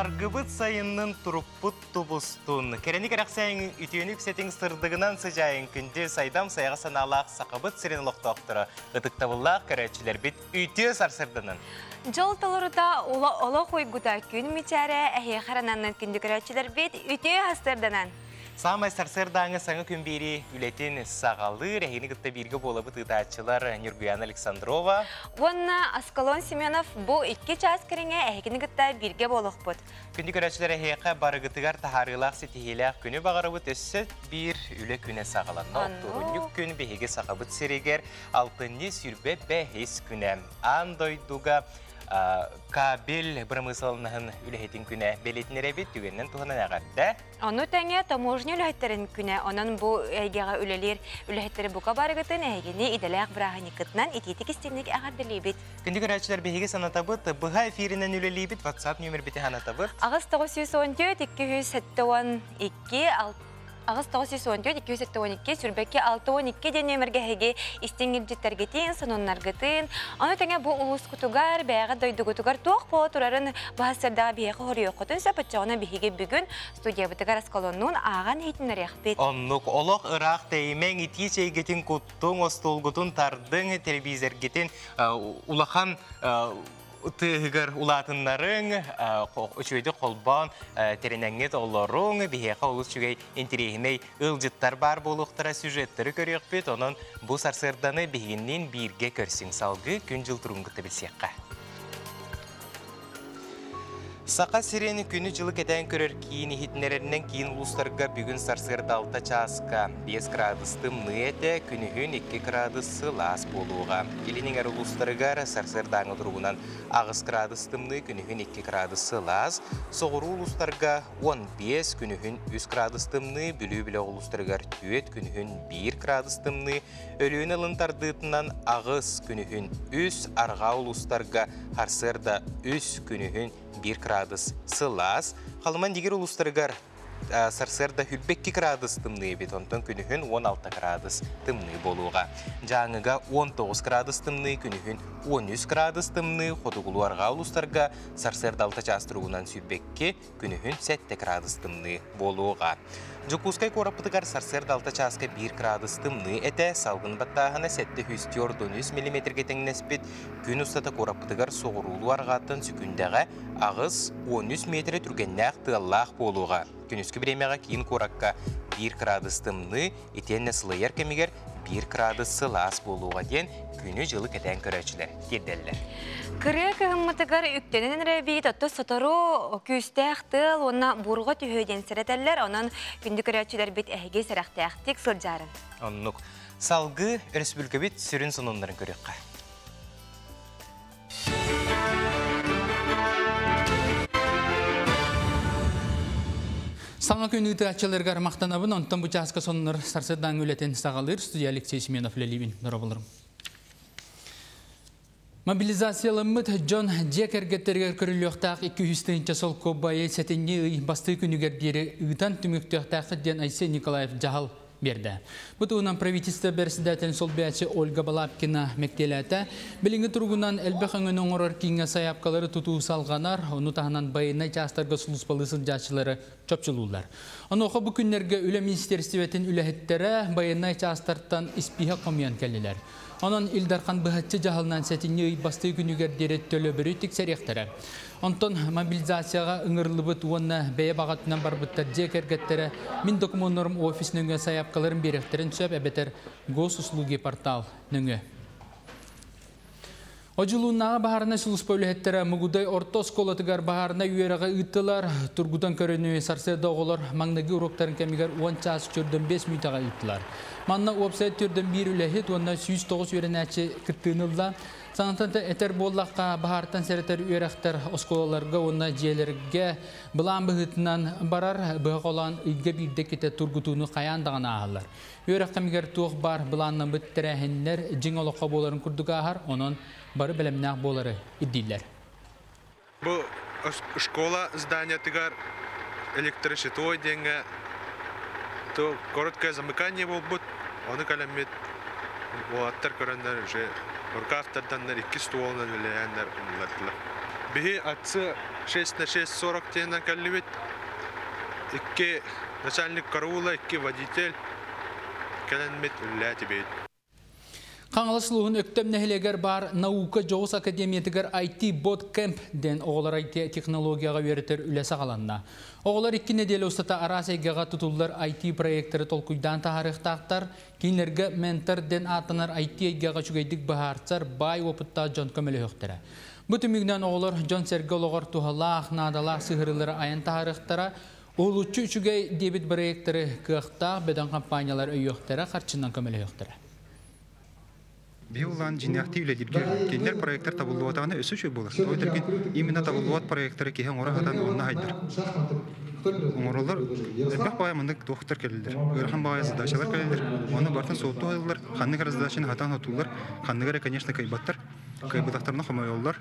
Саргыбыт сайыннын турукпут тубустун. Кэрэни кэрэхсээҥ үтүөнү үксэтиҥ сырдыгынан сыдьаайын күндү сайдам сайаҕа санаалаах сахабыт сирин олохтоохторо ытыктабыллаах көрөөччүлэрбит үтүө сарсырданан. Дьол толорута олох уйгута күн мичээрэ эһиэхэ ананнын күндү көрөөччүлэрбит үтүө сарсырданан. Саамай сарсыардааҥы саҥа күн биэри үлэтин саҕалыыр, эһигини кытта бииргэ буолабыт ыытааччылар Ньургуяна Александрова уонна Аскалон Семенов бу 2 чаас кэриҥэ эһигини кытта бииргэ буолуохпут. Күндү көрөөччүлэр эһиэхэ барыгытыгар таһаарыылаах ситиһиилээх күнү баҕарабыт өссө биир үлэ күнэ саҕаланна. Оттуорунньук күн биһиги Сахабыт сиригэр алтынньы 25 күнэ. Аан дойдуга кабель бырамыысыланнаһын үлэһитин күнэ бэлиэтинэр эбит түгэнинэн туһанан эҕэрдэ. Ону тэҥэ таможня үлэһиттэрин күнэ, онон бу эйгэҕэ үлэлиир үлэһиттэри бука барыгытын эһигини идэлээх бырааһынньыккытынан итиитик истиҥник эҕэрдэлиибит. Күндү көрөөччүлэр биһиги санатабыт, быһа эфиринэн үлэлиибит, WhatsApp нүөмэрбитин санатабыт. Аҕыс 914 272 аҕыс 914 272 сүрбэкки 62 диэн нүөмэргэ эһиги истиҥ илдьиттэргитин, сонуннаргытын, ону тэҥэ бу улуускутугар, бэйэҕит дойдугутугар туох буола турарын баһа сырдаҕа биһиэхэ хоруйуоххутун сөп, оччоҕуна биһиги бүгүн студиябытыгар Аскалоннуун ааҕан иһитиннэриэхпит. Оннук олох ыраах тэйимэҥ итии чэйгитин куттуҥ, остуолгутун тардыҥ, телевизоргитин улахан тыаһыгар улаатыннарыҥ, үчүгэйдик холбоон тэринэҥҥит олоруҥ, биһиэхэ олус үчүгэй интэриэһинэй ыалдьыттар баар буолуохтара, сюжеттары көрүөхпүт, онон бу сарсыарданы биһигинниин бииргэ көрсүҥ салгыы күн-дьыл туругун кытта билсиэххэ. Саха сирин күнү-дьылы кэтээн көрөр киин иһитиннэрэринэн киин улуустарга бүгүн сарсыарда 6 чааска 5 градус тымныы этэ, күнүһүн 2 градус сылаас буолуоҕа. Илин эҥэр улуустарыгар сарсыардааҥы туругунан 8 градус тымныы, күнүһүн 2 градус сылаас. Соҕуруу улуустарга 15, күнүһүн 3 градус тымныы, Бүлүү бөлөх улуустарыгар 4, күнүһүн 1 градус тымныы, Өлүөнэ ылын тардыытынан 8, күнүһүн 3, арҕаа улуустарга сарсыарда 3, күнүһүн 1 градус сылаас. Халыман Дигир улуустарыгар сарсыарда 22 градус тымныы эбит, онтон күнүһүн 16 градус тымныы буолуоҕа. Дьааҥыга 19 градус тымныы, күнүһүн 13 градус тымныы, хотугулуу арҕаа улуустарга сарсыарда 6 чаас туругунан 22, күнүһүн 7 градус тымныы буолуоҕа. Дьокуускай куораппытыгар сарсыарда 6 чааска 1 градус тымныы этэ, салгын баттааһына 743 миллиметргэ тэҥнэспит. Күн устата куораппытыгар соҕуруулуу арҕааттан сүкүндэҕэ 8-13 миэтэрэ түргэннээх тыаллаах буолуоҕа. Күнүскү бириэмэҕэ киин куоракка 1 градус тымныы, итиэннэ сылыйар кэмигэр 1 градус сылаас буолуоҕа диэн күнү-дьылы кэтээн көрөөччүлэр тиэрдэллэр. Кырыа кыһыммытыгар үктэнэн эрэбиит, отто сотору күүстээх тыал уонна буурҕа түһүө диэн сэрэтэллэр, онон күндү көрөөччүлэрбит эһиги сэрэхтээхтик сылдьаарын. Оннук. Салгыы өрөспүүбүлүкэбит сүрүн сонуннарын көрүөххэ. Саҥа күн ыытааччыларыгар махтанабын, онтон бу чааска сонуннар сарсыардаҥҥы үлэтин саҕалыыр студия Алексей Семенов үлэлиибин. Дорооболорум. Мобилизацияламмыт дьон дьиэ кэргэттэригэр көрүллүөхтээх 200 тыһыынча солкуобайы сэтинньи ый бастыы күнүгэр диэри ыытан түмүктүөхтээххит диэн Айсен Николаев дьаһал биэрдэ. Бу туһунан правительство бэрэссэдээтэлин солбуйааччы Ольга Балабкина мэктиэлээтэ. Билиҥҥи туругунан элбэх өҥөнү оҥорор кииҥҥэ сайаапкалары тутуу салҕанар, ону таһынан байыаннай чаастарга сулууспалыы сылдьааччылары чопчулууллар. Онуоха бу күннэргэ Үлэ министиэристибэтин үлэһиттэрэ байыаннай чаастартан испииһэк хомуйан кэллилэр. Онон Ил Дархан быһаччы дьаһалынан сэтинньи ый бастыы күнүгэр диэри төлөбүрү тиксэриэхтэрэ. Онтон мобилизацияҕа ыҥырыллыбыт уонна бэйэ баҕатынан барбыттар дьиэ кэргэттэрэ мин докумуоннарым офис нөҥүө сайаапкаларын биэриэхтэрин сөп эбэтэр Госуслуги портал нөҥүө. Одьулууннааҕы баһаарынай сулууспа үлэһиттэрэ Мугудай орто оскуолатыгар баһаарынай үөрэҕи ыыттылар. Тургутан көрүнүү сарсыарда оҕолор маҥнайгы уруоктарын кэмигэр 10 чаас 45 мүнүүтэҕэ ыыттылар. Манна уопсай 41 үлэһит уонна 109 үөрэнээччи кыттыыны ылла. Санатан этэр буоллахха, баһаартан сэрэтэр үөрэхтэр оскуолаларга уонна дьиэлэргэ былаан быһыытынан барар, быһа холоон ыйга биирдэ китэ тургутууну хайаан даҕаны ааһаллар. Үөрэх кэмигэр туох баар былааннаммыт тэрээһиннэр дьиҥ олоххо буоларын курдук ааһар, онон бары бэлэмнээх буолары ирдииллэр. Бу школа зданиятыгар электрощитовой диэҥҥэ то короткое замыкание буолбут, ону кэлэммит уолаттар көрөннөр уже рукавтарданнар икки стволунан үлэлээннэр умуллардылар. Биһи отцы 6 на 6 40 диэннэн кэллибит. Икки начальник караула, икки водитель кэлэммит үлэлээтибит. Хаҥалас улууһун Өктөм нэһилиэгэр баар Наука дьоҕус академиятыгар IT Bot Camp диэн оҕолор IT технологияҕа үөрэтэр үлэ саҕаланна. Оҕолор икки нэдиэлэ устата араас эйгэҕэ тутуллар IT проекттары толкуйдаан таһаарыахтаахтар. Кинилэргэ ментор диэн ааттанар IT эйгэҕэ үчүгэйдик быһаарсар баай уопуттаах дьон көмөлөһүөхтэрэ. Бу түмүгүнэн оҕолор дьон-сэргэ олоҕор туһалаах, наадалаах сыһыарыылары айан таһаарыахтара, уһулуччу үчүгэй диэбит проекттары кыахтаах бөдөҥ компаниялар өйүөхтэрэ, харчынан көмөлөһүөхтэрэ. Биһи улаан дьиҥнээхтии үлэлииргэ кинилэр проекттар табыллыбатаҕына өссө үчүгэй буолар. Тоҕо диэтэргин именно табыллыбат проекттары киһи оҥоро сатаан онно хайдар. Оҥороллор элбэх баҕайы маннык туохтар кэлэллэр. Ыарахан баҕайы задачалар кэлэллэр. Ону барытын суоттуу ылаллар. Ханнык эрэ задачаны сатаан хотууллар. Ханнык эрэ, конечно, кыайбаттар. Кыайбатахтарына хомойоллор.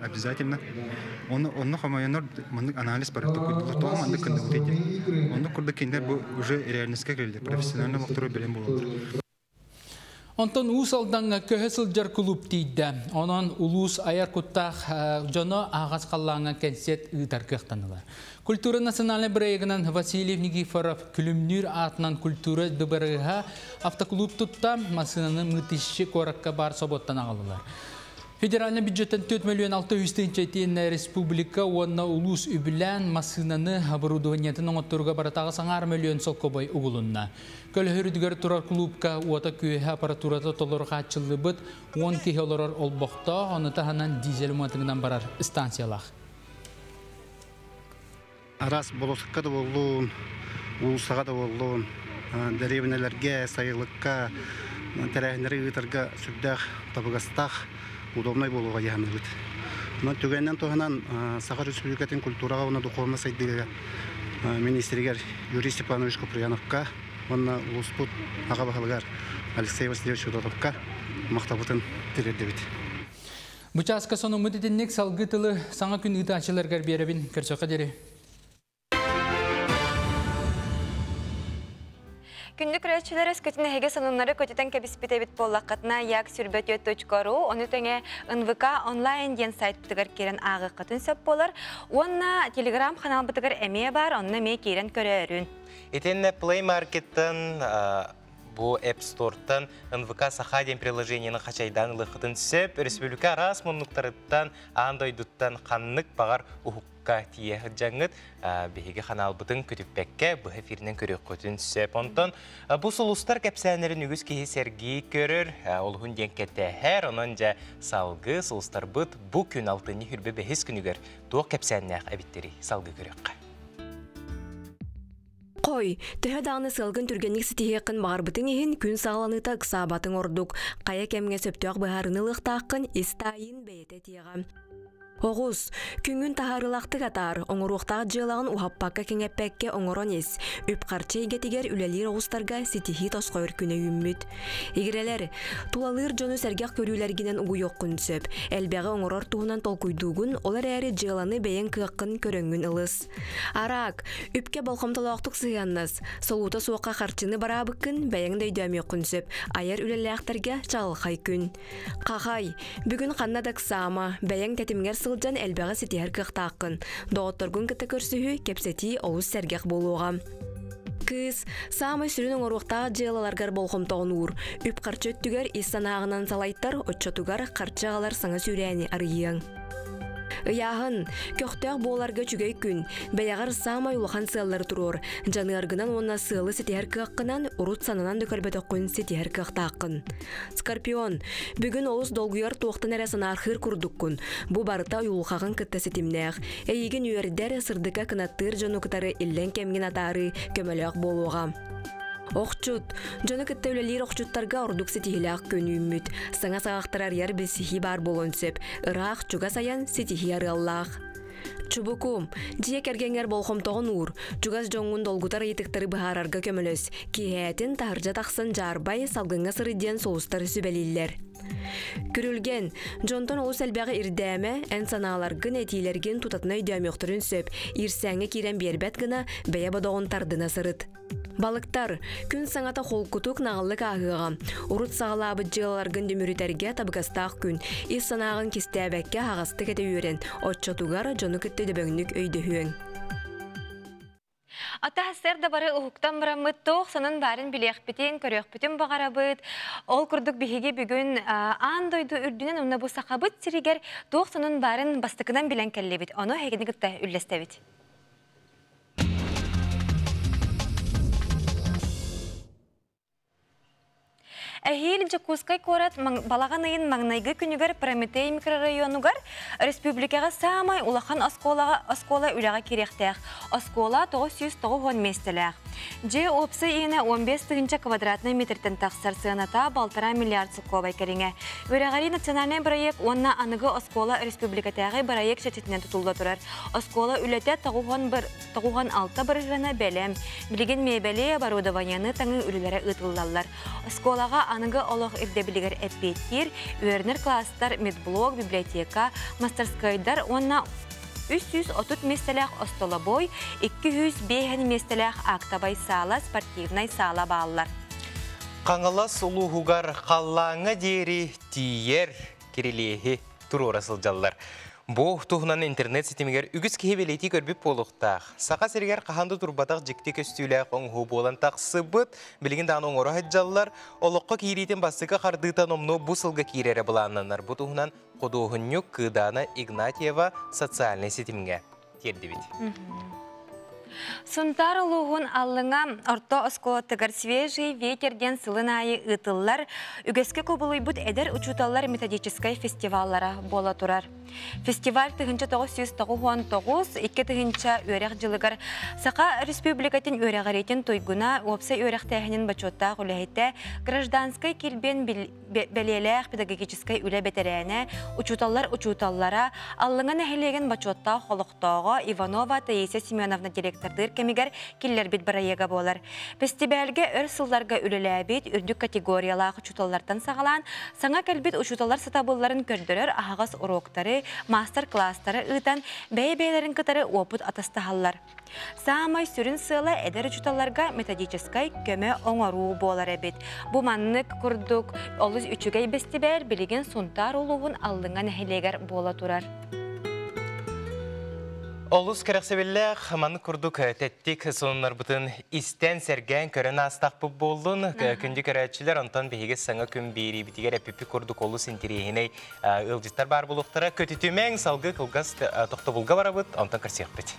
Обязательно. Онно, онно хомойонор маннык анализ барыта куйдулар. Тоҕо маннык кынныбыт диэн. Оннук курдук кинилэр бу уже реальностька кэлэллэр. Профессионально олохтору бэлэм буолаллар. Онтон Уус Алдаҥҥа көһө сылдьар кулууп тиийдэ. Онон улуус айар куттаах дьоно аһаҕас халлааҥҥа кэнсиэт ыытар кыахтаннылар. Культура национальнай бырайыагынан Василий Никифоров Күлүмнүүр аатынан культура дыбарыаһа автоклуб тутта, массыынаны Мытищи куоракка баар собуоттан аҕаллылар. Федеральнай бюджеттан 4 миллион 600 тыһыынча итиэннэ республика уонна улуус үбүлээн массыынаны оборудованиетын оҥотторууга барытааҕы саҥаар мөлүйүөн солкуобай угулунна. Көлөһөрүдүгэр турар клубка уота-күөһэ аппаратурата толору хааччыллыбыт 10 киһи олорор олбохтоох, ону таһынан дизель уматыгынан барар станциялаах. Араас болосукка да буоллун, уулуссаҕа да буоллун, дэриэбинэлэргэ, сайылыкка тэрээһиннэри ыытарга сүрдээх табыгастаах, удобнай буолуоҕа дии саныыбыт. Онон түгэнинэн туһанан Саха Республикатын культураҕа уонна духовнай сайдыыга министригэр Юрий Степанович Куприяновка уонна улууспут аҕа баһылыгар Алексей Васильевич Федотовка махталбытын тириэрдэбит. Бу чааска сонуммут итинник салгыы тылы саҥа күн ыытааччыларгар биэрэбин. Көрсөххө диэри. Күндү көрөөччүлэр өскөтүн эһиги сонуннары көтүтэн кэбиспит эбит буоллаххытына як сүрбэтүөт.ру ону тэҥэ НВК онлайн диэн сайтпытыгар киирэн ааҕыаххытын сөп буолар. Уонна телеграм ханаалбытыгар эмиэ баар, онно эмиэ киирэн көрөөрүн. Итиннэ Play Market'тан бу App Store'тан НВК Саха диэн приложениены хачайдаан ылыаххытын сөп. Республика араас муннуктарыттан, аан дойдуттан ханнык баҕар уһукка тиийэ сылдьаҥҥыт биһиги ханаалбытын көтүппэккэ быһа эфиринэн көрүөххүтүн сөп. Онтон бу сулустар кэпсээннэрин үгүс киһи сэргии көрөр, олуһун диэн кэтэһэр. Онон дьэ салгыы сулустарбыт бу күн алтынньы хүрбэ бэһис күнүгэр туох кэпсээннээх эбиттэрий салгыы көрүөххэ. Хой, төһө даҕаны сыалгын түргэнник ситиһиэххин баҕарбытыҥ иһин, күн саҕаланыыта ыксаабатыҥ ордук. Хайа кэмҥэ сөптөөх быһаарыыны ылыахтааххын ис таайыын бэйэтэ этиэҕэ. Оҕус, күҥҥүн таһаарыылаахтык атаар, оҥоруохтаах дьыалаҕын уһаппакка-кэҥэппэккэ оҥорон ис. Үп-харчы эйгэтигэр үлэлиир оҕустарга ситиһии тосхойор күнэ үүммүт. Игирэлэр, тулалыыр дьону сэргэх көрүүлэргинэн угуйуоххун сөп. Элбэҕи оҥорор туһунан толкуйдуугун, ол эрээри дьыаланы бэйэҥ кыаххын көрөҥҥүн ылыс. Араак, үпкэ болҕомтолоохтук сыһыаннас. Солуута суохха харчыны бараабыккын бэйэҥ да өйдөөмүөххүн сөп. Айар үлэлээхтэргэ чаҕылхай күн. Хахай, бүгүн ханна да ыксаама, бэйэҥ тэтимҥэр сылдьан элбэҕи ситиһэр кыахтааххын. Доҕотторгун кытта көрсүһүү, кэпсэтии олус сэргэх буолуоҕа. Кыыс, саамай сүрүн оҥоруохтаах дьыалаларгар болҕомтоҕун уур. Үп-харчы өттүгэр ис санааҕынан салайтар, оччотугар харчы аҕалар саҥа сүүрээни арыйыаҥ. Ыйааһын, көхтөөх буоларга үчүгэй күн. Бэйэҕэр саамай улахан сыаллары туруор. Дьаныаргынан уонна сыалы ситиһэр кыаххынан урут сананан да көрбөтөххүн ситиһэр кыахтааххын. Скорпион, бүгүн олус долгуйар туохтан эрэ санаархыыр курдуккун. Бу барыта уйулҕаҕын кытта ситимнээх. Эйигин үөрдэр, сырдыкка кынаттыыр дьону кытары иллэҥ кэмҥин атаарыы көмөлөөх буолуоҕа. Охчут. Дьону кытта үлэлиир охчуттарга ордук ситиһиилээх күн үүммүт. Саҥа саҕахтары арыйар билсиһии баар буолуон сөп. Ыраах, чугас айан ситиһии арыаллаах. Чубуку. Дьиэ кэргэҥҥэр болҕомтоҕун уур. Чугас дьоҥҥун долгутар ыйытыктары быһаарарга көмөлөс. Киэһээтин таһырдьа тахсан дьаарбай, салгыҥҥа сырыт диэн сулустар сүбэлииллэр. Күрүлгэн. Дьонтон олус элбэҕи ирдээмэ, эн санааларгын, этиилэргин тутатына өйдөөмүөхтэрин сөп. Иирсээҥҥэ киирэн биэрбэт гына, бэйэ бодоҕун тардына сырыт. Балыктар, күн саҥата холкутук наҕыллык ааһыаҕа. Урут саҕалаабыт дьыалаларгын дүмүрүтэргэ табыгастаах күн. Ис санааҕын кистээбэккэ аһаҕастык этэ үөрэн, оччотугар дьону кытта дөбөҥнүк өйдөһүөҥ. Ата сарсыарда бары уһуктан бараммыт туох сонун баарын билиэхпитин, көрүөхпүтүн баҕарабыт. Ол курдук биһиги бүгүн аан дойду үрдүнэн уонна бу Сахабыт сиригэр туох сонун баарын бастакынан билэн кэллибит. Ону эһигини кытта үллэстэбит. Эһиил Дьокуускай куорат балаҕан ыйын маҥнайгы күнүгэр Прометей микрорайонугар республикаҕа саамай улахан оскуолаҕа оскуола үлэҕэ киириэхтээх. Оскуола 990 миэстэлээх. Дьиэ уопсай иэнэ 15 тыһыынча квадратнай метртэн тахсар сыаната балтараа миллиард солкуобай кэриҥэ. Үөрэҕирии национальнай бырайыак уонна аныгы оскуола республикатааҕы бырайыак чэрчитинэн тутулла турар. Оскуола үлэтэ 96 бырыһыана бэлэм. Билигин миэбэли, оборудованиены таҥыы үлэлэрэ ыытыллаллар. Оскуолаҕа аныгы олох ирдэбилигэр эппиэттиир үөрэнэр класстар, медблок, библиотека, мастерскойдар уонна 330 миэстэлээх остолобуой, 205 миэстэлээх актовай саала, спортивнай саала бааллар. Хаҥалас улууһугар халлааҥҥа диэри тиийэр кирилиэһи туруора сылдьаллар. Бу туһунан интернет ситимигэр үгүс киһи бэлиэтии көрбүт буолуохтаах. Саха сиригэр хаһан да турбатах дьикти көстүүлээх оҥоһуу буолан тахсыбыт, билигин даҕаны оҥоро сылдьаллар. Олоххо киириитин бастакы хардыыта номнуо бу сылга киирэрэ былааннанар. Бу туһунан худуоһунньук Кыыдаана Игнатьева социальнай ситимҥэ тиэрдибит. Сунтаар улууһун Аллыҥа орто оскуолатыгар «Свежий ветер» диэн сылын аайы ыытыллар үгэскэ кубулуйбут эдэр учууталлар методическай фестиваллара буола турар. Фестиваль 1999 2000 үөрэх дьылыгар Саха Республикатын үөрэҕириитин туйгуна, уопсай үөрэхтээһинин бочуоттаах үлэһитэ, гражданскай килбиэн бэлиэлээх педагогическай үлэ бэтэрээнэ, учууталлар учууталлара, Аллыҥа нэһилиэгин бочуоттаах олохтооҕо Иванова Таисия Семеновна директордыыр кэмигэр киллэрбит бырайыага буолар. Бэстибээлгэ өр сылларга үлэлээбит үрдүк категориялаах учууталлартан саҕалаан, саҥа кэлбит учууталлар сатабылларын көрдөрөр аһаҕас уруоктары, маастар-кылаастары ыытан, бэйэ-бэйэлэрин кытары уопут атастаһаллар. Саамай сүрүн сыала эдэр учууталларга методическай көмө оҥоруу буолар эбит. Бу маннык курдук олус үчүгэй бэстибээл билигин Сунтаар улууһун Аллыҥа нэһилиэгэр буола турар. Олус кэрэхсэбиллээх маннык курдук тэттик сонуннарбытын истэн, сэргээн көрөн аастахпыт буоллун. Күндү көрөөччүлэр, онтон биһиги саҥа күн биэриибитигэр эппиппит курдук олус интэриэһинэй ыалдьыттар баар буолуохтара. Көтүтүмэҥ, салгыы кылгас тохтобулга барабыт, онтон көрсүөхпүт.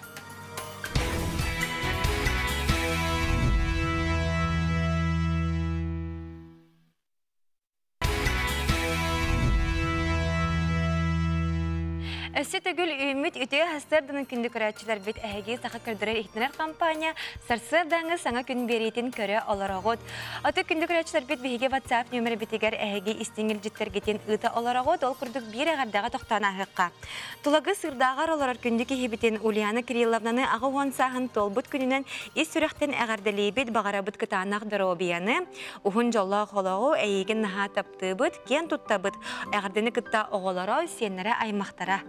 Өссө төгүл үүммүт үтүө сарсыарданын күндү көрөөччүлэрбит эһиги саха көрдөрөр иһитинэр компания сарсыардааҥы саҥа күн биэриитин көрө олороҕут. Аты күндү көрөөччүлэрбит биһиги WhatsApp нүөмэрбитигэр эһиги истиҥ илдьиттэргитин ыыта олороҕут. Ол курдук биир эҕэрдэҕэ тохтоон ааһыахха. Тулагы сыырдааҕар олорор күндү киһибитин Ульяна Кирилловнаны 80 сааһын туолбут күнүнэн ис сүрэхтэн эҕэрдэлиибит, баҕарабыт кытаанах доруобуйаны, уһун дьоллоох олоҕу, эйиигин наһаа таптыыбыт, киэн туттабыт, эҕэрдэни кытта оҕолоро, сиэннэрэ, аймахтара.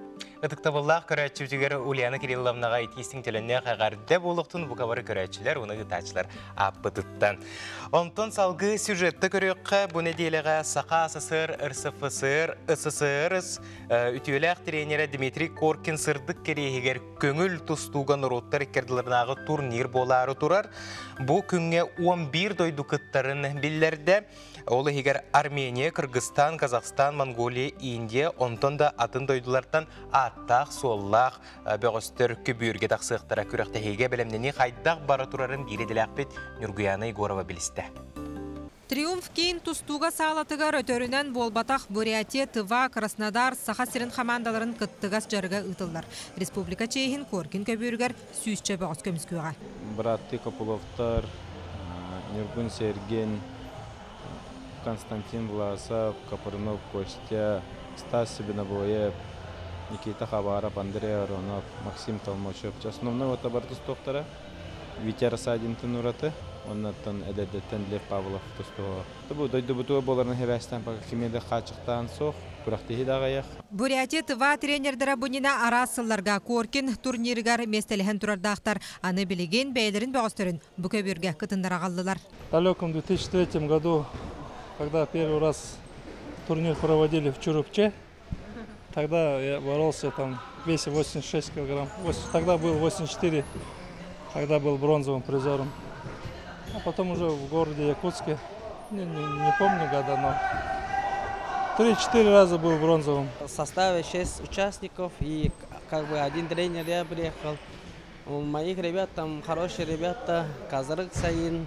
Ытыктабыллаах көрөөччүбүтүгэр Ульяна Кирилловнаҕа итии-истиҥ төлөннөөх эҕэрдэ буолуохтун бука бары көрөөччүлэр уонна ыытааччылар ааппытыттан. Онтон салгыы сюжетта көрүөххэ бу нэдиэлэҕэ Саха СССР, РСФСР, СССР үтүөлээх тренерэ Дмитрий Коркин сырдык кэриэһигэр көҥүл тустууга норуоттар иккардыларынааҕы турнир буолаары турар. Бу күҥҥэ 11 дойду кыттарын биллэрдэ. Ол иһигэр Армения, Кыргызстан, Казахстан, Монголия, Индия, онтон да атын дойдулартан ааттаах-суоллаах бөҕөстөр көбүөргэ тахсыахтара. Күрэхтэһиигэ бэлэмнэнии хайдах бара турарын биир идэлээхпит Ньургуяна Егорова билистэ. Триумф киин тустууга саалатыгар өтөрүнэн буолбатах Бурятия, Тыва, Краснодар, Саха сирин хамаандаларын кыттыгас дьарыга ыытыллар. Республика чиэһин Коркин көбүөрүгэр сүүсчэ бөҕөс көмүскүөҕэ. Бырааттыы Копыловтар, Ньургун Сергин, Константин Власов, Копырынов Костя, Стас Себенобоев, Никита Хабаров, Андрей Аронов, Максим Толмачев. Основной вот барыта тустуохтара. Витя Рассадинтын ураты. Оннаттан эдэрдэртэн Лев Павлов тустуо. Бу дойдубутугар буоларын хэбээстэн пока кими да хааччахтаан суох, күрэхтэһии да аҕыйах. Бурятия, Тыва тренердара бунина араас сылларга Коркин турнирыгар миэстэлэһэн турардаахтар. Аны билигин бэйэлэрин бөҕөстөрүн бу көбүөргэ кытыннара аҕаллылар. В далеком 2003 году, когда первый раз турнир проводили в Чурупче, тогда я боролся там в весе 86 килограмм. Тогда был 84, тогда был бронзовым призером. А потом уже в городе Якутске, не помню года, но 3-4 раза был бронзовым. В составе 6 участников и как бы один тренер я приехал. У моих ребят там хорошие ребята. Казарык Саин,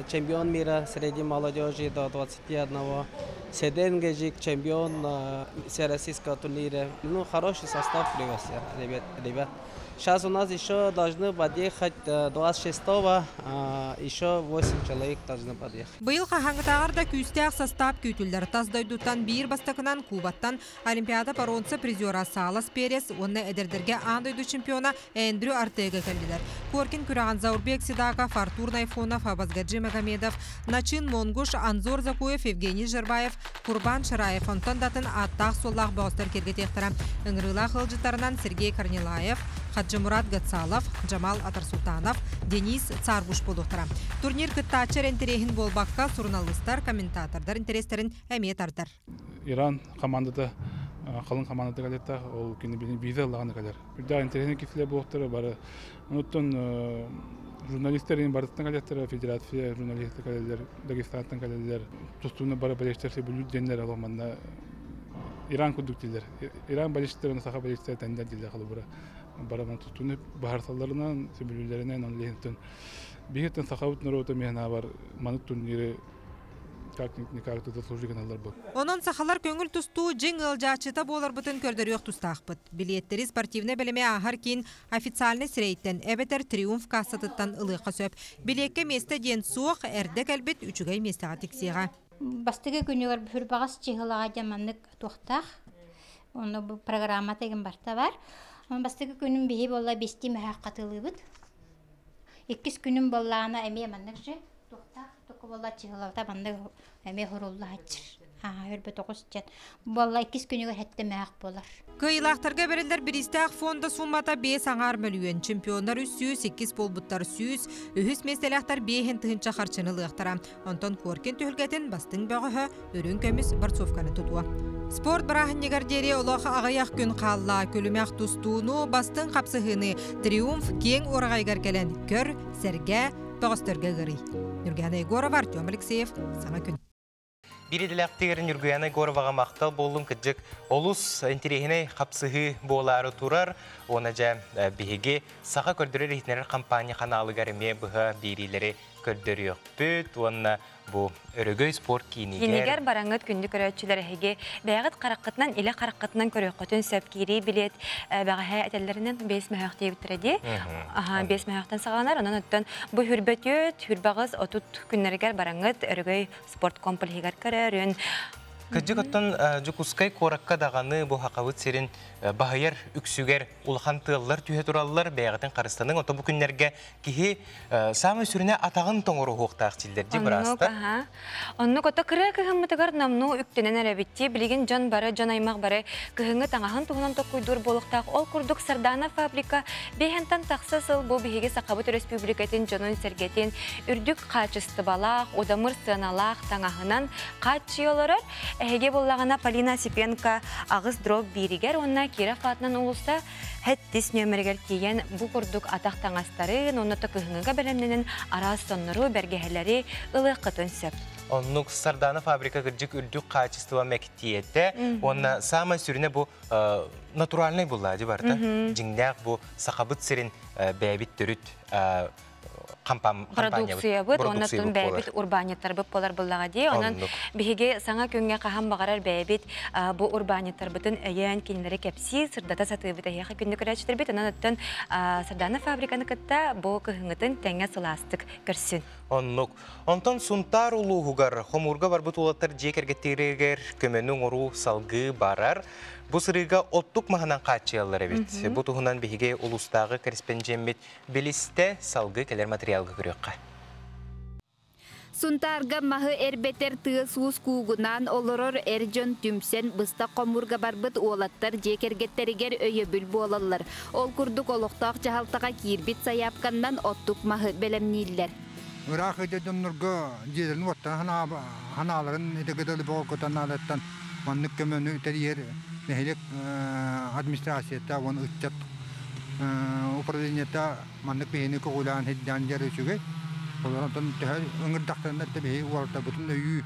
чемпион мира среди молодежи до 21. Седен Гежик, чемпион всероссийского турнира. Ну, хороший состав привез я, ребят. Сейчас у нас еще должны подъехать 26-го, еще 8 человек должны подъехать. Быйыл хаһааҥҥытааҕар да күүстээх састаап күүтүллэр. Тас дойдуттан биир бастакынан Кубаттан Олимпиада боруонса призера Салас Перес уонна эдэрдэргэ аан дойду чемпиона Эндрю Артега кэллилэр. Коркин күрэҕин Заурбек Сидаков, Артур Найфонов, Абазгаджи Магомедов, Начин Монгуш, Анзор Закуев, Евгений Жербаев, Курбан Шараев, онтон да атын ааттаах-суоллаах бөҕөстөр киэргэтиэхтэрэ. Ыҥырыылаах ыалдьыттарынан Сергей Корнилаев, Хаджимурат Гацалов, Джамал Атарсултанов, Денис Царгуш буолуохтара. Турнир кыттааччы эрэ интэриэһин буолбакка, суруналыыстар, комментатордар интэриэстэрин эмиэ тардар. Иран командата халын командата кэлиэхтээх, ол кини виза ыллаҕына кэлэр. Үрдээх интэриэһинэй киһилэр буолуохтара бары. Онуттан журналистар барытынан кэлиэхтэрэ, федерация журналисты кэлэллэр, Дагестантан кэлэллэр. Тустууну бары болельщиктар сөбүлүүр диэннэр ол манна Иран курдук дииллэр. Иран болельщиктарын саха болельщиктара тэҥнэр дииллэр холобура. Бары тустууну баһарсалларынан, сөбүлүүллэринэн, он лиһинтэн биһиттэн сахабыт норуота миэнабар маннык турниры как никак заслужили гыналлар бу. Онон сахалар көҥүл тустуу дьиҥ ыалдьааччыта буоларбытын көрдөрүөх тустаахпыт. Билиэттэри спортивнай бэлэми ааһар киин официальнай сирэйиттэн эбэтэр Триумф кассатыттан ылыахха сөп. Билиэккэ миэстэ диэн суох, эрдэ кэлбит үчүгэй миэстэҕэ тиксиэҕэ. Бастакы күнүгэр Бүрбаҕас чыһылаҕа дьэ маннык туохтаах. Онно бу программа тегин барта бар. Бастакы күнүм биһи буолла бести мөһөөх хатылыыбыт. Иккис күнүм буоллаҕына эмиэ маннык же туохтаах току буолла чыһылабата маннык эмиэ хуруллааччыр. Аа өрбөтөҕүс дьэн. Буолла иккис күнүгэр хэттэ мөһөөх буолар. Кыайыылаахтарга бэриллэр бириистээх фонда суумата биэс аҥаар мөлүйүөн, чемпионнар 302 буолбуттар 100, үһүс миэстэлээхтэр 5 тыһыынча харчыны ылыахтара. Онтон Коркин түһүлгэтин бастыҥ бөҕөһө үрүҥ көмүс борцовканы тутуо. Спорт бырааһынньыгар диэри олох аҕыйах күн хаалла. Күлүмэх тустууну, бастыҥ хапсыһыыны Триумф киэҥ уораҕайыгар кэлэн көр, сэргээ, бөҕөстөргө ыҥырый. Нюргана Егорова, Артем Алексеев, Саҥа күн. Биир идэлээхтигэр Нюргуяна Егороваҕа махтал буоллун. Кырдьык, олус интэриэһинэй хапсыһыы буолаары турар. Уонна дьэ биһиги Саха көрдөрөр иһитиннэрэр компания ханаалыгар эмиэ быһа биэриилэри көрдөрүөхпүт уонна бу Өрөгөй спорт киинигэр Кинигэр бараҥҥыт күндү көрөөччүлэр эһиги бэйэҕит хараххытынан илэ хараххытынан көрүөххүтүн сөп. Киирии билиэт бэҕэһээ этэллэринэн 5 мөһөөх диэбиттэрэ дии. Аха, 5 мөһөөхтөн саҕаланар. Онон оттон бу 24, 28, 30 күннэригэр бараҥҥыт Өрөгөй спорт комплексигар көрөрүн. Кырдьык оттон Дьокуускай куоракка даҕаны бу Сахабыт сирин баһыйар үксүгэр улахан тыаллар түһэ тураллар, бэйэҕитин харыстаныҥ. Ото бу күннэргэ киһи саамай сүрүнэ атаҕын тоҥоруһуохтаах дииллэр дии Оннук, быраастар. Аха. Оннук ото кырыа кыһыммытыгар номнуо үктэнэн эрэбитти. Билигин дьон бары, дьон аймах бары кыһыҥҥы таҥаһын туһунан токкуйдуур буолуохтаах. Ол курдук Сардана фабрика биэһэнтэн тахса сыл бу биһиги Сахабыт Өрөспүүбүлүкэтин дьонун сэргэтин үрдүк хаачыстыбалаах, удамыр сыаналаах таҥаһынан хааччыйа олорор. Эһиги буоллаҕына Полина Осипенко 8/1-игэр уонна Киров аатынан уулусса 7 нөмеригэр тиийэн бу курдук атах таҥастарын, онно кыһыҥҥыга бэлэмнэнэн араас соннору, бэргэһэлэри ылыаххытын сөп. Оннук Сардана фабрика кырдьык үрдүк хаачыстыба мэктиэтэ. Уонна саамай сүрүнэ бу натуральный булла барта. Дьиҥнээх бу Сахабыт сирин бэйэбит төрүт Продукциябыт, оннотун бэйэбит урбаанньыттарбыт буолар буоллаҕа дии. Онон биһиги саҥа күҥҥэ хаһан баҕарар бэйэбит бу урбаанньыттарбытын өйөөн кинилэри кэпсии, сырдата сатыыбыт эһиэхэ күндү көрөөччүлэрбит. Онон оттон Сардана фабриканы кытта бу кыһыҥҥытын тэҥҥэ сылаастык көрсүн. Оннук. Онтон Сунтаар улууһугар хомуурга барбыт уолаттар дьиэ кэргэттэригэр көмөнү оҥоруу салгыы барар. Бу сырыыга оттук маһынан хааччыйаллар эбит. Бу туһунан биһиги улуустааҕы корреспондеммит билистэ, салгыы кэлэр материалга көрүөххэ. Сунтаарга маһы эрбэтэр тыас-уус куугунаан олорор эр дьон түмсэн быстах хомуурга барбыт уолаттар дьиэ кэргэттэригэр өйөбүл буолаллар. Ол курдук олохтоох дьаһалтаҕа киирбит сайаапканнан оттук маһы бэлэмнииллэр. Ыраах ыйда дьоннорго дьиэлэрин уоттарын ханааларын итэгэтэ бөҕөргөтөн наадаттан маннык көмөнү тэрийэр нэһилиэк администрацията уонна ыччат управлениета маннык биһини көҕүлээн сирдээн дьэр үчүгэй. Олорон төһө ыҥырдахтарына биһи уолаттарбытын өйүү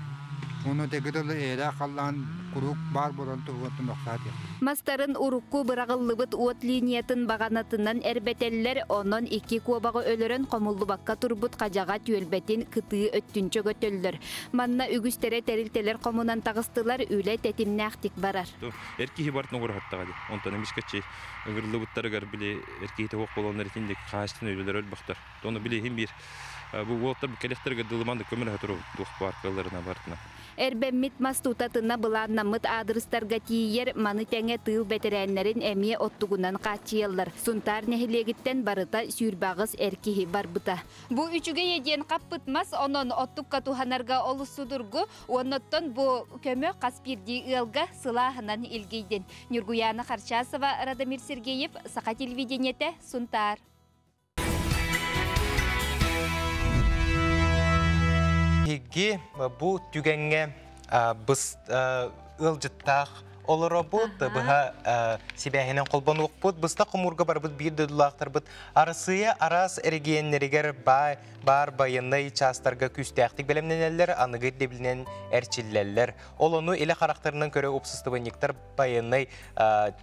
уонна тэги дылы эйэлээх халлаан куруук баар буолан туһугар тумахтаат. Мастарын урукку быраҕыллыбыт уот линиятын баҕанатынан эрбэтэллэр, онон икки куобаҕы өлөрөн хомуллубакка турбут хадьаҕа түөлбэтин кытыы өттүн чөгөтөллөр. Манна үгүстэрэ тэрилтэлэр хомунан таҕыстылар, үлэ тэтимнээхтик барар. Эр киһи бартын угураһаттаҕа дии. Онтон эмискэччи ыҥырыллыбыттарыгар били эр киһитэ суох буоланнар итинник хаһаайыстыбаны үлэлэр өлбөхтөр. Ону билиһин биир бу уолаттар кэлиэхтэригэр дылыманнык көмөлөһө турабыт туох баар кыалларына барытына. Эрбэммит мас тутатына былааннаммыт аадырыстарга тиийэр, маны тэҥэ тыыл бэтэрээннэрин эмиэ оттугунан хааччыйаллар. Сунтаар нэһилиэгиттэн барыта 28 эр киһи барбыта. Бу үчүгэй диэн хаппыт мас, онон оттукка туһанарга олус судургу, оннуттан бу көмө хас биирдии ыалга сылааһынан илгийдин. Ньургуяна Харчасова, Радомир Сергеев, Саха телевидениетэ, Сунтаар. Биһиги бу түгэҥҥэ быс ыалдьыттаах олоробут, быһа сибээһинэн холбонуохпут, быстах хомуурга барбыт биир дойдулаахтарбыт Арассыыйа араас эрэгийиэннэригэр баар байыаннай чаастарга күүстээхтик бэлэмнэнэллэр, аныгы ирдэбилинэн эрчиллэллэр. Ол ону илэ харахтарынан көрө уопсастыбанньыктар байыаннай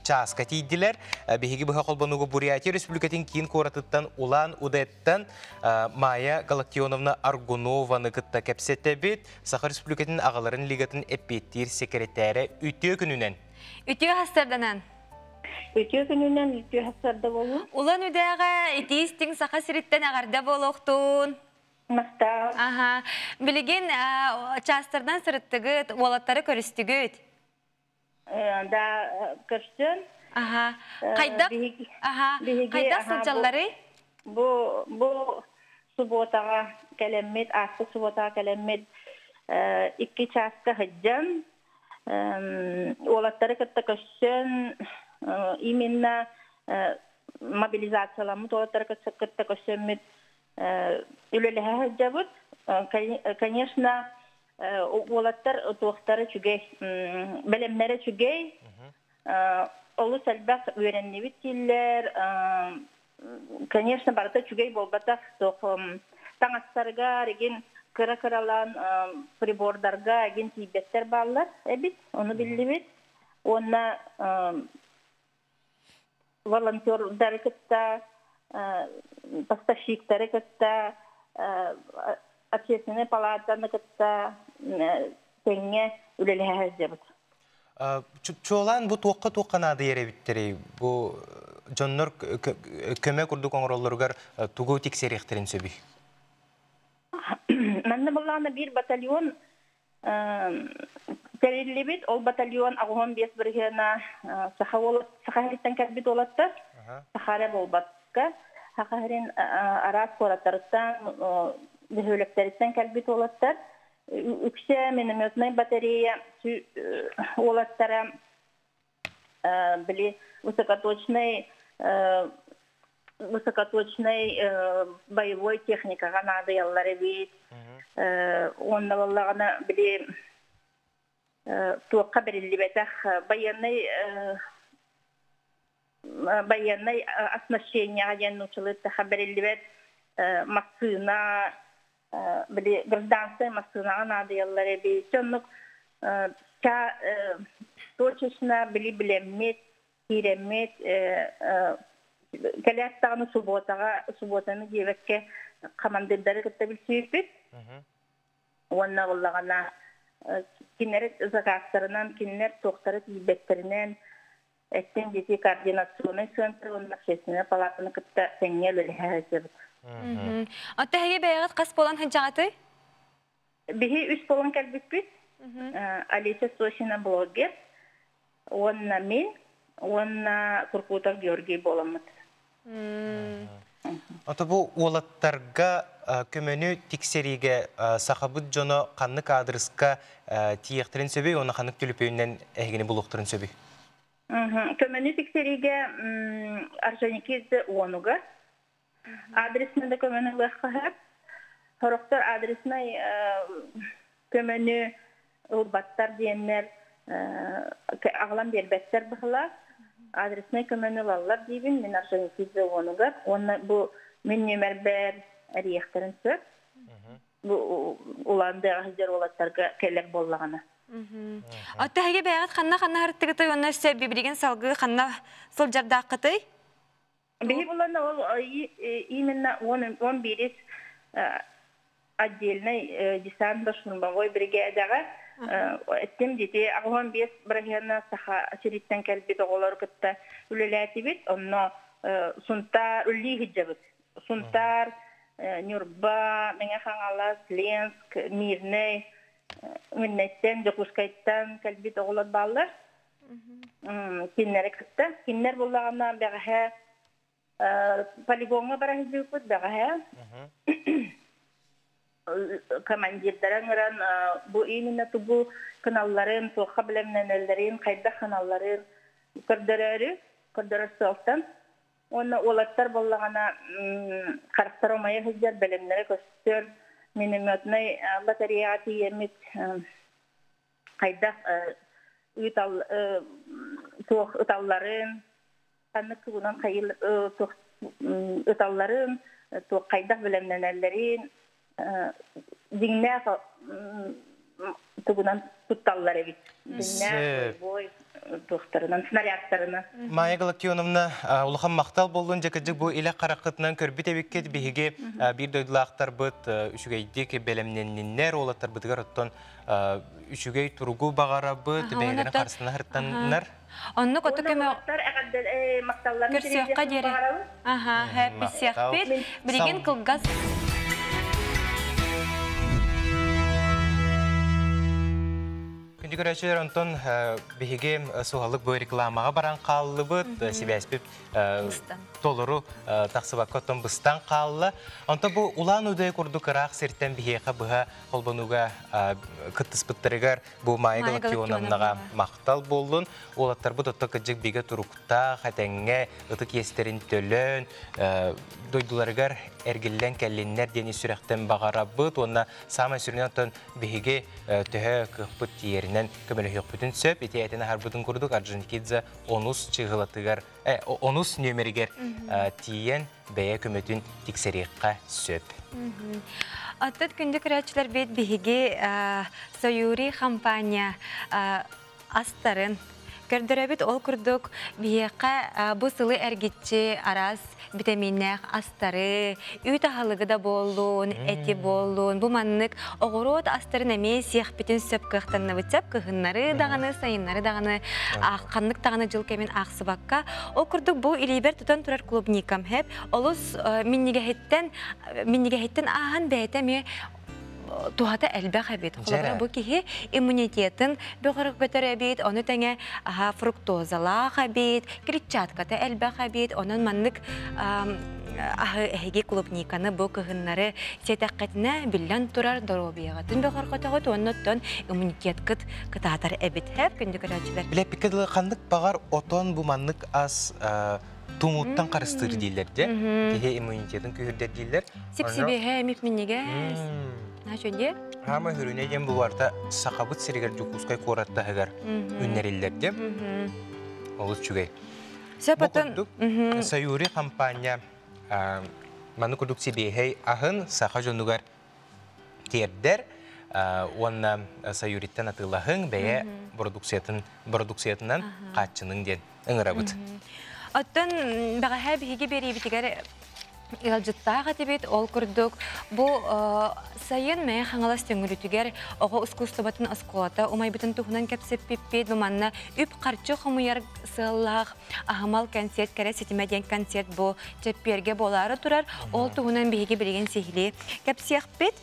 чааска тиийдилэр. Биһиги быһа холбонууга Бурятия Республикатын киин куоратыттан Улан Удэттан Майя Галактионовна Аргунованы кытта кэпсэтэбит. Саха Республикатын аҕаларын лигатын эппиэттиир секретарэ үтүө күнүнэн. Үтүө хастарданан. Үтүө күнүнэн, үтүө хастарда болу. Улан Үдэҕэ итии-истиҥ Саха сириттэн эҕэрдэ буолуохтун. Махтал. Аха. Билигин чаастардан сырыттыгыт, уолаттары көрүстүгүт. Да, көрсөн. Аха. Хайдах? Аха. Хайдах сылдьалларый? Бу субуотаҕа кэлэммит, ааспыт субуотаҕа кэлэммит икки чааска сылдьан, уолаттары кытта көрсөн, именно мобилизацияламмыт уолаттары кытта көрсөммүт үлэлэһэ сылдьабыт. Конечно, уолаттар туохтара үчүгэй, бэлэмнэрэ үчүгэй, олус элбэх үөрэннибит дииллэр. Конечно, барыта үчүгэй буолбатах, туох таҥастарыгар игин кыра-кыралаан прибордарга игин тиийбэттэр бааллар эбит, ону биллибит. Уонна волонтердары кытта, поставщиктары кытта, общественный палатаны кытта тэҥҥэ үлэлэһэ сылдьабыт. Чуолаан бу туохха-туохха наадыйар эбиттэрий? Бу дьоннор көмө курдук оҥороллоругар тугу тиксэриэхтэрин сөбүй? Манна буллаҕына биир батальон тэриллибит. Ол батальон 85 бырыһыана саха саха сириттэн кэлбит уолаттар. Саха эрэ буолбакка, саха сирин араас куораттарыттан, бөһүөлэктэриттэн кэлбит уолаттар. Үксэ минометнай батарея уолаттара били высокоточный высокоточный боевой техникаҕа наадыйаллар эбит. Уонна буоллаҕына били туохха бэриллибэтэх военный военный оснащениеҕа диэн нууччалыы бэриллибэт массыына били гражданскай массыынаҕа наадыйаллар эбит. Оннук точечно били билэммит, киирэммит кэлээт даҕаны субуотаҕа субуотаны диэбэккэ хамандыырдары кытта билсибиппит. Уонна буоллаҕына кинилэр заказтарынан, кинилэр туохтара тиийбэттэринэн эттин диэки координационный центр уонна общественная палатаны кытта тэҥҥэ үлэлэһэ сылдьабыт. Оттон эһиги бэйэҕит хас буолан сылдьаҕытый? Биһи үс буолан кэлбиппит. Алиса Сосина блогер, уонна мин, уонна Куркутов Георгий буоламмыт. Ото бу уолаттарга көмөнү тиксэриигэ сахабыт дьоно ханнык аадырыска тиийиэхтэрин сөбүй уонна ханнык түлүпүөнүнэн эһигини булуохтарын сөбүй? Көмөнү тиксэриигэ Орджоникидзе уонугар адреснай да көмөнү ылыахха сөп. Сорохтор адреснай көмөнү ылбаттар диэннэр аҕалан биэрбэттэр быһыылаах. Адреснай көмөнү ылаллар диибин мин Орджоникидзе уонугар уонна бу мин нүөмэрбэр эрийиэхтэрин сөп. Бу Улан-Удэҕэ сылдьар уолаттарга кэлэр буоллаҕына. Отто эһиги бэйэҕит ханна-ханна сырыттыгытый уонна өссө билигин салгыы ханна сылдьардааххытый? Биһи булан ол именно он бирис отдельный десантно-штурмовой бригадаҕа эттим дити 85 бырыһыана саха сириттэн кэлбит оҕолору кытта үлэлээтибит. Онно Сунтаар үллии сылдьабыт. Сунтаар, Ньурба, Мэҥэ Хаҥалас, Ленск, Мирнэй, Мирнэйтэн, Дьокуускайтан кэлбит оҕолор бааллар. Кинилэри кытта. Кинилэр буоллаҕына бэҕэһээ полигоҥҥа бара сылдьыбыппыт бэҕэһээ. Командирдара ыҥыран бу именно тугу гыналларын, туохха бэлэмнэнэллэрин, хайдах гыналларын көрдөрөөрү, көрдөрөр сыалтан. Уонна уолаттар буоллаҕына харахтара умайа сылдьар, бэлэмнэрэ көстөр, минометнай батареяҕа тиийэммит хайдах ыытал туох ыталларын, ханнык тугунан туох ыталларын, туох хайдах бэлэмнэнэллэрин дьиҥнээх тугунан тутталлар эбит. Дьиҥнээх бойобуой туохтарынан, снарядтарынан. Майя Галактионовна, улахан махтал буоллун дьэ бу илэ хараххытынан көрбүт эбиккит биһиги биир дойдулаахтарбыт үчүгэйдик бэлэмнэнниннэр уолаттарбытыгар оттон үчүгэй туругу баҕарабыт бэйэлэрин харыстана сырыттаннар. Оннук оту көмө көрсүөххэ диэри. Аха, хэпписиэхпит. Билигин кылгас Күндү көрөөччүлэр, онтон биһиги суһаллык бу рекламаҕа баран хааллыбыт, сибээспит толору тахсыбакка оттон быстан хаалла. Онтон бу Улан-Удэ курдук ыраах сиртэн биһиэхэ быһа холбонууга кыттыспыттарыгар бу Майя Галактионовнаҕа махтал буоллун. Уолаттарбыт отто кыдьык бигэ туруктаах, этэҥҥэ ытык иэстэрин төлөөн, дойдуларыгар эргиллэн кэллиннэр диэн сүрэхтэн баҕарабыт уонна саамай сүрүнэ оттон биһиги төһө кыахпыт тиийэринэн көмөлөһүөхпүтүн сөп. Ити этин аһарбытын курдук Орджоникидзе онус чыыһылатыгар, онус нүөмэригэр тиийэн бэйэ көмөтүн тиксэриэххэ сөп. Оттон күндү көрөөччүлэр бит биһиги Саюри компания астарын көрдөрөбүт. Ол курдук биһиэхэ бу сылы эргиччи араас битэмииннээх астары, үүт аһылыгы да буоллун, эти буоллун, бу маннык оҕуруот астарын эмиэ сиэхпитин сөп кыахтанныбыт сөп кыһыннары даҕаны, сайыннары даҕаны, ханнык даҕаны дьыл кэмин аахсыбакка. Ол курдук бу илиибэр тутан турар клубникам хэп олус минньигэһиттэн минньигэһиттэн ааһан бэйэтэ эмиэ туһата элбэх эбит. Холобура бу киһи иммунитетын бөҕөргөтөр эбит, ону тэҥэ фруктозалаах эбит, клетчатката элбэх эбит, онон маннык аһы эһиги клубниканы бу кыһыннары сиэтэххитинэ биллэн турар доруобуйаҕытын бөҕөргөтөҕүт уонна оттон иммунитеткыт кытаатар эбит. Хэп күндү көрөөччүлэр. Билэппиккэ дылы ханнык баҕар отон бу маннык ас тумууттан харыстыыр дииллэр дьэ. Киһи иммунитетын күүһүрдэр дииллэр. Сипсибиэһэ мип-минньигэс. Наачо дьэ. Хаама хүрүнэ диэн бу барыта Сахабыт сиригэр Дьокуускай куорат таһыгар үннэриллэр дьэ. Олус үчүгэй. Сөп оттон Саюри компания маны курдук сибиэһэй аһын саха дьонугар тиэрдэр уонна Саюриттан атыылаһыҥ бэйэ продукциятын продукциятынан хааччыныҥ диэн ыҥырабыт. Оттон бэҕэһээ биһиги биэриибитигэр ыалдьыттаах этибит. Ол курдук бу сайын Мэҥэ Хаҥалас Төҥүлүтүгэр оҕо ускуустубатын оскуолата умайбытын туһунан кэпсэппиппит. Бу манна үп-харчы хомуйар сыаллаах аһымал концерт кэрэ ситимэ диэн концерт бу чэппиэргэ буолаары турар. Ол туһунан биһиги билигин сиһилии кэпсиэхпит.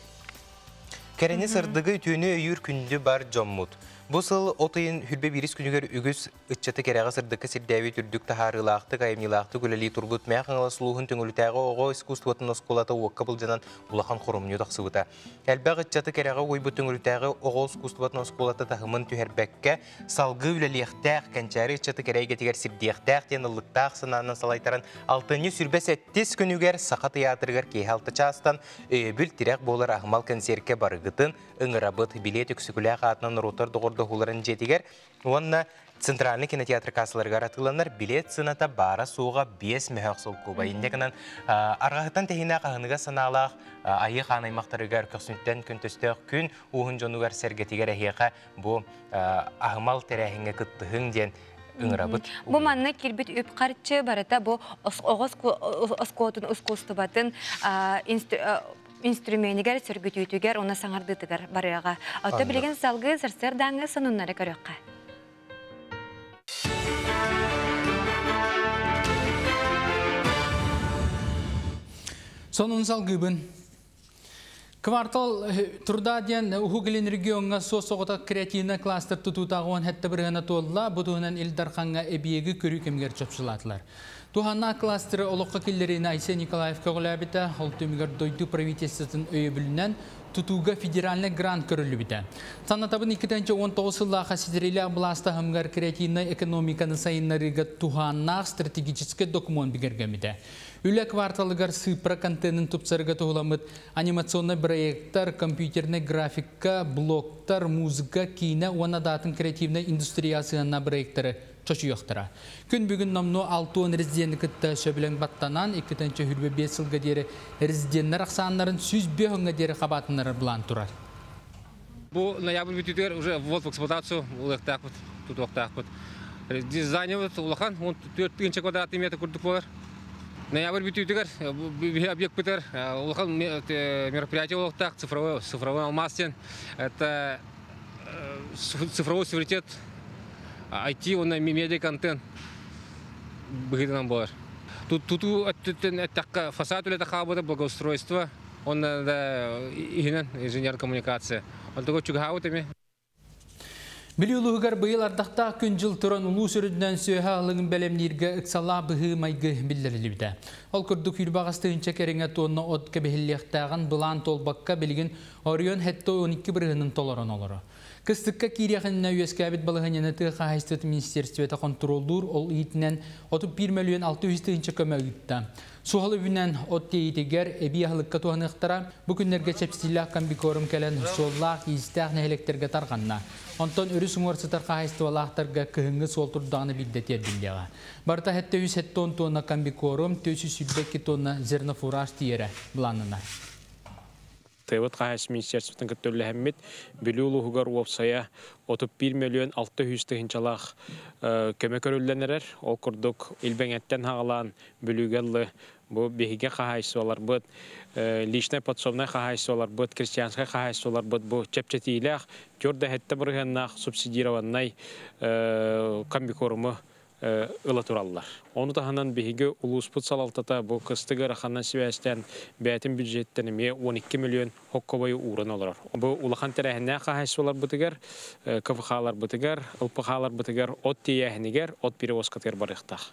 Кэрэни сырдыгы үтүөнү өйүүр күндү бар дьоммут. Бу сыл от ыйын хүрбэ биирис күнүгэр үгүс ыччаты кэрэҕэ сырдыкка сирдээбит үрдүк таһаарыылаахтык, айымньылаахтык үлэлии турбут Мэҥэ Хаҥалас улууһун Төҥүлүтээҕи оҕо искусствотын оскуолата уокка былдьанан улахан хоромньу тахсыбыта. Элбэх ыччаты кэрэҕэ угуйбут Төҥүлүтээҕи оҕо искусствотын оскуолата таһымын түһэрбэккэ, салгыы үлэлиэхтээх, кэнчээри ыччаты кэрэ эйгэтигэр сирдиэхтээх диэн ыллыктаах санаанан салайтаран алтынньы сүрбэ сэттис күнүгэр Саха тыйаатырыгар киэһэ алта чаастан өйөбүл тирэх буолар аһымал кэнсиэркэ барыгытын ыҥырабыт. Билиэт Өксөкүлээх аатынан норуоттар доҕордоһууларын дьиэтигэр уонна Центральный кинотеатр кассаларыгар атыыланар билиэт сыаната баара-суоҕа 5 мөһөөх солкуобай. Инньэ гынан арҕаһыттан тэһиинэ хаһыныга санаалаах айыы хаан аймахтарыгар көхсүнтэн көнтөстөөх күн ууһун дьонугар сэргэтигэр эһиэхэ бу аһымал тэрээһиҥҥэ кыттыһыҥ диэн ыҥырабыт. Бу манна киирбит үп-харчы барыта бу оҕо оскуолатын ускуустубатын инструменигэр, сөргүтүүтүгэр уонна саҥардыытыгар барыаҕа. Оттон билигин салгыы сарсыардааҥҥы сонуннары көрүөххэ. Сонун салгыыбын. Квартал труда диэн Уһук Илин региоҥҥа суос-соҕотох креативнай кластер тутуута уон сэттэ бырыһыана туолла. Бу туһунан Ил Дархаҥҥа эбийиэги көрүү кэмигэр чопчулаатылар. Туһааннаах кластеры олоххо киллэриини Айсен Николаев көҕүлээбитэ. Ол түмүгэр дойду правительствотын өйөбүлүнэн тутууга федеральнай грант көрүллүбүтэ. Санатабын 2019 сыллаахха ситириилээх былаас таһымыгар креативнай экономиканы сайыннарыыга туһааннаах стратегическай докумуон бигэргэммитэ. Үлэ кварталыгар сыыппара контенын тупсарыга туһуламмыт анимационнай проекттар, компьютернай графика, блогтар, музыка, киинэ уонна даатын креативнай индустрия сыһыаннаах проекттары чочуйуохтара. Күн бүгүн номнуо 60 резиденти кытта сөбүлэҥ баттанан, 2025 сылга диэри резиденнэр ахсааннарын 105 өҥҥө диэри хабаатыннарар былаан турар. Бу ноябрь бүтүүтүгэр уже ввод в эксплуатацию ылыахтаахпыт, тутуохтаахпыт. Дизайныбыт улахан, 14 тыһыынча квадратный метр курдук буолар. Ноябрь бүтүүтүгэр биһи объекпытыгар улахан мероприятие буолуохтаах цифровой, цифровой алмаз диэн. Это цифровой суверенитет IT уонна медиа-контент быһыытынан буолар. Тутуу өттүттэн эттэххэ фасад үлэтэ хаалбыта благоустройство уонна да иһинэн инженер коммуникация. Онтуга чугаһаабыт эми. Бүлүү улууһугар быйыл ардахтаах күн-дьыл туран улуус үрдүнэн сүөһэ аһылыгын бэлэмнииргэ ыксалаах быһыы-майгы биллэриллибитэ. Ол курдук Юрбаҕас тыһыынча кэриҥэ туонна от кэбиһиллиэхтээҕин былаан туолбакка билигин оройуон 72 бырыһыанын толорон олоро. Кыстыкка киириэх иннинэ үөскээбит балаһыанньаны тыа хаһаайыстыбатын министиэристибэтэ хонтуруоллуур, ол иитинэн 31 мөлүйүөн 600 тыһыынча көмө ыытта. Суһал үбүнэн от тиэйиитигэр эбии аһылыкка туһаныахтара. Бу күннэргэ чэпчэтиилээх комбикорм кэлэн суоллаах-иистээх нэһилиэктэргэ тарҕанна. Онтон өрүс уҥуор сытар хаһаайыстыбалаахтарга кыһыҥҥы суол турдаҕына биирдэ тиэрдиллиэҕэ. Барыта 770 тонна комбикорм, 422 тонна зернофураж тиийэрэ былааннанар. Тыабыт хаһаайыстыба министерствотын кытта үллэһэммит Бүлүү улууһугар уопсайа 31 мөлүйүөн 600 тыһыынчалаах көмө көрүллэн эрэр. Ол курдук Илбэҥэттэн хаҕалаан Бүлүүгэ ыллы бу биһиги хаһаайыстыбаларбыт, личнай подсобнай хаһаайыстыбаларбыт, крестьянскай хаһаайыстыбаларбыт бу чэпчэтиилээх 47 бырыһыаннаах субсидированнай комбикорму ыла тураллар. Ону таһынан биһиги улууспут салалтата бу кыстык ыараханынан сибээстээн бэйэтин бюджеттэн эмиэ 12 миллион хоккобойу ууран олорор. Бу улахан тэрээһиннээх хаһаайыстыбаларбытыгар, КФХ-ларбытыгар, ЛПХ-ларбытыгар от тиэйээһинигэр, от перевозкатыгар барыахтаах.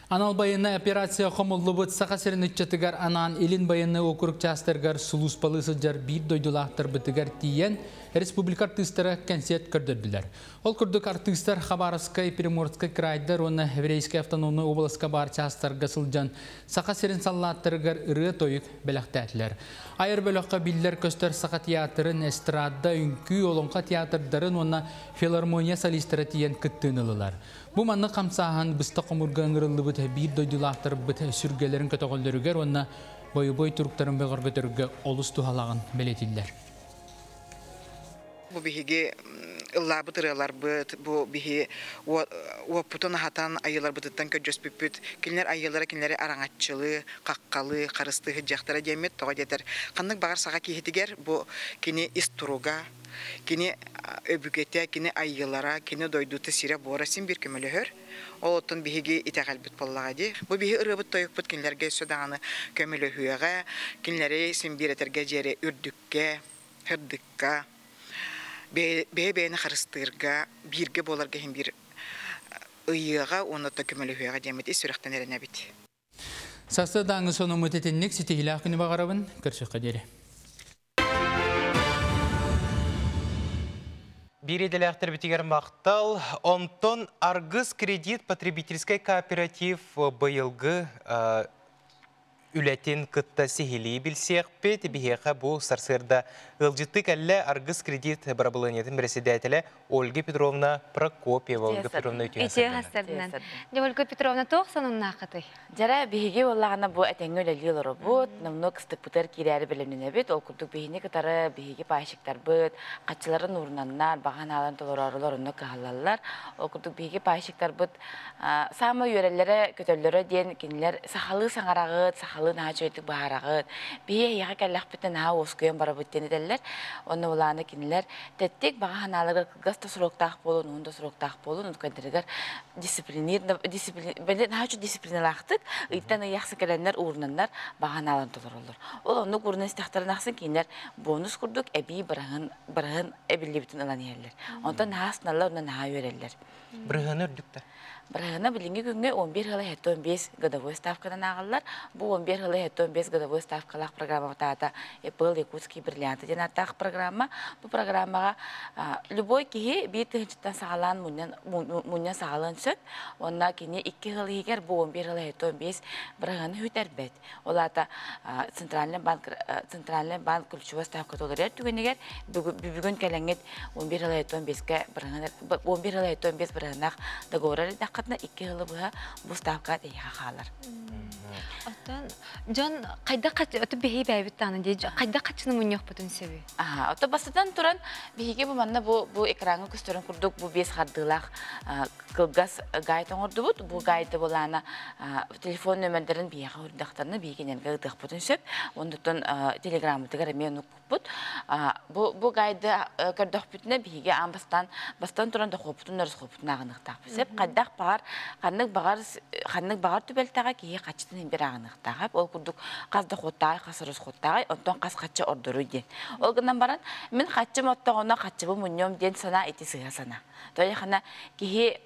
Анал байыаннай операция хомуллубут Саха сирин ыччатыгар анаан Илин байыаннай уокурук чаастарыгар сулууспалыы сылдьар биир дойдулаахтарбытыгар тиийэн республика артыыстара кэнсиэт көрдөрдүлэр. Ол курдук артыыстар Хабаровскай, Приморскай крайдар уонна Еврейскэй автономнай уобаласка баар чаастарга сылдьан Саха сирин саллааттарыгар ырыа-тойук бэлэхтээтилэр. Айар бөлөххө биллэр-көстөр Саха театрын, эстрада, үҥкүү, олоҥхо театрдарын уонна филармония солистара тиийэн кыттыыны ыллылар. Бу маннык хамсааһын быстах хомуурга ыҥырыллыбыт биир дойдулаахтарбыт сүргэлэрин көтөҕөллөрүгэр уонна бойобуой туруктарын бөҕөргөтөргө олус туһалааҕын бэлиэтииллэр. Бу биһиги ыллаабыт ырыаларбыт, бу биһи уоппутун аһатан айыыларбытыттан көрдөспүппүт. Кинилэр айыылара кинилэри араҥаччылыы, хаххалыы, харыстыы сылдьыахтара диэммит. Тоҕо диэтэр, ханнык баҕар саха киһитигэр бу кини ис туруга, кини өбүгэтэ, кини айыылара, кини дойдута сирэ-буора син биир көмөлөһөр. Ол оттон биһиги итэҕэлбит буоллаҕа дии. Бу биһи ырыабыт тойукпут кинилэргэ өссө даҕаны көмөлөһүөҕэ, кинилэри син биир этэргэ дьиэри үрдүккэ, сырдыкка, Бэйэ-бэйэни харыстыырга, бииргэ буоларга иһин биир ыйыаҕа уонна да көмөлөһүөҕэ диэммит ис сүрэхтэн эрэнэбит. Сарсыардааҥҥы сонуммут итинник ситиһиилээх күнү баҕарабын. Көрсүөххэ диэри. Биир идэлээхтэрбитигэр махтал. Онтон Аргыс кредит потребительскай кооператив быйылгы үлэтин кытта сиһилии билсиэхпит. Биһиэхэ бу сарсыарда ыалдьыттыы кэллэ Аргыс кредит бырабылыанньатын бэрэссэдээтэлэ Ольга Петровна Прокопьева. Ольга Петровна үтүө сарсыарданан. Ольга Петровна туох сонуннааххытый? Дьара биһиги буоллаҕына бу этэҥҥэ үлэлии олоробут, номнуо кыстыкпытыгар киирээри бэлэмнэнэбит. Ол курдук биһини кытары биһиги пайщиктарбыт хаччыларын уурунаннар, баҕа санааларын толороорулар онно кыһаллаллар. Ол курдук биһиги пайщиктарбыт саамай үөрэллэрэ, көтөллөрө диэн кинилэр сахалыы саҥараҕыт, сахалыы наһаа үчүгэйдик быһаараҕыт. Биһи эһиэхэ кэллэхпитинэ наһаа уоскуйан барабыт диэн этэллэр. Онно былаана кинилэр тэттик баҕа санааларыгар кылгас да сроктаах буолун, уһун да сроктаах буолун, үкэрдэригэр дисциплинир наһаа дисциплиналаахтык ыйтан ый ахсын кэлэннэр уурунаннар баҕа санааларын толороллор. Ол оннук уурунан истэхтэрин ахсын кинилэр бонус курдук эбии быраһын быраһын эбиллибитин ылан иһэллэр. Онтон наһаа астыналлар уонна наһаа үөрэллэр. Бырыһыаны үрдүктэр. Бырыһыана билиҥҥи күҥҥэ 11 ыла 75 годовой ставканан ааҕаллар. Бу 11 ыла 75 годовой ставкалаах программабыт аата Apple Якутские бриллианты диэн ааттаах программа. Бу программаҕа любой киһи биир тыһыынчаттан саҕалаан мунньан саҕалыан сөп. Уонна кини икки сыл иһигэр бу 11 ыла 75 бырыһыаны сүтэрбэт. Ол аата Центральный банк Центральный банк ключевой ставка толорор түгэнигэр бүгүн кэлэҥҥит 11 ыла 75-ке бырыһыан 11 ыла 75 бырыһыаннаах договор эрдэххитинэ икки сылы быһа бу ставка эйиэхэ хаалар. Оттон дьон хайдах оту биһи бэйбит даҕаны дии хайдах хаччыны мунньуохпутун сөбүй? Аха, ото бастатан туран биһиги бу манна бу бу экраҥҥа көстөрүн курдук бу биэс хардыылаах кылгас гайд оҥордубут. Бу гайды былаана телефон нөмердэрин биһиэхэ үрдэхтэринэ биһиги кинилэргэ ыытыахпытын сөп. Оннуттан телеграммытыгар эмиэ оннукпут. Бу бу гайды көрдөхпүтүнэ биһиги аан бастаан бастан туран дохуоппутун өрөскуоппутун ааҕыныахтаахпыт сөп. Хайдах баҕар ханнык баҕар ханнык баҕар түбэлтэҕэ киһи хаччытын иһин ааҕыныахтаах. Ол курдук хас дохуоттааҕый, хас өрөскуоттааҕый, онтон хас хаччы ордоруй диэн. Ол гынан баран мин хаччым оттоҕуна хаччыбы мунньуом диэн санаа ити сыыһа санаа. Тояхана киһи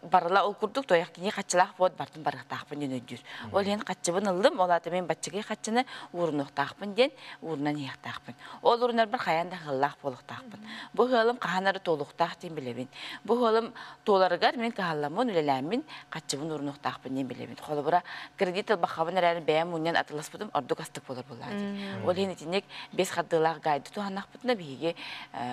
барыла ол курдук тоях кини хаччылаах буот бартын барыахтаахпын диэн өйдүүр. Ол иһин хаччыбын ыллым, ол аата мин баччыгый хаччыны уурунуохтаахпын диэн уурунан иһиэхтаахпын. Ол уурунарбар хайаан да ыаллаах буолуохтаахпын. Бу ыалым хаһан эрэ туолуохтаах диэн билэбин. Бу ыалым туоларыгар мин кыһалламмын, үлэлээммин хаччыбын уурунуохтаахпын диэн билэбин. Холобура, кредит ылбаххабын эрээри бэйэм мунньан атыласпытым ордук астык буолар буоллаҕа дии. Ол иһин итинник бес хардыылаах гайды туһаннахпытына биһиги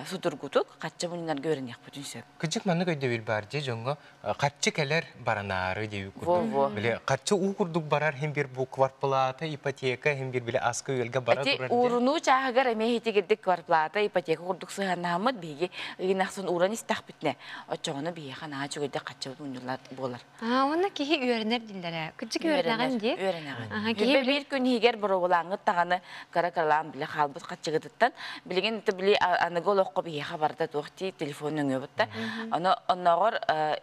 судургутук хаччы мунньунарга үөрэниэхпитин сөп. Кырдьык маннык өйдөбүл баар дьэ дьоҥҥо харчы кэлэр баранаары диэбит курдук. Били харчы уу курдук барар иһин бир бу квартплата, ипотека иһин бир били аска үөлгэ бара турар. Уурунуу чааһыгар эмиэ итигирдик квартплата, ипотека курдук сыһаннааммыт биһиги ыйын ахсын ууран истэхпитинэ оччоҕуна биһиэхэ наһаа үчүгэйдик хаччыбыт мунньуллар буолар. Аа, уонна киһи үөрэнэр дииллэрэ. Кырдьык үөрэнэҕин дии. Үөрэнэҕин. Киһи биир күн иһигэр боруобалааҥҥыт даҕаны кыра-кыралаан билэ хаалбыт хаччыгытыттан билигин били аныгы олоххо биһиэхэ барыта туох дии телефон нөҥүө бутта. Ону оннооҕор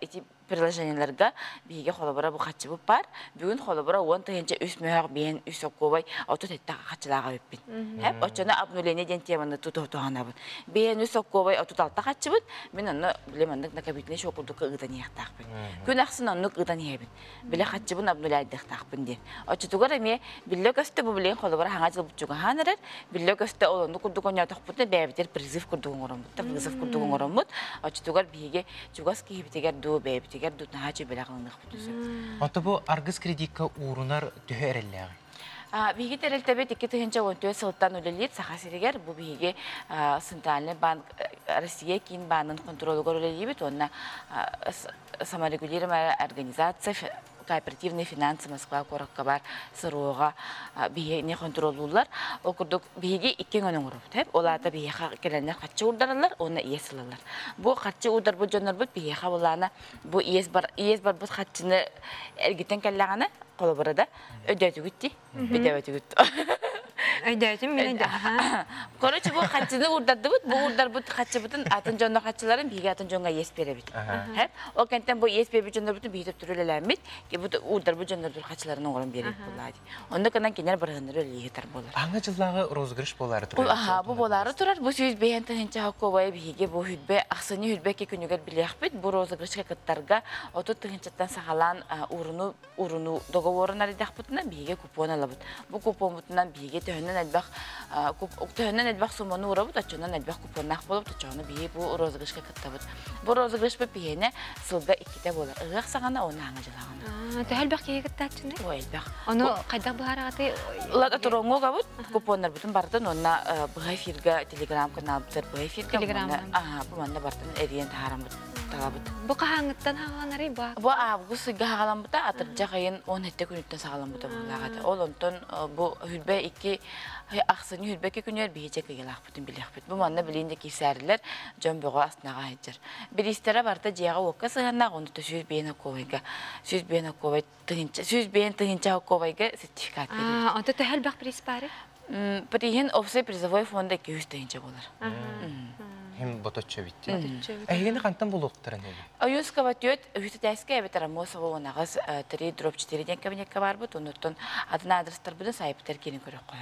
ити приложениеларга биһиги холобура бу хаччыбыт баар. Бүгүн холобура 10 003 мөһөх биэн үс окуобай 37 хаччылааҕа эбиппин. Хэп оччону обнуление диэн теманы тутуһанабын. Биэн үс окуобай 36 хаччыбыт. Мин онно биле маннык накопительный счет курдук ыытан иһиэхтаахпын. Күн ахсын оннук ыытан иһэбин. Биле хаччыбын обнуляйдыахтаахпын диэн. Оччотугар эмиэ биллэ көстө бу билигин холобура хаҥа дьыл чугаһаан эрэр. Биллэ көстө ол оннук курдук оҥоотохпутуна бэйэбитигэр призыв курдук оҥороммут да вызов курдук оҥороммут. Оччотугар биһиги чугас киһибитигэр дуу бэйэбитигэр дуу наһаа үчүгэй ылыныахпытын сөп. Онто бу аргыс кредикка уурунар төһө эрэллээҕий? Биһиги тэрилтэбит 2014 сылтан үлэлиир Саха сиригэр. Бу биһиги Центральный банк Россия киин баанын контролугар үлэлиибит уонна саморегулируемая организация кооперативные финансы Москва куоракка бар СРО-ҕа биһигини контроллууллар. Ол курдук биһиги икки өҥөнү оҥоробут. Ол аата биһиэхэ кэлэннэр харчы уурдараллар уонна иэс ылаллар. Бу харчы уурдарбыт дьоннорбут биһиэхэ булаана бу иэс бар иэс барбыт харчыны эргитэн кэллэҕинэ холобура да өйдөөтүгүт дии өйдөөбөтүгүт. Өйдөөтүм мин өйдөө. Короче, бу хаччыны урдардыбыт, бу урдарбыт хаччыбытын атын дьонно хаччыларын биһиги атын дьоҥҥо иэс биэрэбит. Хэп. Ол кэнтэн бу иэс биэрбит дьоннорбутун биһиги төптөрүлэлээммит, бу урдарбыт дьоннордур хаччыларын оҥорон биэрэбит буоллаа дии. Онно кынан кинилэр бырыһыннары үлэлииһитэр буолар. Аҥа дьыллааҕы розыгрыш буолаары турар. Аха, бу буолаары турар. Бу 105 тыһыынча хоккобайы биһиги бу хүрбэ ахсынньы хүрбэ күнүгэр билиэхпит. Бу розыгрышка кыттарга 30 тыһыынчаттан саҕалаан ууруну ууруну договорун арыйдахпытына биһиги купон алабыт. Бу купонбутунан биһиги төһөнөн элбэх сумманы уурабыт, оччонон элбэх купоннаах болобут, оччону биһиги бу розыгрышка кыттабыт. Бу розыгрыш бу биһиэнэ сылга иккитэ буолар. Ыһыах саҕана, оны аҥа дьылаҕана. Төһө элбэх киһи кыттааччыны? О, элбэх. Ону хайдах быһаарагаты? Лата туроҥҥо купоннарбытын бартын, онна быһа эфирга телеграм каналбытар быһа эфирга. Телеграм. Аха, бу манна бартын эриэн таһаарамыт талабыт. Бу хаһааҥҥыттан хаҕаланарый ба? Бу август ыйга хаҕаламмыта, атырдьах айын 17 күнүттэн саҕаламмыта буоллаҕата. Ол онтон бу хүрбэ икки ахсынньы 22 күнүгэр биһиэчэ кыйылаахпытын билиэхпит. Бу манна билиин де киисээрилер дьон бөҕө астынаҕа сылдьар. Бириистэрэ барта дьиэҕэ уокка сыһаннаах, ону 105 окуобайга 105 окуобай тыһынча 105 тыһынча окуобайга сертификат берер. Онто төһө элбэх приз баары? Приһин опсай призовой фонда 200 тыһынча болар. Хим боточчо битти. Эһигини хантан булуохтарын эби? Ойуускаба түөт үһүтэтээскэ эбэтэр Аммосова 18 3/4 диэн кабинекка барбыт, оннуттан атын адрестарбытын сайыптар киирин көрөккө.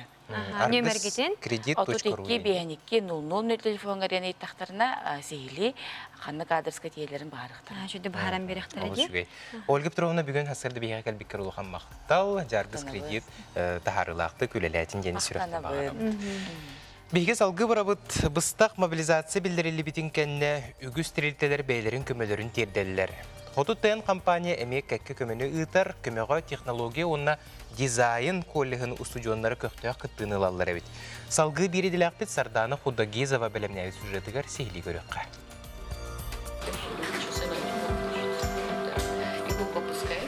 Нөмергитин? Кредит. 32 52 00 телефонга рен ыйттахтарына сиһили ханнык адреска тиэлерин баарыктар. Жүдү бааран берехтер ди. Ольга Петровна, бүгүн хасырды биһиэхэ кэлбиккэр улахан махтал, Жаргыс кредит таһаарыылаахтык үлэлээтин диэн сүрэхтэн баҕарабыт. Биһиги салгыы барабыт. Быстах мобилизация биллэриллибитин кэннэ үгүс тэрилтэлэр бэйэлэрин көмөлөрүн тиэрдэллэр. Хоту ТН компания эмиэ кэккэ көмөнү ыытар, көмөҕө технология уонна дизайн колледжын устудьуоннары көхтөөх кыттыыны ылаллар эбит. Салгыы биир идэлээхпит Сардана Худогизова бэлэмнээбит сюжетыгар сиһилии көрүөххэ.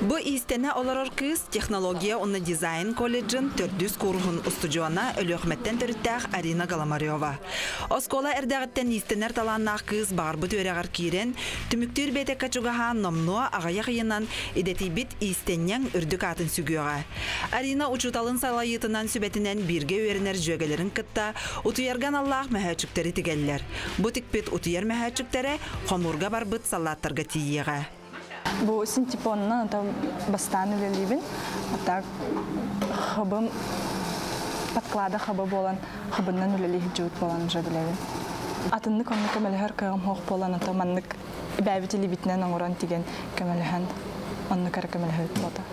Бу иистэнэ олорор кыыс технология уонна дизайн колледжын төрдүс кууруһун устудьуона, Өлүөхүмэттэн төрүттээх Арина Голомарева. Оскуола эрдэҕиттэн иистэнэр талааннаах кыыс баҕарбыт үөрэҕэр киирэн, түмүктүүр биэтэккэ чугаһаан номнуо аҕыйах ыйынан идэтийбит иистэнньэҥ үрдүк аатын сүгүөҕэ. Арина учууталын салайыытынан, сүбэтинэн бииргэ үөрэнэр дьүөгэлэрин кытта утуйарга аналлаах мөһөөччүктэри тигэллэр. Бу тикпит утуйар мөһөөччүктэрэ хомуурга барбыт саллааттарга тиийиэҕэ. Бу синтепонна там бастаан үлэлиибин. Так хабым подклада хаба болан хабыннан үлэлии жуут болан уже билэбин. Атыннык онну көмөлөһөр кыаҕым хоох болан ата маннык бэбит илибитинэн оҥорон тиген көмөлөһөн онну кара көмөлөһөбүт бота.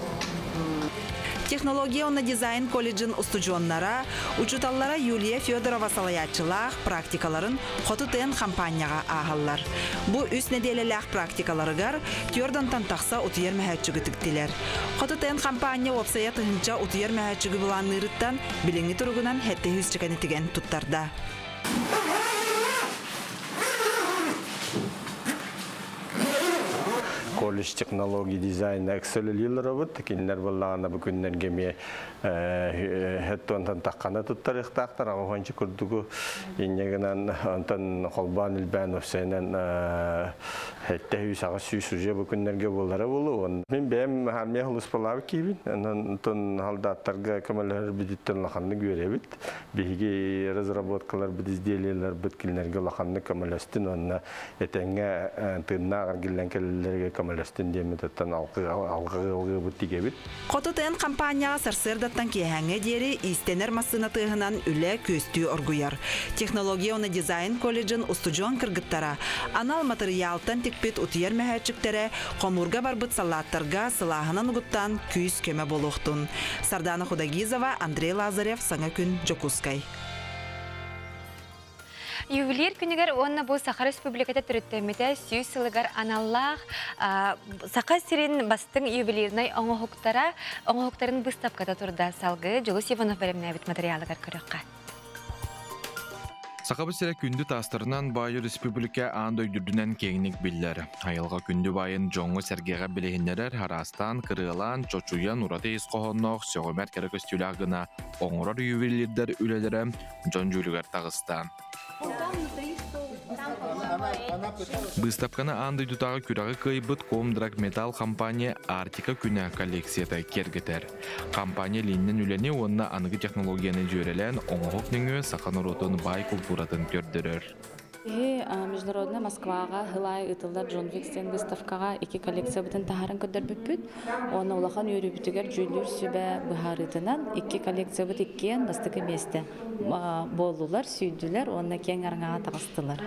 Технология уонна дизайн колледжын устудьуоннара, учууталлара Юлия Федорова салайааччылаах практикаларын Хоту ТН компанияҕа ааһаллар. Бу үс нэдиэлэлээх практикаларыгар 410-тан тахса утуйар мөһөөччүгү тиктилэр. Хоту ТН компания уопсайа 1000 утуйар мөһөөччүгү былаанныырыттан билиҥҥи туругунан 700 тигэн туттарда. Колледж технологии дизайна эксэлэлиилэрабыт кинилэр буоллаҕына бу күннэргэ эмиэ хэттуонтан таххана туттарыахтаахтар аҕыһончу курдугу инньэ гынан онтон холбоон илбээн уопсайынан 700-800 уже бу күннэргэ буолара буолуо. Мин бэйэм армия сулууспалаабыт киһибин, онтон солдаттарга көмөлөһөр бүтүттэн улаханнык үөрэбит. Биһиги разработкаларбыт, изделиеларбыт кинилэргэ улаханнык көмөлөстүн уонна этэҥҥэ тыыннаах эргиллэн кэлэллэргэ көмөлөстүн диэммититтэн алгыы тигебит. Хоту ТН компанияҕа сарсыардаттан киэһээҥҥэ диэри иистэнэр массыына тыаһынан үлэ күөстүү оргуйар. Технология уонна дизайн колледжын устудьуон кыргыттара анал матырыйаалтан тикпит утуйар мөһөөччүктэрэ хомуурга барбыт саллааттарга сылааһынан угуттаан күүс көмө буолуохтун. Сардана Худогизова, Андрей Лазарев, Саҥа күн, Дьокуускай. Ювелир күнүгэр уонна бу Саха Республиката төрүттэммитэ 100 сылыгар аналлаах Саха сирин бастыҥ ювелирнай оҥоһуктара оҥоһуктарын быыстапката турда. Салгыы Дьулус Иванов бэлэмнээбит материалыгар көрүөххэ. Сахабыт сирэ күндү таастарынан баай республика аан дойдурдунан киэҥник биллэр. Айылҕа күндү баайын дьоҥҥо сэргэҕэ билиһиннэрэр, араастаан, кырыалаан, чочуйан, ураты ис хоһоонноох, сөҕүмэр кэрэ көстүүлээх гына оҥорор ювелирдэр үлэлэрэ дьон дьүүлүгэр таҕыста. Быыстапканы аан дойдутааҕы күрэҕи кыайбыт Комдрагметалл компания Арктика күнэ коллекцията киэргэтэр. Компания илииннэн үлэни уонна аныгы технологияны дьүөрэлээн оҥоһук нөҥүө саха норуотун баай култууратын көрдөрөр. Биһи Международная Москваҕа сыл аайы ыытыллар Джон Викс диэн выставкаҕа икки коллекциябытын таһааран көрдөрбүппүт. Уонна улахан үөрүүбүтүгэр дьүүллүүр сүбэ быһаарыытынан икки коллекциябыт иккиэн бастакы миэстэ буоллулар, сүүйдүлэр уонна киэҥ араҥаҕа таҕыстылар.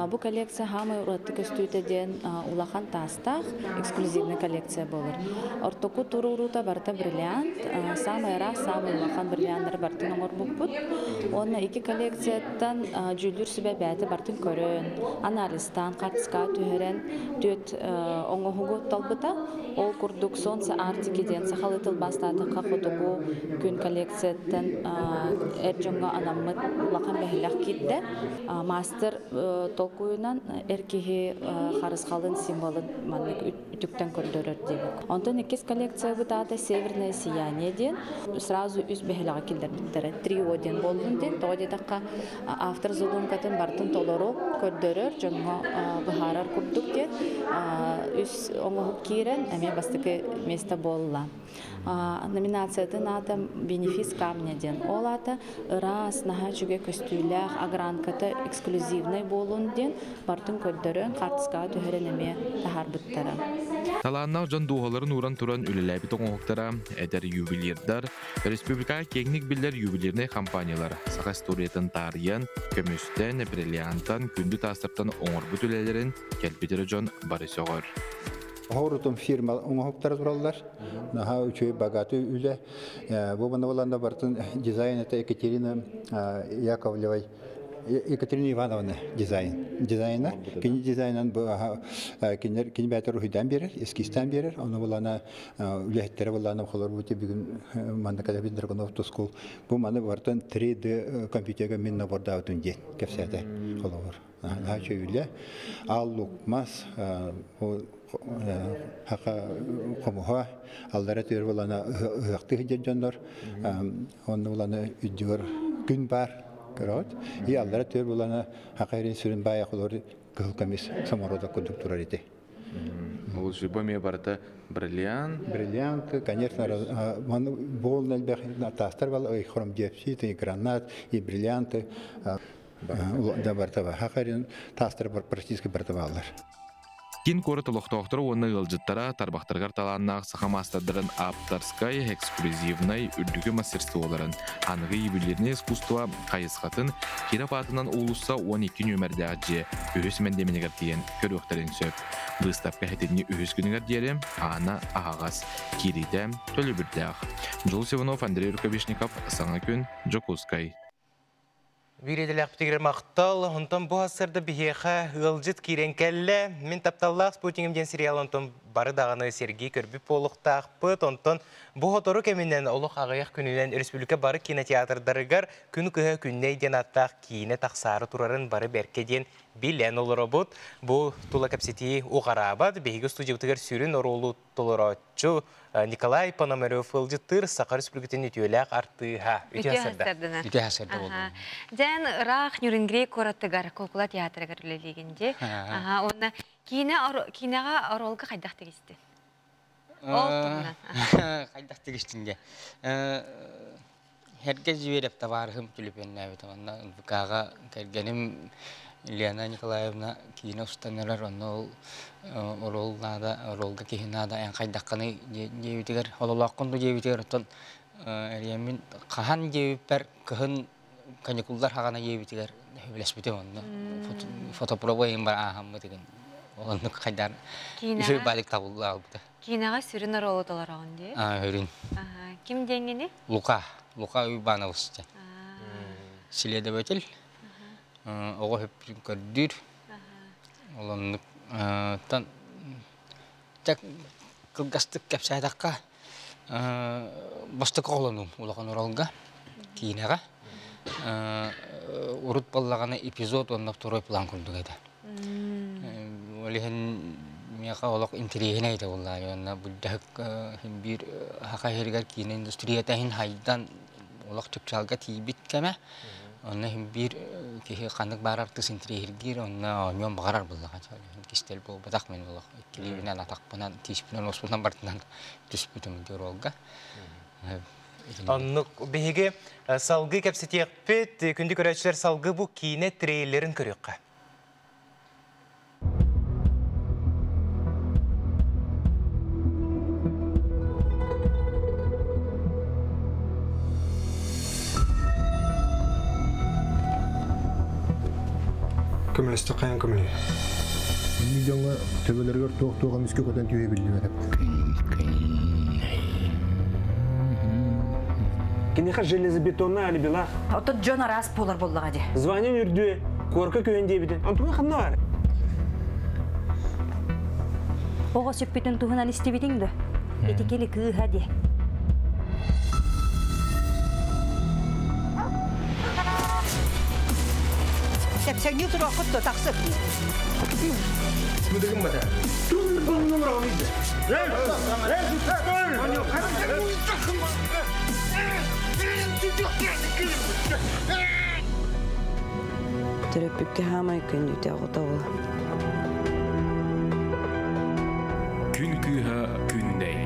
Бу коллекция хаамай ураты көстүүтэ диэн улахан таастаах эксклюзивный коллекция буолар. Ортоку туруоруута барыта бриллиант, самый ыраас, самый улахан бриллианнары барытын оҥорбуппут. Уонна икки коллекцияттан дьүүллүүр сүбэ бэйэтэ барытын көрөн, анализтаан, хаартыскаҕа түһэрэн түөрт оҥоһугу талбыта. Ол курдук Солнце Арктики диэн сахалыы тылбаастаатахха хотугу күн коллекцияттан эр дьоҥҥо анаммыт улахан бэһилэх киирдэ. Мастер толкуйунан эр киһи харысхалын символын маннык үтүктэн көрдөрөр диэбит. Онтон иккис коллекциябыт аата Северное сияние диэн сразу үс бэһилэҕи киллэрбиттэрэ. Трио диэн буоллун диэн. Тоҕо диэтэххэ автор задумкатын барытын толору көрдөрөр, дьоҥҥо быһаарар курдук диэн үс оҥоһук киирэн эмиэ бастакы место буолла. Номинациятын аата «Бенефис камня» диэн. Ол аата ыраас, наһаа үчүгэй көстүүлээх, огранката эксклюзивнай буолун диэн барытын көрдөрөн, хаартыскаҕа түһэрэн эмиэ таһаарбыттара. Талааннаах дьон дууһаларын ууран туран үлэлээбит оҥоһуктара, эдэр ювелирдар, республикаҕа киэҥник биллэр ювелирнай компаниялар саха историятын таарыйан, көмүстэн, бриллиантан, күндү таастартан оҥорбут үлэлэрин кэлбит эрэ дьон бары сөҕөр. Оһорутум фирма оҥоһуктара тураллар. Наһаа үчүгэй богатый үлэ. Бу манна бартын дизайн это Екатерина Яковлевой Екатерина Ивановна дизайн. Дизайна. Кини дизайнан кинилер кини бээтэр уһуйдан берер, эскизтан берер. Оны булана үлэһиттере булана холор бу бүгүн манна кэлэбит Драгунов Тускул. Бу маны бартын 3D компьютерга мин набордаабытын диэн кэпсээтэ холобур. Наһаа үчүгэй Ал лукмас хака хомуха аллара түөр булана ыһыахты сылдьар дьоннор онно булана үддүгэр күн бар көрөт и аллара түөр булана хака эрин сүрүн баайа холор кыһыл көмүс самородок курдук турар ити. Ол сүбэ эмиэ барыта бриллиант. Бриллиант, конечно, буол элбэх таастар бал, хромдиопсид, и гранат, и бриллианты. Да барыта бар. Хакарин таастар практически барыта бааллар. Киин куорат олохтоохторо уонна ыалдьыттара тарбахтарыгар талааннаах саха маастардарын ааптарскай, эксклюзивнай, үрдүкү мастерстволарын, аныгы ювелирнай искусство хайысхатын Киров аатынан уулусса 12 нүөмэрдээх дьиэ үһүс мэндиэмэнигэр тиийэн көрүөхтэрин сөп. Быыстапка сэтинньи үһүс күнүгэр диэри аана аһаҕас, киириитэ төлөбүрдээх. Дьулус Иванов, Андрей Рукавишников, Саҥа күн, Дьокуускай. Биир идэлээхпитигэр махтал. Онтон бу сарсыарда биһиэхэ ыалдьыт киирэн кэллэ. Мин тапталлаах спутнигым диэн сериал онтон бары даҕаны сэргии көрбүт буолуохтаахпыт. Онтон бу сотору кэминэн олох аҕыйах күнүнэн республика бары кинотеатрдарыгар Күн кыһа күннэй диэн ааттаах киинэ тахсаары турарын бары бэркэ диэн билэн олоробут. Бу тула кэпсэтии уҕараабат. Биһиги студиябытыгар сүрүн оруолу толорооччу Николай Пономарев ыалдьыттыыр Саха Республикатын үтүөлээх артыыһа. Үтүө сарсыардана. Үтүө сарсыарда буоллун. Дьэн ыраах Нюрингри куоратыгар куукула театрыгар үлэлиигин дии. Аха, уонна киинэ киинэҕэ оруолга хайдах тигистин? Ол туһунан. Хайдах тигистин дии. Эргэ Зверев табаарыһым түлүпүөннээбитэ уонна НВК-ҕа кэргэним Лена Николаевна киинэ устан эрэр, онно ол оруол наада, оруолга киһи наада, эн хайдаххыный диэбитигэр, ололооххун дуу диэбитигэр, оттон эрийэммин хаһан диэбиппэр кыһын каникуллар хаҕана диэбитигэр сөбүлэспитим онно фотопроба иһин бар ааһаммыт игин оннук хайдар үчүгэй баалык табылла албыта. Киинэҕэ сүрүн оруолу толороҕун дии? Сүрүн. Ким диэҥҥиний? Лука. Лука Уйбанович диэн. Следователь. Оҕо сөппүтүн көрдүүр. Ол оннук тан кылгастык кэпсээтэххэ бастакы оҕолонуум улахан оруолга киинэҕэ. Урут буоллаҕына эпизод уонна второй план курдук этэ. Ол иһин миэхэ олох интэриэһинэй этэ буоллаҕа уонна былдьаһык биир саха сиригэр киинэ индустрията иһин хайдан олох чыпчаалга тиийбит кэмэ. Онно иһин биир киһи ханнык баар артыыс интириэһиргиир, онно оонньуон баҕарар буоллаҕа. Кистэл буолбатах мин олох иккилиибинэн, атахпынан, тииспинэн, уоспунан бартынан түспүтүм ити оруолга. Оннук биһиги салгыы кэпсэтиэхпит. Күндү көрөөччүлэр салгыы бу киинэ трейлерин көрүөххэ. Көмөлөстө хайан көмөлө. Инник дьоҥҥо төбөлөрүгэр туох-туох эмискэ көтөн түһэ биллибэт Киниэхэ железобетонный алибилаах. Оттон дьон араас буолар буоллаҕа дии. Звание үрдүө, куорка көһөн диэбитин. Онтуга ханна бар? Оҕо сүппүтүн туһунан истибитиҥ да? Ити кили кыыһа дии. Тэпсэҥнии туруоххут да тахсып. Мыдыгым бата. Төрөппүккэ хаамай күндүтэ оҕото була. Күн кыыһа күннэй.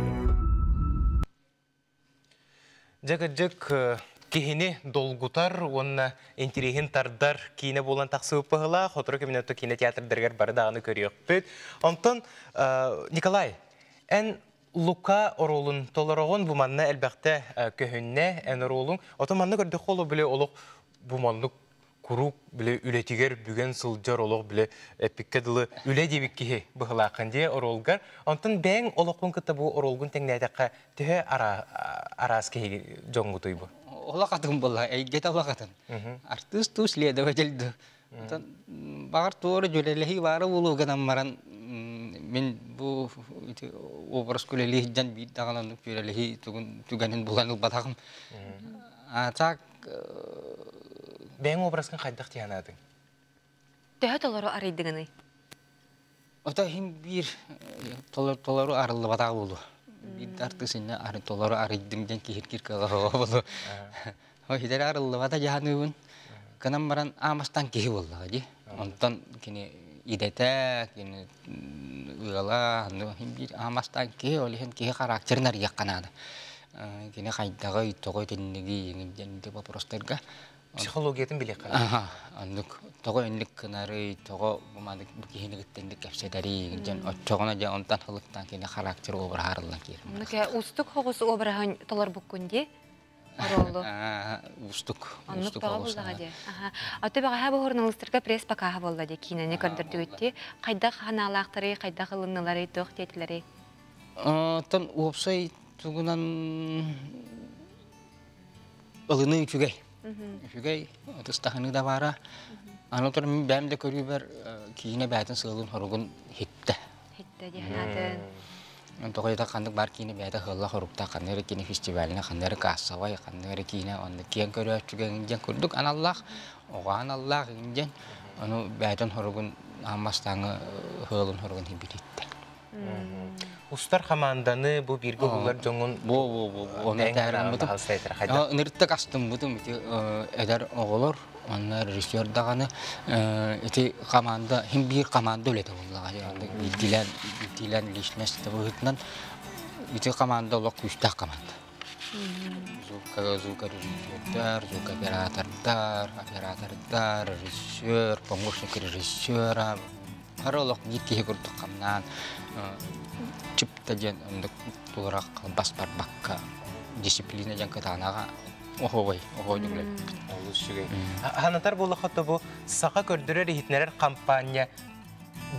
Дьэ кырдьык киһини долгутар уонна интириэһин тардар киинэ буолан тахсыбыт быһыылаах. Сотору кэминэн киинэ театрдарыгар бары даҕаны көрүөхпүт. Онтон Николай, эн Лука оруолун толороҕун бу манна элбэхтэ көһүннэ эн оруолуҥ. Отон манна көрдөххө олох били олох бу маннык куруук били үлэтигэр бүгэн сылдьар олох били эппиккэ дылы үлэ диэбит киһи быһылааххын дии оруолгар. Онтон бэйэҥ олоххун кытта бу оруолгун тэҥнээтэххэ төһө араас киһи дьоҥҥутуй бу? Олох атын буолла, эйгэтэ олох атын. Артыыс туу, следователь ду. Онтон баҕар туора дьүөрэлэһии баара буолуо гынан баран мин бу ити образ үлэлии сылдьан биир даҕаны оннук дьүөрэлэһии тугун түгэнин булан ылбатаҕым. А так Бэйэҥ образкын хайдах дии санаатыҥ? Төһө толору арыйдыгыный? Ото иһин биир толору арыллыбатах буолуо. Биир да артыыс иннэ толору арыйдым диэн киһиргиир кыаҕа суоҕа буолуо. Хитэрэ арыллыбата дьаһаныыбын. Гынан баран аамастан киһи буоллаҕа дии. Онтон кини идэтэ, кини ыала, биир аамастан киһи, ол иһин киһи характерын арыйыахха наада. Кини хайдаҕый, тоҕо итиннигий диэн вопростарга Психологиятын билиэххэ. Аха, оннук тоҕо инник гынарый, тоҕо бу маннык бу киһини кытта инник кэпсэтэрий диэн оччоҕуна дьэ онтон халыктаан кини характер обраһа арыллан киирэр. Оннук уустук хоҕус обраһын толорбуккун дии оруолу. Уустук. Оннук тоҕо буллаҕа дии. Аты бэҕэһээ бу журналистарга пресс покаһа буолла дии киинэни көрдөрдүгүт дии. Хайдах ханаалаахтарый, хайдах ылынныларый, туох диэтилэрий? Оттон уопсай тугунан ылыныы үчүгэй. Үчүгэй, ытыстаһыныы да баара. Аны туран мин бэйэм да көрүүбэр киинэ бэйэтин сыалын-соругун хиттэ. Хиттэ дии санаатын. Тоҕо диэтэх ханнык баар киинэ бэйэтэ сыалла-соруктаах, ханнык эрэ киинэ фестивалына, ханнык эрэ кассовай, ханнык эрэ киинэ онно киэҥ көрөөччүгэ диэн курдук аналлаах, оҕо аналлаах диэн ону бэйэтин соругун аан бастааҥы сыалын-соругун хибититтэ. Устар хамаанданы бу бииргэ уһуллар дьоҥун бу ону этээрин ыныртык астыммытым ити эдэр оҕолор онно режиссер даҕаны ити команда хим биир команда үлэтэ буоллаҕа биирдиилээн биирдиилээн личность быһыытынан ити команда олох күүстээх команда звукорежиссердар звукооператордар оператордар режиссер помощник режиссера Хара олох биир киһи курдук хамнаан чипта диэн оннук туорах бас барбакка дисциплина диэн кытаанаҕа оһуобай оһуой үлэлэппит. Олус үчүгэй. Ханатар буоллахха бу саха көрдөрөр иһитинэрэр хампаанньа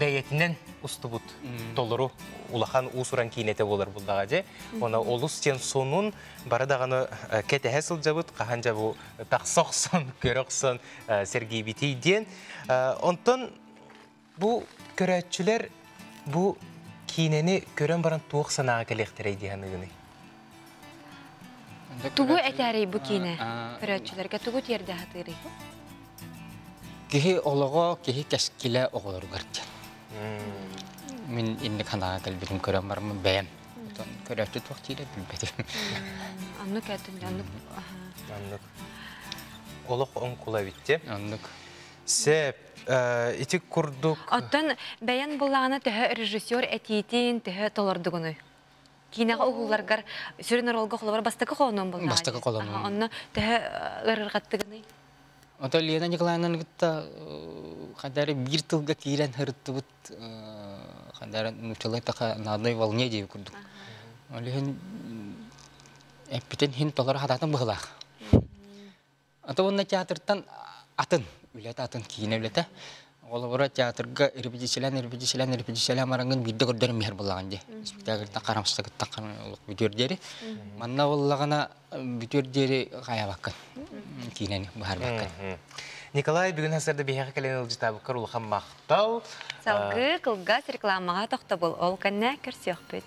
бэйэтинэн устубут толору улахан уус-уран киинэтэ буолар буллаҕа дьэ. Она олус диэн сонун бары даҕаны кэтэһэ сылдьабыт хаһан дьэ бу тахса охсон, көрө охсон сэргиибитий диэн. Онтон Бу көрөөччүлэр бу киинэни көрөн баран туох санааҕа кэлиэхтэрэй дии саныыгыный? Тугу этээрий бу киинэ? Көрөөччүлэргэ тугу тиэрдэ сатыырый? Киһи олоҕо, киһи кэскилэ оҕолоругар диэн. Мин инник санааҕа кэлбитим көрөн бараммын бэйэм. Көрөөччү туох диирэ билбэтим. Оннук этин, оннук. Оннук. Олох оҥкула битте. Оннук. Сеп, ити курдук. Оттон бэйэн буллаҕына төһө режиссер этиитин төһө толордугунуй? Киинэҕэ уһулларгар сүрүн оруолга холобур бастакы холонуон буллаҕа. Бастакы холонуом. Онно төһө ыарырҕаттыгыный? Ото Лена Николаевнаны кытта хадары биир тылга киирэн һырыттыбыт хадары нууччалыы таха на одной волне диэби курдук. Ол иһин эппитин хин толоро хатаатын быһылаах. Ата уонна театртан атын үлэтэ атын киинэ үлэтэ. Холобура театрга репетициялаан репетициялаан репетициялаан бараҥҥын биирдэ көрдөрөн биһэр буоллаҕын дии. Спектакльтан харамсыгыттан олох бүтүөр диэри. Манна буоллаҕына бүтүөр диэри хайабаккын киинэни быһаарбаккын. Николай бүгүн сарсыарда биһиэхэ кэлэн ыалдьытаабыккар улахан махтал. Салгыы кылгас рекламаҕа тохтобул. Ол кэннэ көрсүөхпүт.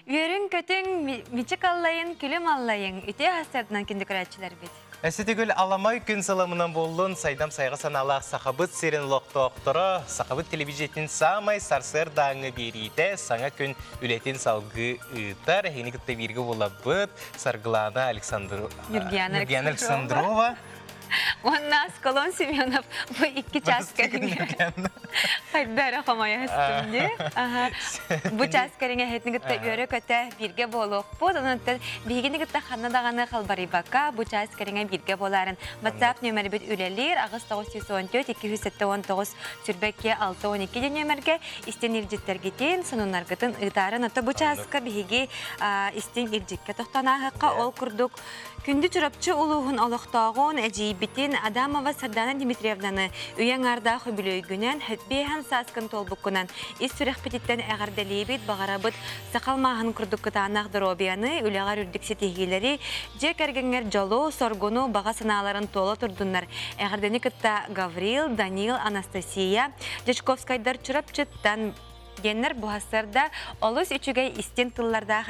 Үөрүҥ-көтүҥ, мичик аллайын, күлүм аллайын, үтүө сарсыарданан күндү көрөөччүлэрбит. Эситигүл аламай күн сыламынан буоллун, сайдам сайға санаалаах Сахабыт сирин олохтоохторо, Сахабыт телевидениетин саамай сарсыардааҥҥы биэриитэ саҥа күн үлэтин салгыы ыытар. Эһигини кытта бииргэ буолабыт Саргылана Александр... Нюргияна Александрова. Уонна Аскалон Семенов бу икки час кэриҥэ хайда эрэ хомойо сыстым дии. Бу час кэриҥэ эһэтини кытта үөрэ-көтө бииргэ буолуохпут. Онон биһигини кытта ханна даҕаны халбарыйбакка бу час кэриҥэ бииргэ буоларын WhatsApp нүөмэрбит үлэлиир 8 914 279 22 612 диэн нүөмэргэ истин илдьиттэргитин, сонуннаргытын ыытаарын. Ото бу чааска биһиги истин илдьиккэ тохтоон ааһыахха. Ол курдук Күндү Чурапчы улууһун олохтооҕун, эдьиийбитин Адамова Сардана Дмитриевнаны үйэ аҥаардаах үбүлүөйгүнэн, биэһэн сааскын туолбуккунан ис сүрэхпититтэн эҕэрдэлиибит, баҕарабыт саха алмааһын курдук кытаанах доруобуйаны, үлэҕэр үрдүк ситиһиилэри, дьиэ кэргэҥҥэр дьолу, соргуну, баҕа санааларын туола турдуннар. Эҕэрдэни кытта Гаврил, Данил, Анастасия Дьячковскайдар Чурапчыттан диэннэр буһассарда олус үчүгэй истин тыллардаах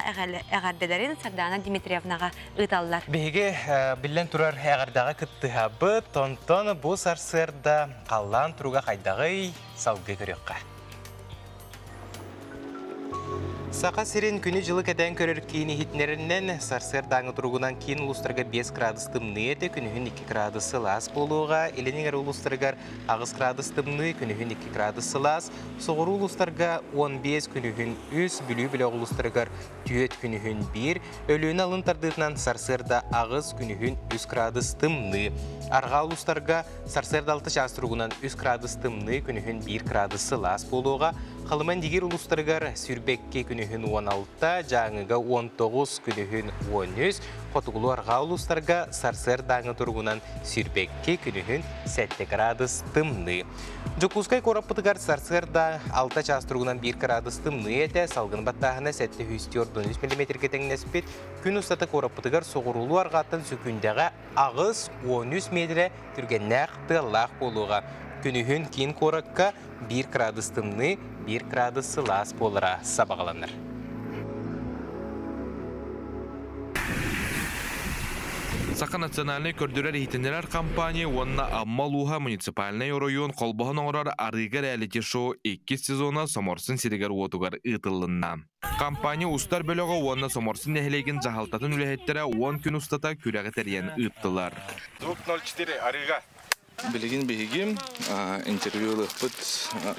эҕэрдэлэрин Сардаана Дмитриевнаҕа ыыталлар. Биһиги биллэн турар эҕэрдэҕэ кыттыһабыт, онтон бу сарсыарда халлаан туруга хайдаҕый салгыы көрүөххэ. Саха сирин күнү-дьылы кэтээн көрөр киин иһитиннэринэн сарсыардааҥы туругунан киин улуустарга 5 градус тымныы этэ, күнүһүн 2 градус сылаас буолуоҕа, илин эҥэр улуустарыгар 8 градус тымныы, күнүһүн 2 градус сылаас, Соҕуруу улуустарга 15 күнүһүн 3, Бүлүү бөлөх улуустарыгар 4 күнүһүн 1, Өлүөнэ алын тардыытынан сарсыарда 8 күнүһүн 3 градус тымныы. Арҕаа улуустарга сарсыарда 6 чаас туругунан 3 градус тымныы, күнүһүн 1 градус сылаас буолуоҕа. Халыма-Индигиир улуустарыгар 22 күнүһүн 16, Дьааҥыга 19 күнүһүн 13, Хотугулуу-арҕаа улуустарга сарсыардааҥы туругунан 22 күнүһүн 7 градус тымныы. Дьокуускай куораппытыгар сарсыарда 6 чаас туругунан 1 кыраадыс тымныы этэ, салгын баттааһына 743 миллиметргэ тэҥнэспит. Күн устата куораппытыгар соҕуруулуу арҕааттан сөкүүндэҕэ 8-13 миэтэрэ түргэннээх тыаллаах буолуоҕа. Күнүһүн киин куоракка 1 кыраадыс тымныы, 1 кыраадыс сылаас буолара сабаҕаланар. Саха национальнай көрдөрөр-иһитиннэрэр компания уонна Амма улууһа муниципальнай оройуон холбоһон оҥорор Арыыга реалити-шоу иккис сезона Соморсун сиригэр-уотугар ыытыллынна. Компания устар бөлөҕө уонна Соморсун нэһилиэгин дьаһалтатын үлэһиттэрэ 10 күн устата күрэҕи тэрийэн ыыттылар. Звук 04 Арыыга. Билигин биһиги интервью ылыахпыт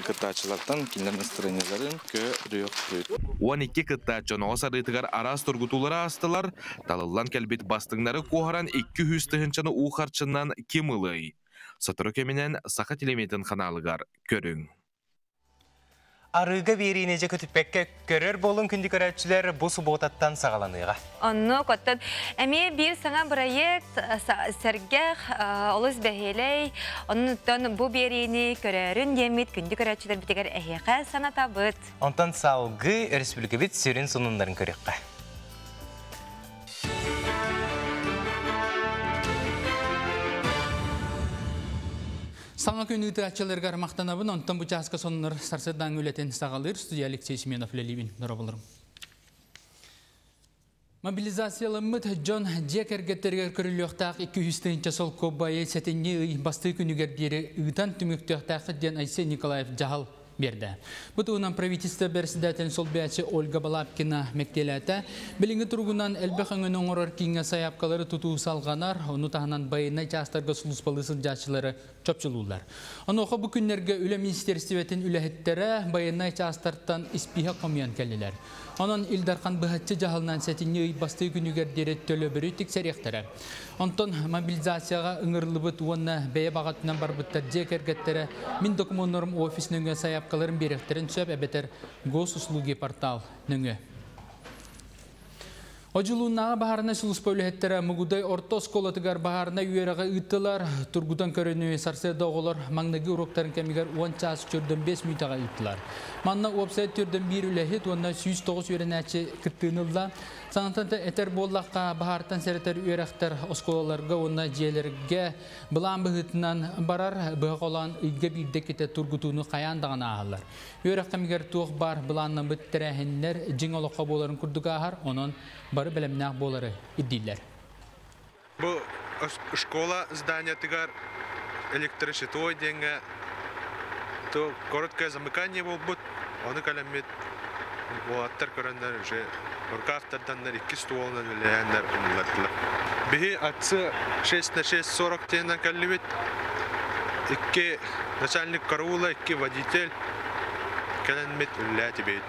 кыттааччылартан кинилэр настроениеларын көрүөхпүт. 12 кыттааччы оноҕос арыытыгар араас тургутуулары аастылар, талыллан кэлбит бастыҥнары куоһаран 200 тыһыынчаны уу харчынан ким ылыай? Сотору кэминэн Саха телевидениетын ханаалыгар көрүҥ. Арыыга биэриини дьэ көтүппэккэ көрөр буолун күндү көрөөччүлэр бу субуотаттан саҕаланыаҕа. Оннук, оттон эмиэ биир саҥа бырайыак сэргэх, олус бэһиэлэй. Оннуттан бу биэриини көрөөрүн диэммит күндү көрөөччүлэрбитигэр эһиэхэ санатабыт. Онтон салгыы өрөспүүбүлүкэбит сүрүн сонуннарын көрүөххэ. Саҥа күн ыытааччыларыгар махтанабын, онтон бу чааска сонуннар сарсыардааҥҥы үлэтин саҕалыыр студия Алексей Семенов үлэлиибин. Дорооболорум. Мобилизацияламмыт дьон дьиэ кэргэттэригэр көрүллүөхтээх 200 тыһыынча солкуобайы сэтинньи ый бастыы күнүгэр диэри ыытан түмүктүөхтээххит диэн Айсен Николаев дьаһал биэрдэ. Бу туһунан правительство бэрэссэдээтэлин солбуйааччы Ольга Балабкина мэктиэлээтэ. Билиҥҥи туругунан элбэх өҥөнү оҥорор кииҥҥэ сайаапкалары тутуу салҕанар, ону таһынан байыаннай чаастарга сулууспалыы сылдьааччылары чопчулууллар. Онуоха бу күннэргэ Үлэ министиэристибэтин үлэһиттэрэ байыаннай чаастартан испииһэк хомуйан кэллилэр. Онон Ил Дархан быһаччы дьаһалынан сэтинньи ый бастыы күнүгэр диэри төлөбүрү тиксэриэхтэрэ. Онтон мобилизацияҕа ыҥырыллыбыт уонна бэйэ баҕатынан барбыттар дьиэ кэргэттэрэ мин докумуоннарым офис нөҥүө сайаапкаларын биэриэхтэрин сөп эбэтэр Госуслуги портал нөҥүө. Одьулууннааҕы баһаарынай сулууспа үлэһиттэрэ Мугудай орто оскуолатыгар баһаарынай үөрэҕи ыыттылар. Тургутан көрүнүү сарсыарда оҕолор маҥнайгы уруоктарын кэмигэр 10 чаас 45 мүнүүтэҕэ ыыттылар. Манна уопсай 41 үлэһит уонна 109 үөрэнээччи кыттыыны ылла. Санатан этэр буоллахха, баһаартан сэрэтэр үөрэхтэр оскуолаларга уонна дьиэлэргэ былаан быһыытынан барар, быһа холоон ыйга биирдэ китэ тургутууну хайаан даҕаны ааһаллар. Үөрэх кэмигэр туох баар былааннаммыт тэрээһиннэр дьиҥ олоххо буоларын курдук ааһар, онон бары бэлэмнээх буолары ирдииллэр. Бу школа зданиятыгар электрощитовой диэҥҥэ то короткое замыкание буолбут, ону кэлэммит уолаттар көрөннөр уже рукавтарданнар икки стволунан үлэлээннэр умуллардылар. Биһи отцы 6 на 6 40 диэннэн кэллибит. Икки начальник караула, икки водитель кэлэммит үлэлээтибит.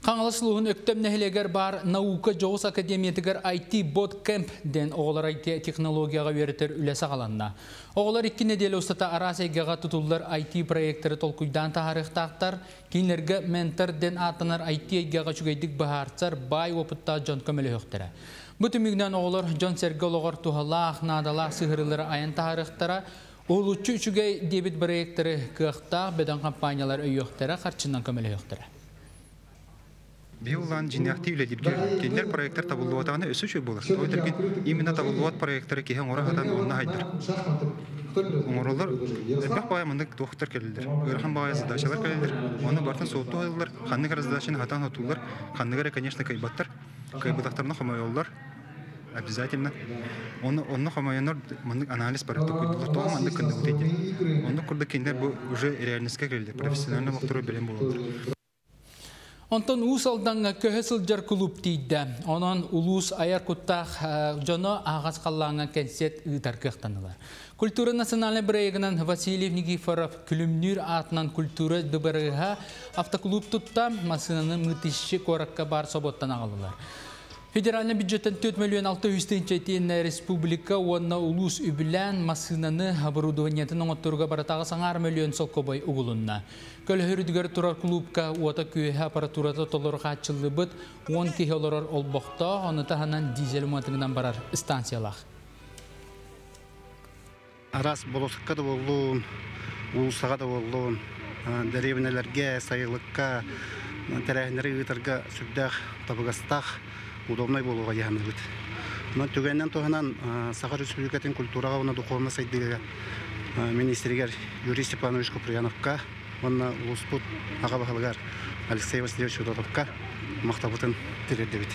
Хаҥалас улууһун Өктөм нэһилиэгэр баар Наука дьоҕус академиятыгар IT Bot Camp диэн оҕолор IT технологияҕа үөрэтэр үлэ саҕаланна. Оҕолор икки нэдиэлэ устата араас эйгэҕэ тутуллар IT проектары толкуйдаан таһаарыахтаахтар. Кинилэргэ ментор диэн ааттанар IT эйгэҕэ үчүгэйдик быһаарсар баай уопуттаах дьон көмөлөһүөхтэрэ. Бу түмүгүнэн оҕолор дьон-сэргэ олоҕор туһалаах, наадалаах сыһыарыылары айан таһаарыахтара, уһулуччу үчүгэй диэбит проектары кыахтаах бөдөҥ компаниялар өйүөхтэрэ, харчынан көмөлөһүөхтэрэ. Биһи улаан дьиҥнээхтии үлэлииргэ кинилэр проектар табыллыбатаҕына өссө үчүгэй буолар. Тоҕо этэргин именно табыллыбат проектары киһи оҥоро сатаан онно хайдар. Оҥороллор элбэх баҕайы маннык туохтар кэлэллэр. Ыарахан баҕайы задачалар кэлэллэр. Ону барытын суоттуу айыллар. Ханнык эрэ задачаны сатаан хотууллар. Ханнык эрэ, конечно, кыайбаттар. Кыайбатахтарына хомойоллор. Обязательно. Онно, онно хомойонор маннык анализ барыта куйдулар. Тоҕо маннык кынныбыт диэн. Оннук курдук кинилэр бу уже реальностька кэлэллэр. Профессионально олохтору бэлэм буолаллар. Онтон Уус Алдаҥҥа көһө сылдьар кулууп тиийдэ. Онон улуус айар куттаах дьоно аһаҕас халлааҥҥа кэнсиэт ыытар кыахтаннылар. Культура национальнай бырайыагынан Василий Никифоров Күлүмнүүр аатынан культура дыбарыаһа автоклуб тутта, массыынаны Мытищи куоракка баар собуоттан аҕаллылар. Федеральнай бюджеттан 4 миллион 600 тыһыынча итиэннэ республика уонна улуус үбүлээн массыынаны оборудованиетын оҥотторууга барытаҕа саҥаар мөлүйүөн солкуобай угулунна. Көлөһөрүдүгэр турар клубка уота-күөһэ аппаратурата толору хааччыллыбыт 10 киһи олорор олбохтоох, ону таһынан дизель уматыгынан барар станциялаах. Араас болосукка да буоллун, уулуссаҕа да буоллун, дэриэбинэлэргэ, сайылыкка тэрээһиннэри ыытарга сүрдээх табыгастаах, удобнай буолуоҕа дии саныыбыт. Онон түгэнинэн туһанан Саха Республикатын культураҕа уонна духовнай сайдыыга министригэр Юрий Степанович Куприяновка уонна улууспут аҕа баһылыгар Алексей Васильевич Федотовка махталбытын тириэрдэбит.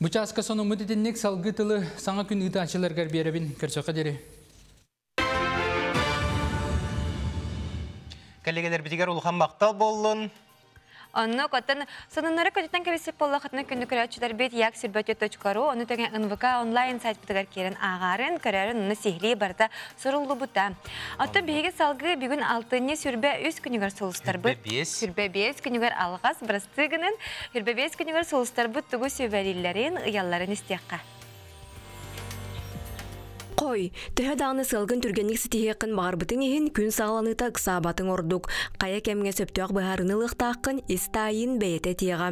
Бу чааска сонуммут итинник салгыы тылы саҥа күн ыытааччыларгар биэрэбин. Көрсөххө диэри. Кэллигэлэрбитигэр улахан махтал буоллун. Оннук, оттон сонуннары көтүтэн кэбиспит буоллахытына күндү көрөөччүлэрбит як сирбөтү.ру ону тэҥэ НВК онлайн сайтпытыгар киирэн ааҕаарын, көрөөрүн онно сиһилии барыта суруллубута. Оттон биһиги салгыы бүгүн алтынньы сүрбэ үс күнүгэр сулустарбыт сүрбэ биэс күнүгэр алҕас бырастыы гынан сүрбэ биэс күнүгэр сулустарбыт тугу сүбэлииллэрин, ыйалларын истиэххэ. Хой, төһө даҕаны сыалгын түргэнник ситиһиэххин баҕарбытыҥ иһин, күн саҕаланыыта ыксаабатыҥ ордук. Хайа кэмҥэ сөптөөх быһаарыыны ылыахтааххын ис таайыын бэйэтэ этиэҕэ.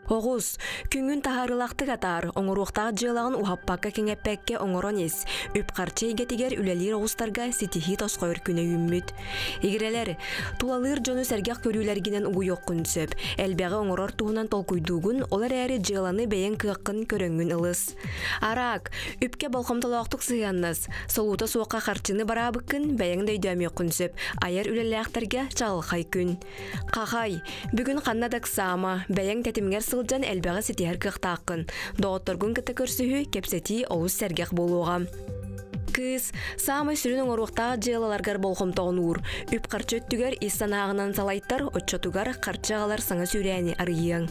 Оҕус, күҥҥүн таһаарыылаахтык атаар, оҥоруохтаах дьыалаҕын уһаппакка-кэҥэппэккэ оҥорон ис. Үп-харчы эйгэтигэр үлэлиир оҕустарга ситиһии тосхойор күнэ үүммүт. Игирэлэр, тулалыыр дьону сэргэх көрүүлэргинэн угуйуоххун сөп. Элбэҕи оҥорор туһунан толкуйдуугун, ол эрээри дьыаланы бэйэҥ кыаххын көрөҥҥүн ылыс. Араак, үпкэ болҕомтолоохтук сыһыаннас. Солуута суохха харчыны бараабыккын бэйэҥ да өйдөөмүөххүн сөп. Айар үлэлээхтэргэ чаҕылхай күн. Хахай, бүгүн ханна да ыксаама, бэйэҥ тэтимҥэр сылдьан элбэҕи ситиһэр кыахтааххын. Доҕотторгун кытта көрсүһүү, кэпсэтии олус сэргэх буолуоҕа. Кыыс, саамай сүрүн оҥоруохтаах дьыалаларгар болҕомтоҕун уур. Үп-харчы өттүгэр ис санааҕынан салайтар, оччотугар харчы аҕалар саҥа сүүрээни арыйыаҥ.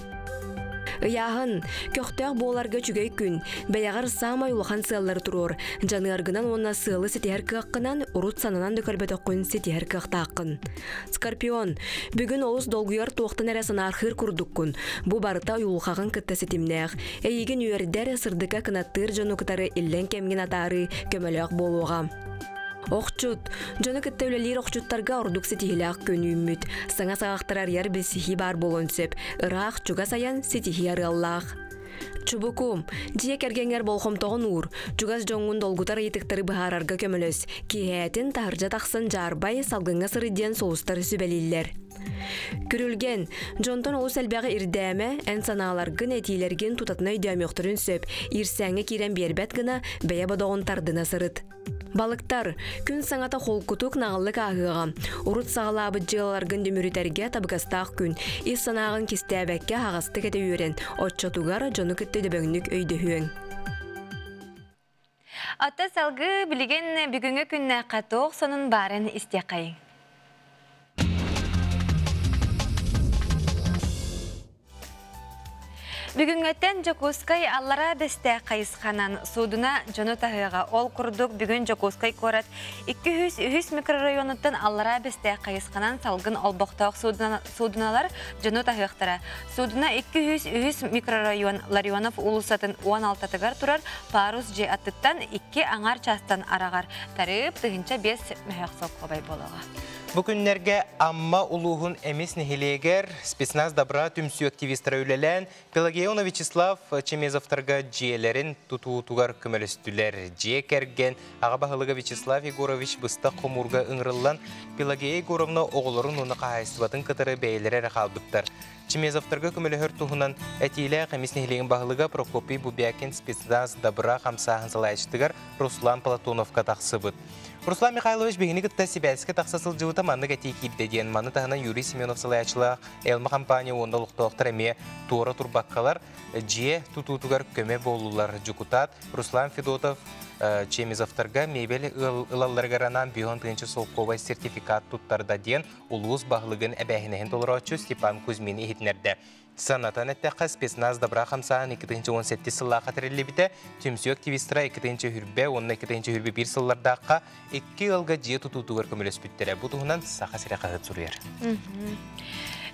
Ыйааһын, көхтөөх буоларга үчүгэй күн, бэйэҕэр саамай улахан сыаллары туруор, дьаныаргынан уонна сыалы ситиһэр кыаххынан урут сананан да көрбөтөххүн ситиһэр кыахтааххын. Скорпион, бүгүн олус долгуйар туохтан эрэ санаархыыр курдуккун. Бу барыта уйулҕаҕын кытта ситимнээх. Эйигин үөрдэр, сырдыкка кынаттыыр дьону кытары иллэҥ кэмҥин атаарыы көмөлөөх буолуоҕа. Охчут. Дьону кытта үлэлиир охчуттарга ордук ситиһиилээх күн үүммүт. Саҥа саҕахтар арыйар билсиһии баар буолуон сөп. Ыраах, чугас айан ситиһии арыаллаах. Чубуку. Дьиэ кэргэҥҥэр болҕомтоҕун уур. Чугас дьоҥҥун долгутар ыйытыктары быһаарарга көмөлөс. Киэһээтин таһырдьа тахсан дьаарбай, салгыҥҥа сырыт диэн сулустар сүбэлииллэр. Күрүлгэн. Дьонтон олус элбэҕи ирдээмэ, эн санааларгын, этиилэргин тутатына өйдөөмүөхтэрин сөп. Иирсээҥҥэ киирэн биэрбэт гына, бэйэ бодоҕун тардына сырыт. Балыктар, күн саҥата холкутук наҕыллык ааһыаҕа. Урут саҕалаабыт дьыалаларгын дүмүрүтэргэ табыгастаах күн. Ис санааҕын кистээбэккэ аһаҕастык этэ үөрэн, оччотугар дьону кытта дөбөҥнүк өйдөһүөҥ. Ата салгыы билигин бүгүҥҥү күннээххэ туох сонун баарын истиэххэйиҥ. Бүгүҥҥэттэн Дьокуускай Аллараа Бэстээх хайысханан суудуна дьону таһыаҕа. Ол курдук бүгүн Дьокуускай куорат 203 микрорайонуттан Аллараа Бэстээх хайысханан салгын олбохтоох суудуналар дьону таһыахтара. Суудуна 203 микрорайон Ларионов уулуссатын 16-тыгар турар Парус дьиэ аттыттан икки аҥаар чаастан араҕар. Тарыып 1005 мөһөөх солкуобай буолуоҕа. Бу күннэргэ Амма улууһун Эмис нэһилиэгэр Спецназ добра түмсүү активистара үлэлээн, Пелагея уонна Вячеслав Чемезовтарга дьиэлэрин тутуутугар көмөлөстүлэр. Дьиэ кэргэн аҕа баһылыга Вячеслав Егорович быстах хомуурга ыҥырыллан, Пелагея Егоровна оҕолорун уонна хаһаайыстыбатын кытары бэйэлэрэ эрэ хаалбыттар. Чемезовтарга көмөлөһөр туһунан этиилээх Эмис нэһилиэгин баһылыга Прокопий Бубякин Спецназ добра хамсааһын салайааччытыгар Руслан Платоновка тахсыбыт. Руслан Михайлович биһини кытта сибээскэ тахса сылдьыбыта маннык этии киирдэ диэн маны таһынан Юрий Семенов салайааччылаах Элма компания уонна олохтоохтор эмиэ туора турбаккалар дьиэ тутуутугар көмө буоллулар. Дьокутаат Руслан Федотов Чемизовтарга мебель ылалларыгар анаан 5 тыһыынча солкуобай сертификат туттарда диэн улуус баһылыгын эбээһинэһин толорооччу Степан Кузьмин иһитиннэрдэ. Санатан эттэххэ, спецназ добра хамсааһын 2017 сыллаахха тэриллибитэ, түмсүү активистара 2020 уонна 2021 сыллардаахха икки ыалга дьиэ тутуутугар көмөлөспүттэрэ. Бу туһунан Саха сирэ хаһыат суруйар.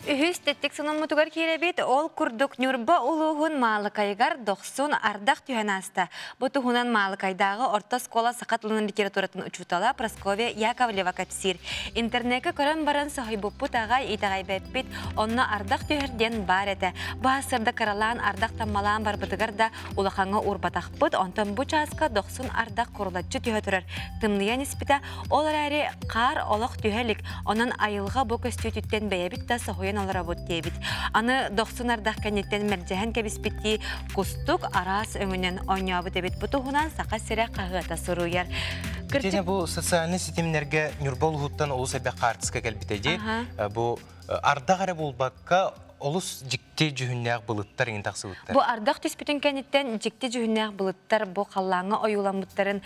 Үһүс тэттик сонуммутугар киирэбит, ол курдук Ньурба улууһун Маалыкайыгар дохсун ардах түһэн ааста. Бу туһунан Маалыкайдааҕы орто оскуола саха тылын литературатын учуутала Прасковья Яковлева кэпсиир. Интернеккэ көрөн баран соһуйбуппут аҕай итэҕэйбэппит, онно ардах түһэр диэн баар этэ. Баасырда кыралаан ардах таммалаан барбытыгар да улахаҥҥа уурбатахпыт, онтон бу чааска дохсун ардах курулаччы түһэ турар. Тымныйан испитэ, ол эрээри хаар олох түһэ илик, онон айылҕа бу көстүүтүттэн бэйэбит да соһуйан олоробут диэбит. Аны дохсун ардах кэнниттэн мэлдьэһэн кэбиспиттии кустук араас өҥүнэн оонньообут эбит. Бу туһунан Саха сирэ хаһыата суруйар. Киртине бу социальный ситимнерге Ньурба улуһуттан олус элбэх хаартыска кэлбитэ дии. Бу ардах эрэ буолбакка олус дьикти дьүһүннээх былыттар иҥин тахсыбыттар. Бу ардах түспүтүн кэнниттэн дьикти дьүһүннээх былыттар бу халлааҥҥа ойууламмыттарын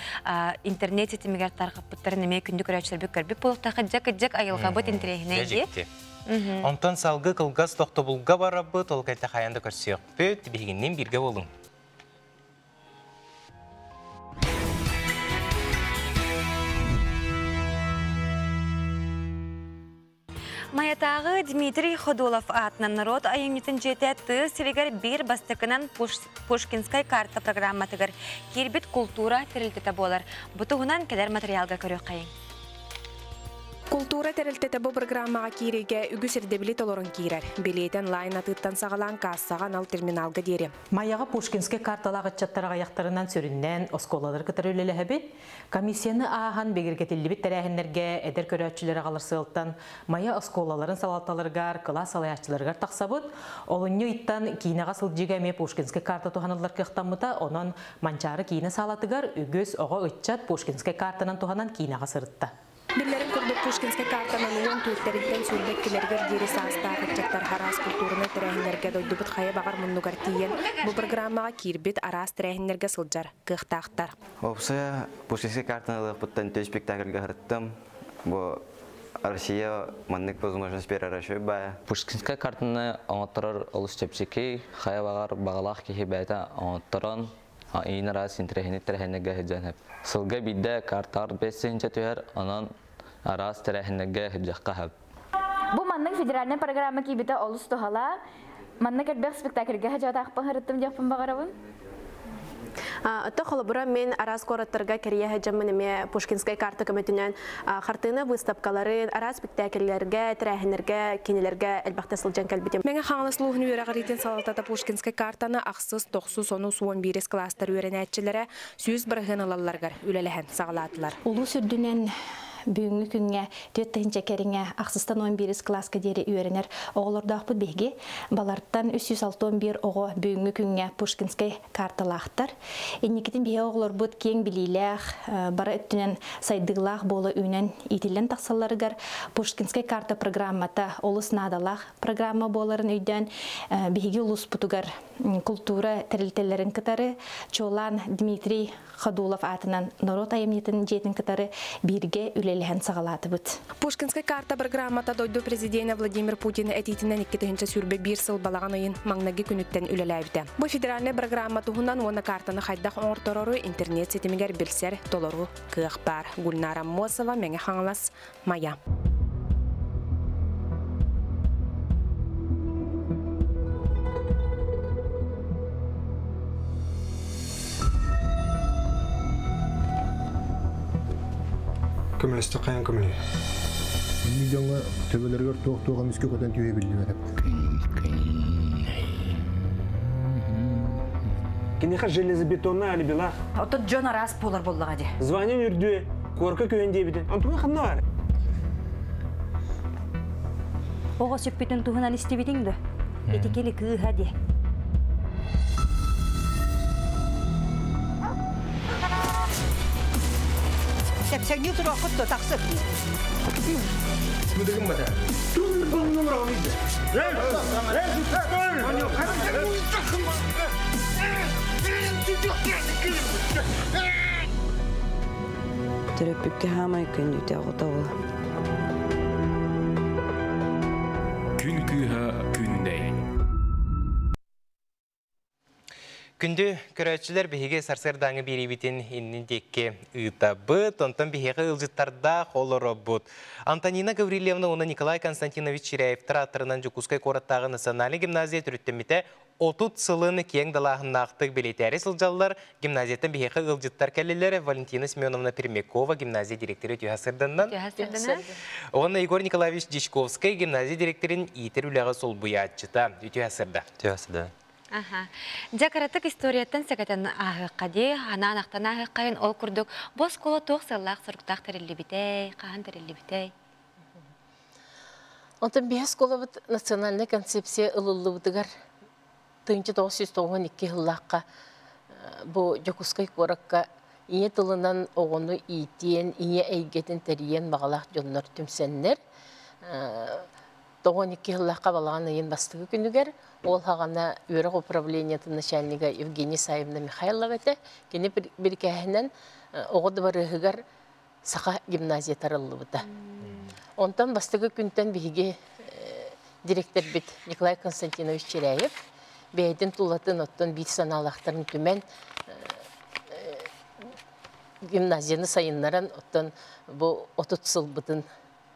интернет ситимигэр тарҕаппыттарын эмиэ күндү көрөөччүлэрбит көрбүт буолуохтаах кыдьык айылҕабыт интэриэһинэй дии. Онтон салгыы кылгас тохтобулга барабыт, ол кэлтэ хайан да көрсүөхпүт, биһигинниин бииргэ буолуҥ. Майатааҕы Дмитрий Ходулов аатынан норуот айымньытын дьиэтэ тыа сиригэр биир бастакынан Пушкинскай карта программатыгар киирбит култуура тэрилтэтэ буолар. Бу туһунан кэлэр материалга көрүөххэйиҥ. Култуура тэрилтэтэ бу программаҕа киириигэ үгүс ирдэбили толорон киирэр. Билиэтэ онлайн атыыттан саҕалаан каассаҕа анал терминалга диэри. Майаҕа Пушкинскай карталаах ыччаттар аҕыйахтарынан сүрүннээн оскуолалары кытары үлэлэһэбит. Комиссияны ааһан бигэргэтиллибит тэрээһиннэргэ эдэр көрөөччүлэр аҕалар сыалтан Майа оскуолаларын салалталарыгар, кылаас салайааччыларыгар тахсабыт. Олунньу ыйтан киинэҕэ сылдьыыга эмиэ Пушкинскай карта туһаныллар кыахтаммыта. Онон Манчаары киинэ саалатыгар үгүс оҕо ыччат Пушкинскай картанан туһанан киинэҕэ сырытта. Биллэрин курдук, курдук Пушкинскай картанан 14-тэриттэн 22-лэригэр диэри саастаах ыччаттар араас култуурунай тэрээһиннэргэ дойдубут хайа баҕар муннугар тиийэн, бу программаҕа киирбит араас тэрээһиннэргэ сылдьар кыахтаахтар. Уопсайа Пушкинскай картаны ылыахпыттан төһө спектакльга сырыттым. Бу Россия маннык возможность берер үчүгэй баайа. Пушкинскай картаны оҥотторор олус чэпчэки, хайа баҕар баҕалаах киһи бэйэтэ оҥотторон, иин араас интэриэһинэй тэрээһиннэргэ сылдьан сөп. Сылга биирдэ картаҕар 5 тыһыынча түһэр, онон араас тэрээһиннэргэ сылдьыахха сөп. Бу маннык федеральнай программа киирбитэ олус туһалаах. Манна элбэх спектакльга хадьаатаахпын харыттым диэхпин баҕарабын. Ото холобура мен араас куораттарга кэрийэ сылдьаммын эмиэ Пушкинскай карта көмөтүнэн хартыына выставкаларын, араас спектакльлэргэ, тэрээһиннэргэ, кинилэргэ элбэхтэ сылдьан кэлбитим. Мэҥэ Хаҥалас улууһун үөрэҕириитин салалтата Пушкинскай картаны ахсыс, тохсус, онус, 11 кылаастар үөрэнээччилэрэ 100% ылалларыгар үлэлэһэн саҕалаатылар. Улуус үрдүнэн бүгүҥҥү күҥҥэ 4 тыһыынча кэриҥэ ахсыстан 11 кылааска диэри үөрэнэр оҕолордоохпут биһиги. Балартан 361 оҕо бүгүҥҥү күҥҥэ Пушкинскай карталаахтар. Инникитин биһиги оҕолорбут киэҥ билиилээх, бары өттүнэн сайдыылаах буола үүнэн иитиллэн тахсалларыгар Пушкинскай карта программата олус наадалаах программа буоларын өйдөөн биһиги улууспутугар култуура тэрилтэлэрин кытары чуолаан Дмитрий Ходулов аатынан норуот айымньытын дьиэтин кытары бииргэ үлэлэһэн саҕалаатыбыт. Пушкинскай карта программата дойду президенэ Владимир Путин этиитинэн 2021 сыл балаҕан ыйын маҥнайгы күнүттэн үлэлээбитэ. Бу федеральнай программа туһунан уонна картаны хайдах оҥорторору интернет ситимигэр билсэр толору кыах баар. Гульнара Аммосова, Мэҥэ Хаҥалас, Майа. Көмөлөстө хайан көмөлөй. Инник дьоҥҥо төбөлөрүгэр туох-туох эмискэ көтөн түһэ биллибэт. Киниэхэ железобетоннай алибилаах. Оттон дьон араас буолар буоллаҕа дии. Звание үрдүө, куорка күһүн диэбитин. Онтуга ханна бар? Оҕо сүппүтүн туһунан истибитиҥ дуо? Ити кили кыыһа диэ. Тэпсэҥнии туруоххут дуо, тахсык. Төрөппүккэ хаамай күндүтэ оҕото була. Күн кыыһа Күннэй. Күндү көрөөччүлэр биһиги сарсыардааҥы биэриибитин иннин диэки ыытабыт. Онтон биһиэхэ ыалдьыттардаах олоробут. Антонина Гаврильевна уонна Николай Константинович Чиряевтар ааттарынан Дьокуускай куораттааҕы национальнай гимназия төрүттэммитэ 30 сылын киэҥ далааһыннаахтык бэлиэтээри сылдьаллар. Гимназияттан биһиэхэ ыалдьыттар кэллилэр. Валентина Семеновна Пермякова, гимназия директора түһэ сырданнан. Уонна Егор Николаевич Дьячковскай, гимназия директорин иитэр үлэҕэ солбуйааччыта. Үтүө сырда. Үтүө сырда. Аха. Дьэ кыратык историяттан сэкэтэн ааһыахха дии, анаан ахтан ааһыаххайын ол курдук бу оскуола туох сыаллаах-соруктаах тэриллибитэй, хаһан тэриллибитэй? Онтон биһи оскуолабыт национальнай концепция ылыллыбытыгар 1992 сыллаахха бу Дьокуускай куоракка ийэ тылынан оҕону иитиэн, ийэ эйгэтин тэрийиэн баҕалаах дьоннор түмсэннэр 92 сыллаахха балаҕан ыйын бастакы күнүгэр ол хаҕана үөрэх управлениетын начальнига Евгения Исаевна Михайлова этэ. Кини бирикээһинэн оҕо дыбарыаһыгар саха гимназия тарыллыбыта. Онтон бастакы күнтэн биһиги директорбит Николай Константинович Чиряев бэйэтин тулатын оттон биир санаалаахтарын түмэн гимназияны сайыннаран оттон бу 30 сылбытын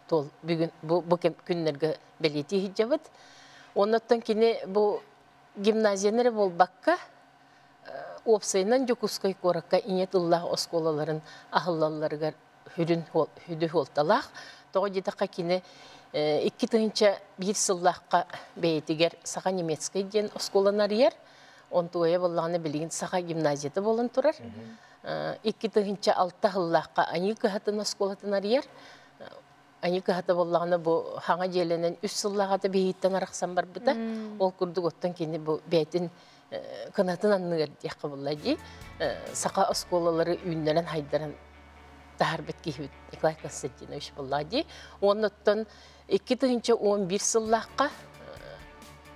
бүгүн бу, бу күннэргэ бэлиэтии сылдьабыт. Оннуттан кини бу гимназияны эрэ буолбакка уопсайынан Дьокуускай куоракка ийэ тыллаах оскуолаларын аһыллалларыгар хүрүн хүдү хуолталаах. Тоҕо диэтэххэ кини 2001 сыллаахха бэйэтигэр саха немецкэй диэн оскуоланы арыйар. Онтуойа буоллаҕына билигин саха гимназията буолан турар. 2006 сыллаахха Айыы кыһатын оскуолатын арыйар. Айыы кыһата буоллаҕына бу хаҥа дьиэлэнэн үс сыллааҕыта биһииттэн арахсан барбыта. Ол курдук оттон кини бу бэйэтин кынатын анныгар диэххэ буолла дии. Саха оскуолалары үүннэрэн хайдаран таһаарбыт киһибит Николай Константинович буоллаҕа дии. Оннуттан 2011 сыллаахха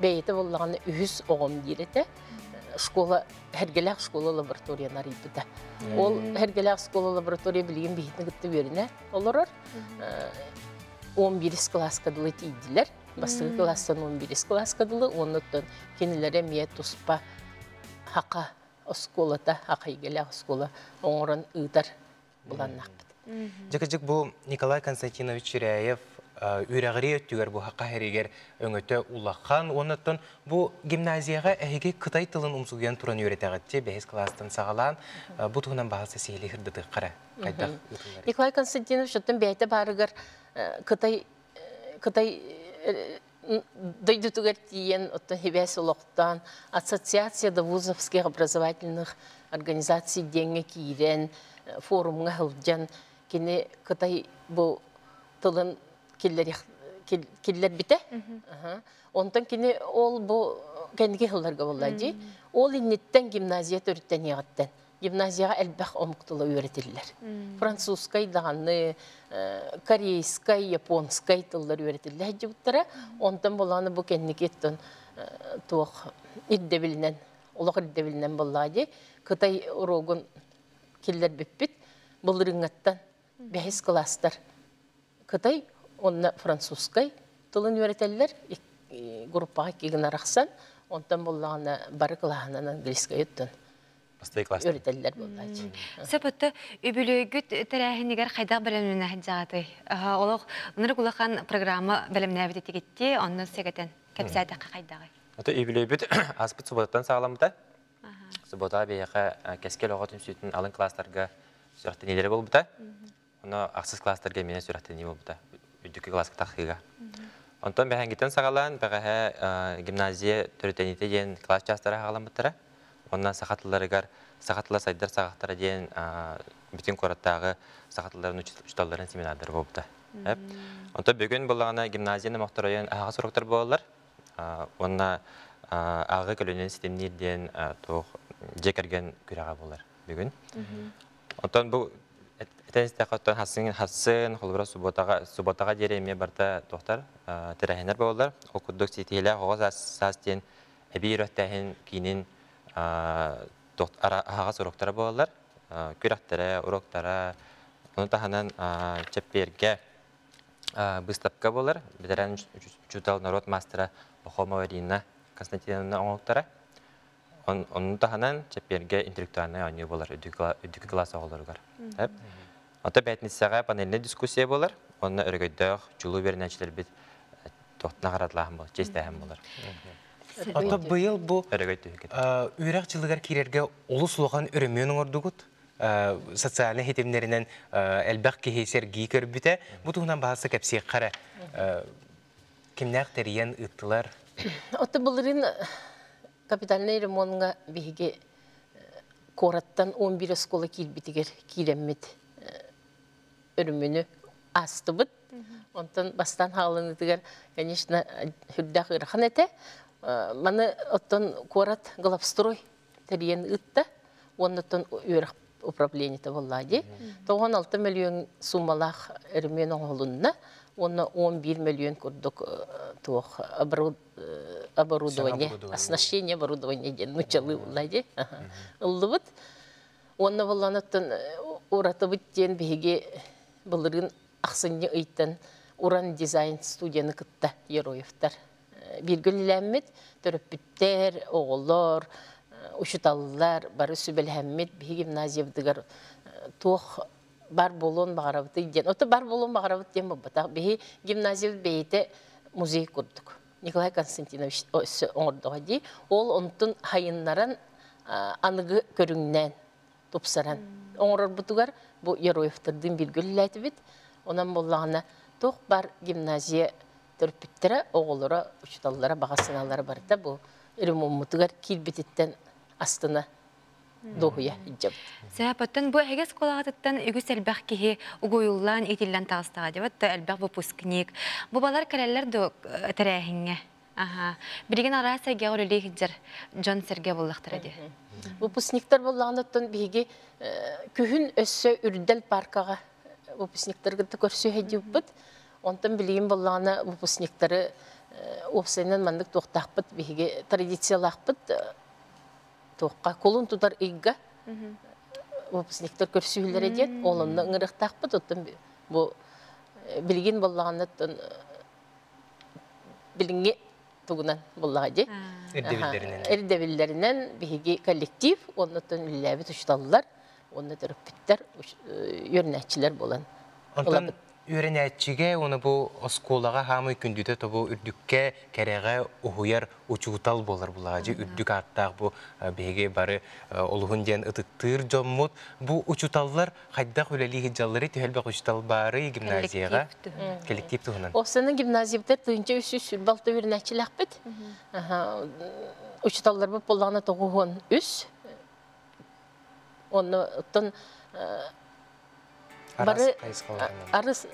бэйэтэ буоллаҕына үһүс оҕом диир этэ. Школа, Эргэлээх школа лабораторияны арыйбыта. Ол Эргэлээх школа лаборатория билигин биһитин кытта үөрэнэ олорор. 11 кылааска дылы тиийдилэр. Бастакы кылаастан 11 кылааска дылы, оннуттан кинилэр эмиэ туспа хака оскуолата, хака эйгэлээх оскуола оҥорон ыытар буланнахпыт. Дьэ, бу Николай Константинович Чиряев үөрэҕирии өттүгэр бу хака хэригэр өҥөтө улахан. Оннуттан бу гимназияҕа эһиги кытай тылын умсугуйан туран үөрэтэҕитчи бэһис кылаастан саҕалаан бу туһунан баһылса сиһили хырдытыаххара хайдах ыытыллар? Николай Константинович оттон бэйэтэ баарыгар Кытай Кытай дойдутугар тиийэн оттон хибээс олохтоон Ассоциация довузовских образовательных организаций диэҥҥэ киирэн форумҥа сылдьан кини Кытай бу тылын киллэрбитэ. Онтон кини ол бу кэнники сылларга буолла дии. Ол инниттэн гимназия төрүттэниэҕиттэн гимназияҕа элбэх омук тыла үөрэтиллэр. Французскай даҕаны, корейскай, японскай тыллар үөрэтиллэ сылдьыбыттара. Онтон буолааны бу кэнники туох ирдэбилинэн, олох ирдэбилинэн буоллаҕа дии. Кытай уруогун киллэрбиппит былырыыҥҥаттан бэһис кылаастар Кытай уонна французскай тылын үөрэтэллэр, группаҕа икки гына арахсан, онтон буоллаҕына бары кылааһынан английскай өттүн үөрэтэллэр буоллааччы. Сөп отто үбүлүөйгүт тэрээһинигэр хайдах бэлэмнэнэ сылдьаҕытый? Олох ынырык улахан программа бэлэмнээбит этигитти, онно сэгэтэн кэпсээтэххэ хайдаҕый? Ото үбүлүөйбүт ааспыт субботаттан саҕаламмыта. Суббота биһиэхэ Кэскил оҕо түмсүүтүн алын класстарга сүрэхтэниилэрэ буолбута. Оно ахсыс класстарга эмиэ сүрэхтэнии буолбута. Үрдүкү класска тахсыыга. Онтон бэһэҥҥиттэн саҕалаан бэҕэһээ гимназия төрүтэниитэ диэн класс чаастара хаҕаламмыттара. Онно саха тылларыгар саха тыла сайдар саҕахтара диэн бүтүн куораттааҕы саха тылларын учууталларын семинардара буолбута. Онтон бүгүн буоллаҕына гимназия номохторойон аһаҕас уруоктар буолаллар. Уонна ааҕыы көлүнэн ситимниир диэн туох дьиэ кэргэн күрэҕэ буолар бүгүн. Оттон бу этэн истэххэ, оттон хассын хассын холобура субботаҕа субботаҕа диэри эмиэ барыта туохтар тэрээһиннэр буолаллар. Ол курдук ситиһиилээх оҕо саас диэн эбии үөрэхтээһин киинин аһаҕас уруоктара буолаллар. Күрэхтэрэ, уруоктара, ону таһынан чэппиэргэ быыстапка буолар. Бэтэрээн учуутал, норуот маастара Пахомова Ирина Константиновна оҥоһуктара. Ону таһынан чэппиэргэ интеллектуальнай оонньуу буолар үрдүкү кылаас оҕолоругар. Ото бээтиниссэҕэ панельнай дискуссия буолар. Онно өрөгөйдөөх чулуу үөрэнээччилэрбит наҕараадалааһын буолар, чиэстээһин буолар. Ото быйыл бу үөрэх дьылыгар киирэргэ олус улахан өрөмүөн оҥордугут. Социальнай ситимнэринэн элбэх киһи сэргии көрбүтэ. Бу туһунан баһаалыста кэпсиэххэ эрэ. Кимнээх тэрийэн ыыттылар? Ото былырыын капитальнай ремонтҥа биһиги куораттан 11 оскуола киирбитигэр киирэммит өрөмүөнү аастыбыт. Онтон бастаан хаалыныытыгар, конечно, сүрдээх ыарахан этэ. Маны оттон куорат главстрой тэрийэн ыытта. Уонна оттон үөрэх управлениета буолла дии. 96 мөлүйүөн суумалаах өрөмүөн оҥоһулунна. Уонна 11 мөлүйүөн курдук туох оборудование, оснащение оборудование диэн нуччалыы буолла дии. Ыллыбыт. Уонна буоллаан оттон уратыбыт диэн биһиги былырыын ахсынньы ыйтан Уран дизайн студияны кытта Ероевтар бииргэ үлэлээммит, төрөппүттэр, оҕолор, учуталлар бары сүбэлэһэммит биһиги гимназиябытыгар туох бар буолуон баҕарабытый диэн. Ото бар буолуон баҕарабыт диэн буолбатах. Биһи гимназиябыт бэйэтэ музей курдук. Николай Константинович өссө оҥордоҕо дии. Ол онтун хайыннаран аныгы көрүҥнээн тупсаран оҥорорбутугар бу Ероевтардыын бииргэ үлэлээтибит. Онон буоллаҕына туох бар гимназия төрөппүттэрэ, оҕолоро, учууталлара, баҕа санаалара барыта бу ремоммутугар киирбититтэн астына дуоһуйа илдьэбит. Сөп, бу эһиги оскуолаҕытыттан үгүс элбэх киһи угуйуллаан иитиллэн таҕыстаҕа дебат да элбэх выпускник. Бу балар кэлэллэр да тэрээһиҥҥэ. Аха. Билигин араас эйгэҕэ үлэлии сылдьар дьон-сэргэ буоллахтара дии. Выпускниктар буоллаҕына оттон биһиги күһүн өссө Үрдэл паркаҕа Выпускниктарга көрсүһэ Онтон билигин боллаҕына выпускниктары уопсайынан маннык туохтаахпыт, биһиги традициялаахпыт, туохха кулун тутар ыйга выпускниктар көрсүһүүлэрэ диэн, ол онно ыҥырыахтаахпыт. Оттон бу билигин боллаҕына билиҥҥи тугунан буллаҕа дии. Ирдэбиллэринэн. Ирдэбиллэринэн биһиги коллектив, оннуттан үлэлээбит учууталлар, уонна төрөппүттэр, үөрэнээччилэр буолан. Онтон үөрэнээччигэ уонна бу оскуолаҕа хаамый күндүтэ тобу үрдүккэ, кэрэҕэ уһуйар учуутал буолар булаҕа үрдүк ааттаах бу биһиги бары олуһун диэн ытыктыыр дьоммут. Бу учууталлар хайдах үлэлии сылдьаллары түһэлбэх учуутал баары гимназияҕа коллектив туһунан. Осының гимназиябытар тыынча 326 үөрэнээччилээхпит. Учууталларбыт боллаҕына 93. Онно оттон бары арыс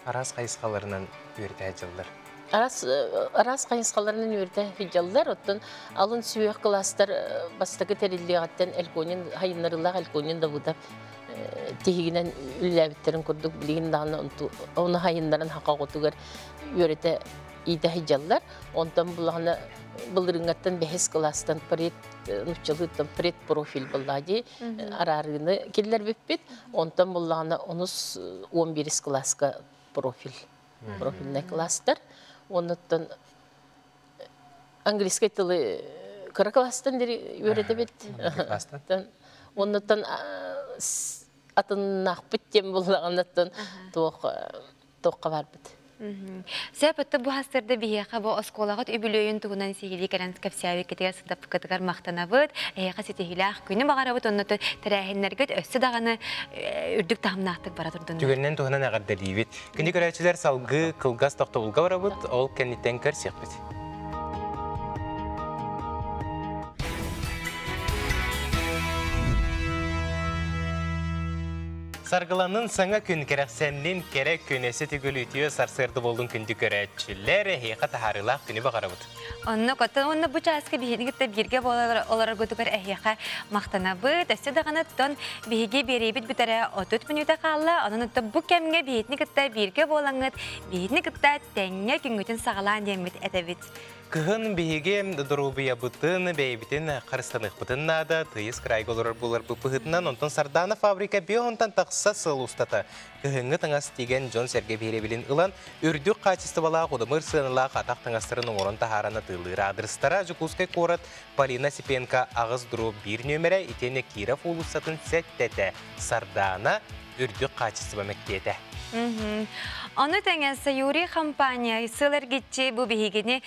Арас хайысхаларынан үөрэтэ сылдьаллар. Арас хайысхаларынан үөрэтэ сылдьаллар. Оттон алын сүһүөх кылаастар бастакы тэриллиэҕиттэн Эльконин хайыннарылаах Эльконин Давыдов тиһигинэн үлэлээбиттерин курдук билигин даҕаны ону хайыннарын хака оҕотугар үөрэтэ иитэ сылдьаллар. Онтон булаҕына былырыҥҥаттан бэһис кылаастан пред нуччалыыттан предпрофиль буллаа дии араарыыны киллэрбиппит. Онтон буллаҕына онус 11 кылааска профиль профильный класстар. Оннуттан английский тылы кыра класстан үөрэтэбит. Оннуттан атыннаахпыт тем буллаҕынаттан туохха барбыт. Сөп, өттө бу хастырда биһиэхэ бу оскуолаҕыт үбүлүөйүн туһунан сиһилии кэлэн кэпсээбиккитигэр сыдаппыккытыгар махтанабыт. Эһиэхэ ситиһиилээх күнү баҕарабыт, онно тэрээһиннэргит өссө даҕаны үрдүк таһымнаахтык бара турдуннар. Түгэнинэн туһунан эҕэрдэлиибит. Күндү көрөөччүлэр, салгыы кылгас тохтобулга барабыт, ол кэнниттэн көрсүөхпүт. Саргыланын саҥа күн, кэрэхсэннин кэрэ күн, өссө төгүл үтүө сарсыарда буоллун күндү көрөөччүлэр, эһиэхэ таһаарыылаах күнү баҕарабыт. Онно коттон уонна бу чааска биһигини кытта бииргэ буолар олороргутугар эһиэхэ махтанабыт. Өссө даҕаны оттон биһиги биэриибит бүтэрэ 30 мүнүүтэ хаалла. Онон оттон бу кэмҥэ биһигини кытта бииргэ буолаҥҥыт, биһигини кытта тэҥҥэ күҥҥүтүн саҕалаан диэммит этэбит. Кыһын биһиги доруобуйабытын, бэйэбитин харыстаныахпытын наада, тыйыс кыраайга олорор буоларбыт быһыытынан, онтон Сардаана фабрика 50-тан тахса сыл устата кыһыҥҥы таҥас тигэн дьон-сэргэ биһирэбилин ылан, үрдүк хаачыстыбалаах удамыр сыаналаах атах таҥастарын оҥорон таһааран атыылыыр. Аадырыстара Дьокуускай куорат Полина Осипенко 8/1 нүөмэрэ, итиэннэ Киров уулуссатын сэттэтэ. Сардаана үрдүк хаачыстыба мэктиэтэ. Ону тэҥэ Саюри компания сыл эргиччи бу биһигини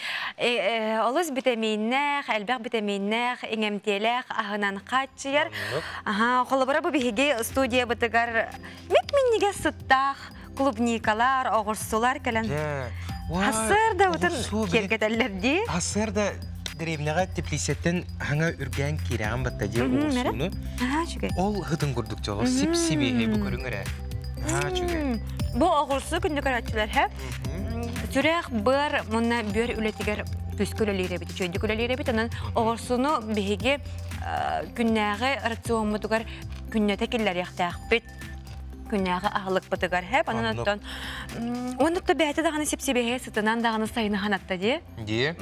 олус битэмииннээх, элбэх битэмииннээх, иҥэмтиэлээх аһынан хааччыйар. Холобура бу биһиги студиябытыгар мип-минньигэс сыттаах клубникалар, оҕурсулар кэлэн хасыр да утун киэргэтэллэр дии. Хасыр да дэриэбинэҕэ теплицэттэн хаҥа үргээн киирэҕин батта дии оҕурсууну. Ол хытын курдук дьоло сип-сибиэһэй бу көрүҥ эрэ. Чүгэй. Бу оҕурсу күндү көрөөччүлэр һэ. Сүрэх быар мунна бүөр үлэтигэр күскэ үлэлиир эбит, үчүгэйдик үлэлиир эбит. Онон оҕурсуну биһиги күннээҕи рациоммутугар күннэтэ киллэриэхтээхпит. Күннээҕи аһылыкпытыгар һэп. Онон оттон оннукта бэйэтэ даҕаны сипсибэһэ сытынан даҕаны сайыны ханатта дии. Дии.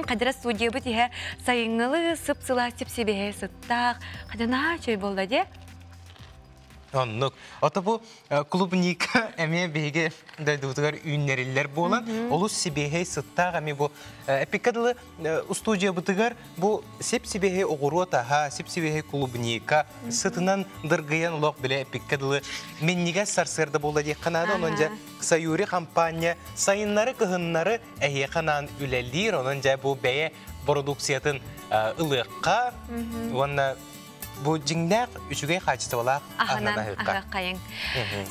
Хадара студиябыт иһэ сайыҥҥылы сып-сылаас сипсибэһэ сыттаах. Хадана чөй болла дии. Оннук. Ото бу клубника эмиэ биһиги дойдубутугар үүннэриллэр буолан, олус сибиэһэй сыттаах эмиэ бу эпикка дылы устуудьуйабытыгар бу сип-сибиэһэй оҕуруот аһа, сип-сибиэһэй клубника сытынан дыргыйан олох билэ эпикка дылы минньигэс сарсыарда буолла диэххэ наада. Онон дьэ Саюри компания сайыннары-кыһыннары эһиэхэ анаан үлэлиир. Онон дьэ бу бэйэ продукциятын ылыахха уонна бу дьиҥнээх үчүгэй хаачыстыбалаах аһынан аһыаххайыҥ.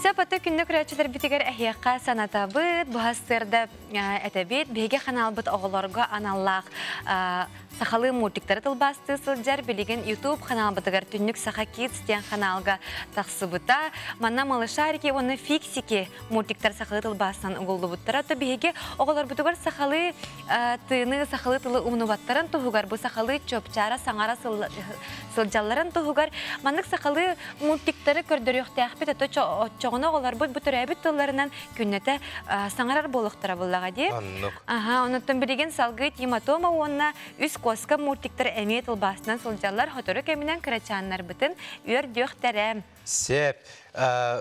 Сөп, аты күндү көрөөччүлэрбитигэр эһиэхэ санатабыт, буһастыарда этэбит. Биһиги ханаалбыт оҕолорго аналлаах сахалыы мультиктары тылбаастыы сылдьар. Билигин YouTube ханаалбытыгар Түннүк Саха Kids диэн ханаалга тахсыбыта. Манна Малышарики уонна Фиксики мультиктар сахалыы тылбаастан угуллубуттара. То биһиги оҕолорбутугар сахалыы тыыны, сахалыы тылы умнубаттарын туһугар бу сахалыы чопчаара саҥара сылдьалларын туһугар маннык сахалыы мультиктары көрдөрүөхтээхпит, ото оччоҕуна оҕолорбут бу төрөөбүт тылларынан күннэтэ саҥарар буолуохтара буллаҕа дии. Оннук. Аха, онуттан билигин салгыы Тима Тома уонна Үс куоска мультиктар эмиэ тылбаасынан сылдьаллар, сотору кэминэн кырачааннарбытын үөрдүөхтэрэ. Сөп.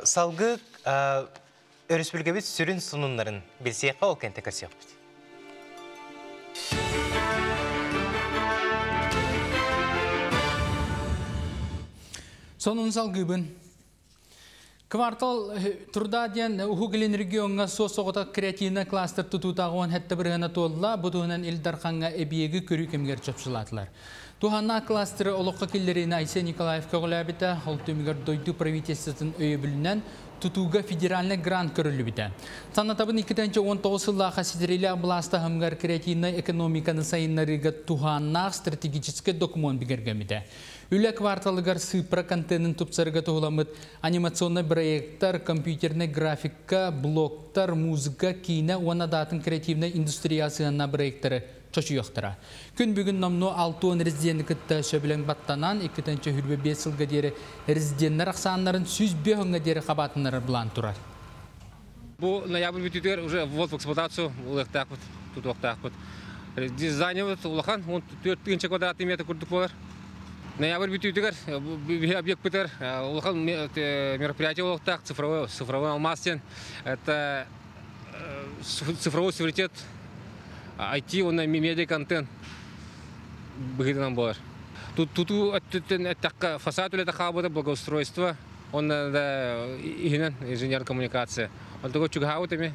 Салгыы өрөспүүбүлүкэбит сүрүн сонуннарын билсиэххэ ол кэнтэ көрсүөхпүт. Сонун салгыыбын. Квартал труда диэн Уһук Илин региоҥҥа суос-соҕотох креативнай кластер тутуута 17 бырыһыана туолла. Бу туһунан Ил Дархаҥҥа эбийиэги көрүү кэмигэр чопчулаатылар. Туһааннаах кластеры олоххо киллэриини Айсен Николаев көҕүлээбитэ. Ол түмүгэр дойду правительствотын өйөбүлүнэн тутууга федеральнай грант көрүллүбүтэ. Санатабын 2019 сыллаахха ситириилээх былаас таһымыгар креативнай экономиканы сайыннарыыга туһааннаах стратегическай докумуон бигэргэммитэ. Үлэ кварталыгар сыыппара контенын тупсарыга туһуламмыт анимационнай проекттар, компьютернай графика, блогтар, музыка, киинэ уонна даатын креативнай индустрия сыһыаннаах проекттары чочуйуохтара. Күн бүгүн номнуо 60 резиденти кытта сөбүлэҥ баттанан, 2025 сылга диэри резиденнэр ахсааннарын 105 өҥҥө диэри хабаатыннарар былаан турар. Бу ноябрь бүтүүтүгэр уже ввод в эксплуатацию ылыахтаахпыт, тутуохтаахпыт. Дизайныбыт улахан, 14 квадратный метр курдук буолар. Ноябрь бүтүүтүгэр биһи объекпытыгар улахан мероприятие буолуохтаах цифровой, цифровой алмаз диэн. Это цифровой суверенитет IT уонна медиа-контент быһыытынан буолар. Тутуу өттүттэн эттэххэ фасад үлэтэ хаалбыта благоустройство Онно да иһинэн инженер коммуникация. Онтуга чугаһаабыт эми.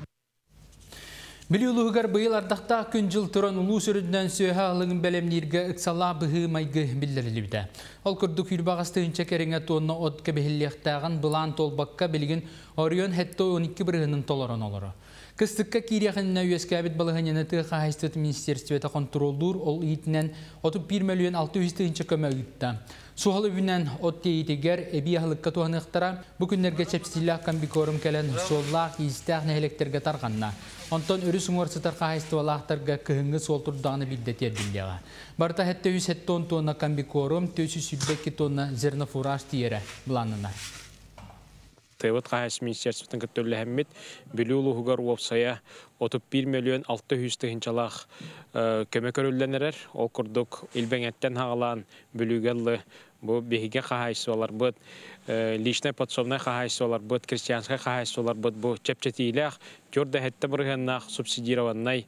Бүлүү улууһугар быйыл ардахтаах күн-дьыл туран улуус үрдүнэн сүөһэ аһылыгын бэлэмнииргэ ыксалаах быһыы-майгы биллэриллибитэ. Ол курдук Юрбаҕас тыһыынча кэриҥэ туонна от кэбиһиллиэхтээҕин былаан туолбакка билигин оройуон 72 бырыһыанын толорон олорор. Кыстыкка киириэх иннинэ үөскээбит балаһыанньаны тыа хаһаайыстыбатын министиэристибэтэ хонтуруоллуур, ол иитинэн 31 мөлүйүөн 600 тыһыынча көмө ыытта. Суһал үбүнэн от тиэйиитигэр эбии аһылыкка туһаныахтара. Бу күннэргэ чэпчэтиилээх комбикорм кэлэн суоллаах-иистээх нэһилиэктэргэ тарҕанна. Онтон өрүс уҥуор сытар хаһаайыстыбалаахтарга кыһыҥҥы суол турдаҕына биирдэ тиэрдиллиэҕэ. Барыта 770 тонна комбикорм, 422 тонна зернофураж тиийэрэ былааннанар. Тыабыт хаһаайыстыба министерствотын кытта үлэлэһэммит, Бүлүү улууһугар уопсайа 31 мөлүйүөн 600 тыһыынчалаах көмө көрүллэн эрэр. Ол курдук Илбэҥэттэн саҕалаан Бүлүүгэ ыллы бу биһиги хаһаайыстыбаларбыт, личнай подсобнай хаһаайыстыбаларбыт, крестьянскай хаһаайыстыбаларбыт бу чэпчэтиилээх 47 бырыһыаннаах субсидированнай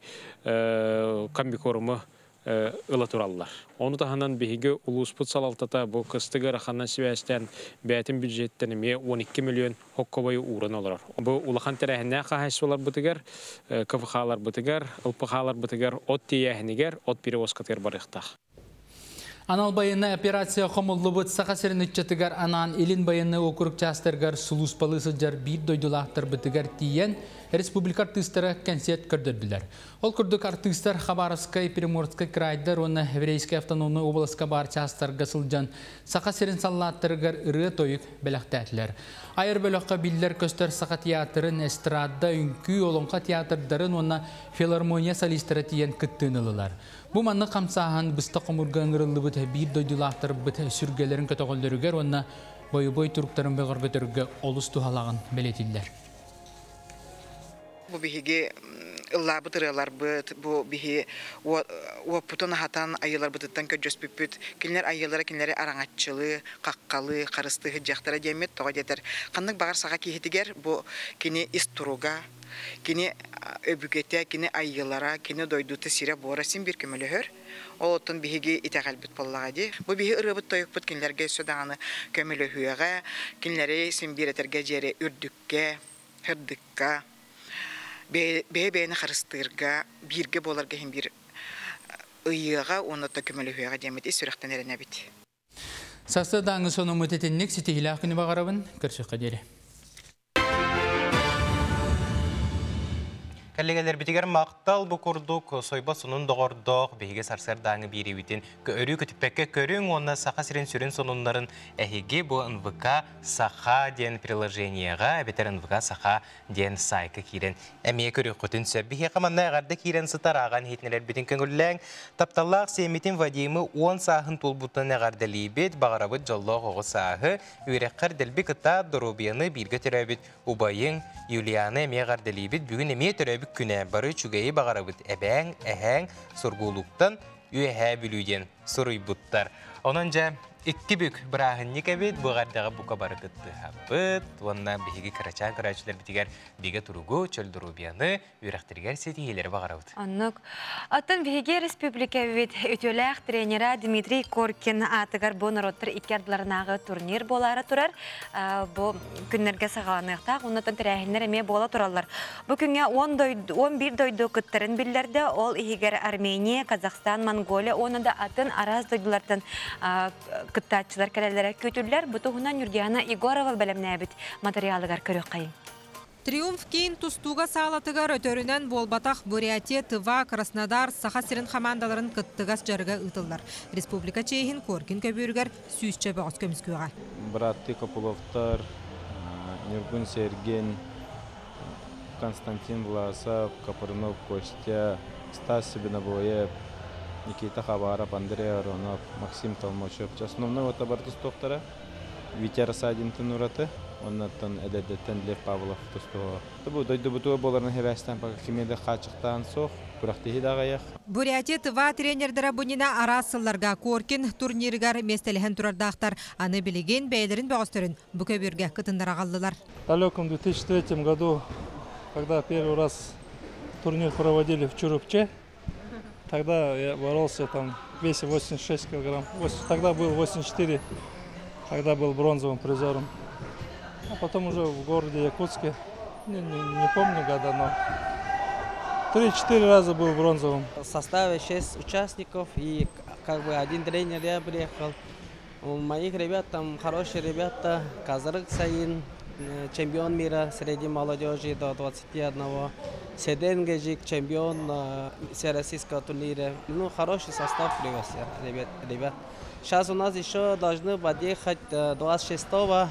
комбикорму ыла тураллар. Ону таһынан биһиги улууспут салалтата бу кыстык ыараханынан сибээстээн бэйэтин бюджеттэн эмиэ 12 мөлүйүөн хоккобойу ууран олорор. Бу улахан тэрээһиннээх хаһаайыстыбаларбытыгар, КВХ-ларбытыгар, ЛПХ-ларбытыгар от тиэйээһинигэр, от перевозкатыгар барыахтаах. Анал байыаннай операция хомуллубут Саха сирин ыччатыгар анаан Илин байыаннай уокурук чаастарыгар сулууспалыы сылдьар биир дойдулаахтарбытыгар тиийэн республика артыыстара кэнсиэрт көрдөрдүлэр. Ол курдук артыыстар Хабаровскай, Приморскай крайдар уонна Еврейскэй автономнай уобаласка баар чаастарга сылдьан Саха сирин саллааттарыгар ырыа-тойук бэлэхтээтилэр. Айар бөлөххө биллэр-көстөр Саха театрын, эстрада, үҥкүү, олоҥхо театрдарын уонна филармония солистара тиийэн кыттыыны ыллылар. Бу маннык хамсааһын быстах хомуурга ыҥырыллыбыт биир дойдулаахтарбыт сүргэлэрин көтөҕөллөрүгэр уонна бойобуой туруктарын бөҕөргөтөргө олус туһалааҕын бэлиэтииллэр. Бу биһиги ыллаабыт ырыаларбыт, бу биһи уоппутун аһатан айыыларбытыттан көрдөспүппүт. Кинилэр айыылара кинилэри араҥаччылыы, хаххалыы, харыстыы сылдьыахтара диэммит. Тоҕо диэтэр, ханнык баҕар саха киһитигэр бу кини ис туруга, кини өбүгэтэ, кини айыылара, кини дойдута сирэ-буора син биир көмөлөһөр. Ол оттон биһиги итэҕэлбит буоллаҕа дии. Бу биһи ырыабыт тойукпут кинилэргэ өссө даҕаны көмөлөһүөҕэ, кинилэри син биир этэргэ диэри үрдүккэ, сырдыкка, бэйэ-бэйэни харыстыырга, бииргэ буоларга иһин биир ыйыаҕа уонна көмөлөһүөҕэ диэммит ис сүрэхтэн эрэнэбит. Сарсыардааҥҥы сонуммут итинник ситиһиилээх күнү баҕарабын. Көрсүөххэ диэри. Кэллигэлэрбитигэр махтал бу курдук сойбо сонун доҕордоох биһиги сарсыардааҥы биэриибитин өрүү көтүппэккэ көрүҥ уонна Саха сирин сүрүн сонуннарын эһиги бу НВК Саха диэн приложениеҕа эбэтэр НВК Саха диэн сайтка киирэн эмиэ көрүөххүтүн сөп. Биһиэхэ манна эҕэрдэ киирэн сытар ааҕан иһитиннэрэрбитин көҥүллээҥ. Тапталлаах сиэммитин Вадимы 10 сааһын туолбутунан эҕэрдэлиибит, баҕарабыт дьоллоох оҕо сааһы, үөрэххэр дэлби кытаат, доруобуйаны бииргэ төрөөбүт Убайыҥ Юлианы эмиэ эҕэрдэлиибит. Бүгүн эмиэ төрөөбүт күнэ. Бары үчүгэйи баҕарабыт. Эбээҥ, эһээҥ Сургуулуктан Үөһээ Бүлүү диэн суруйбуттар. Онон дьэ икки бүк бырааһынньык эбит. Бу эҕэрдэҕэ бука бары кыттыһабыт. Уонна биһиги кырачаан көрөөччүлэрбитигэр бигэ туругу, чөл доруобуйаны, үөрэхтэригэр ситиһиилэри баҕарабыт. Оннук. Оттон биһиги республикабыт үтүөлээх тренера Дмитрий Коркин аатыгар бу норуоттар икки ардыларынааҕы турнир буолаары турар. Бу күннэргэ саҕаланыахтаах. Оннуттан тэрээһиннэр эмиэ буола тураллар. Бу күҥҥэ 11 дойду кыттарын биллэрдэ. Ол иһигэр Армения, Казахстан, Монголия уонна да атын араас дойдулартан кыттааччылар кэлэллэрэ күүтүллэр. Бу туһунан Юргиана Егорова бэлэмнээбит материалыгар көрүөххэйиҥ. Триумф киин тустууга саалатыгар өтөрүнэн буолбатах Бурятия, Тыва, Краснодар, Саха сирин хамаандаларын кыттыгас дьарыга ыытыллар. Республика чиэһин Коркин көбүөрүгэр сүүсчэ бөҕөс көмүскүөҕэ. Бырааттыы Копыловтар, Ньургун Сергин, Константин Власов, Копырынов Костя, Стас Себенобоев, Никита Хабаров, Андрей Аронов, Максим Толмачев. Основной вот барыта тустуохтара. Витя Рассадинтын ураты, оннуттан эдэрдэттэн Лев Павлов тустуоҕа. Бу дойдубутугар буоларын хэбээстээн пока кими да хааччахтаан суох, күрэхтэһии да аҕыйах. Бурятия Тыва тренердэрэ бунина араас сылларга Коркин турнирыгар миэстэлэһэн турардаахтар. Аны билигин бэйэлэрин бөҕөстөрүн бу көбүөргэ кытыннара аҕаллылар. В далеком 2003 году, когда первый раз турнир проводили в Чурупче, тогда я боролся там в весе 86 килограмм. Тогда был 84, тогда был бронзовым призером. А потом уже в городе Якутске, не, не, не помню года, но 3-4 раза был бронзовым. В составе 6 участников и как бы один тренер я приехал. У моих ребят там хорошие ребята, Казарык Саин, чемпион мира среди молодежи до 21. Седен Гежик, чемпион всероссийского турнира. Ну, хороший состав привез я, ребят, ребят. Сейчас у нас еще должны подъехать 26-го,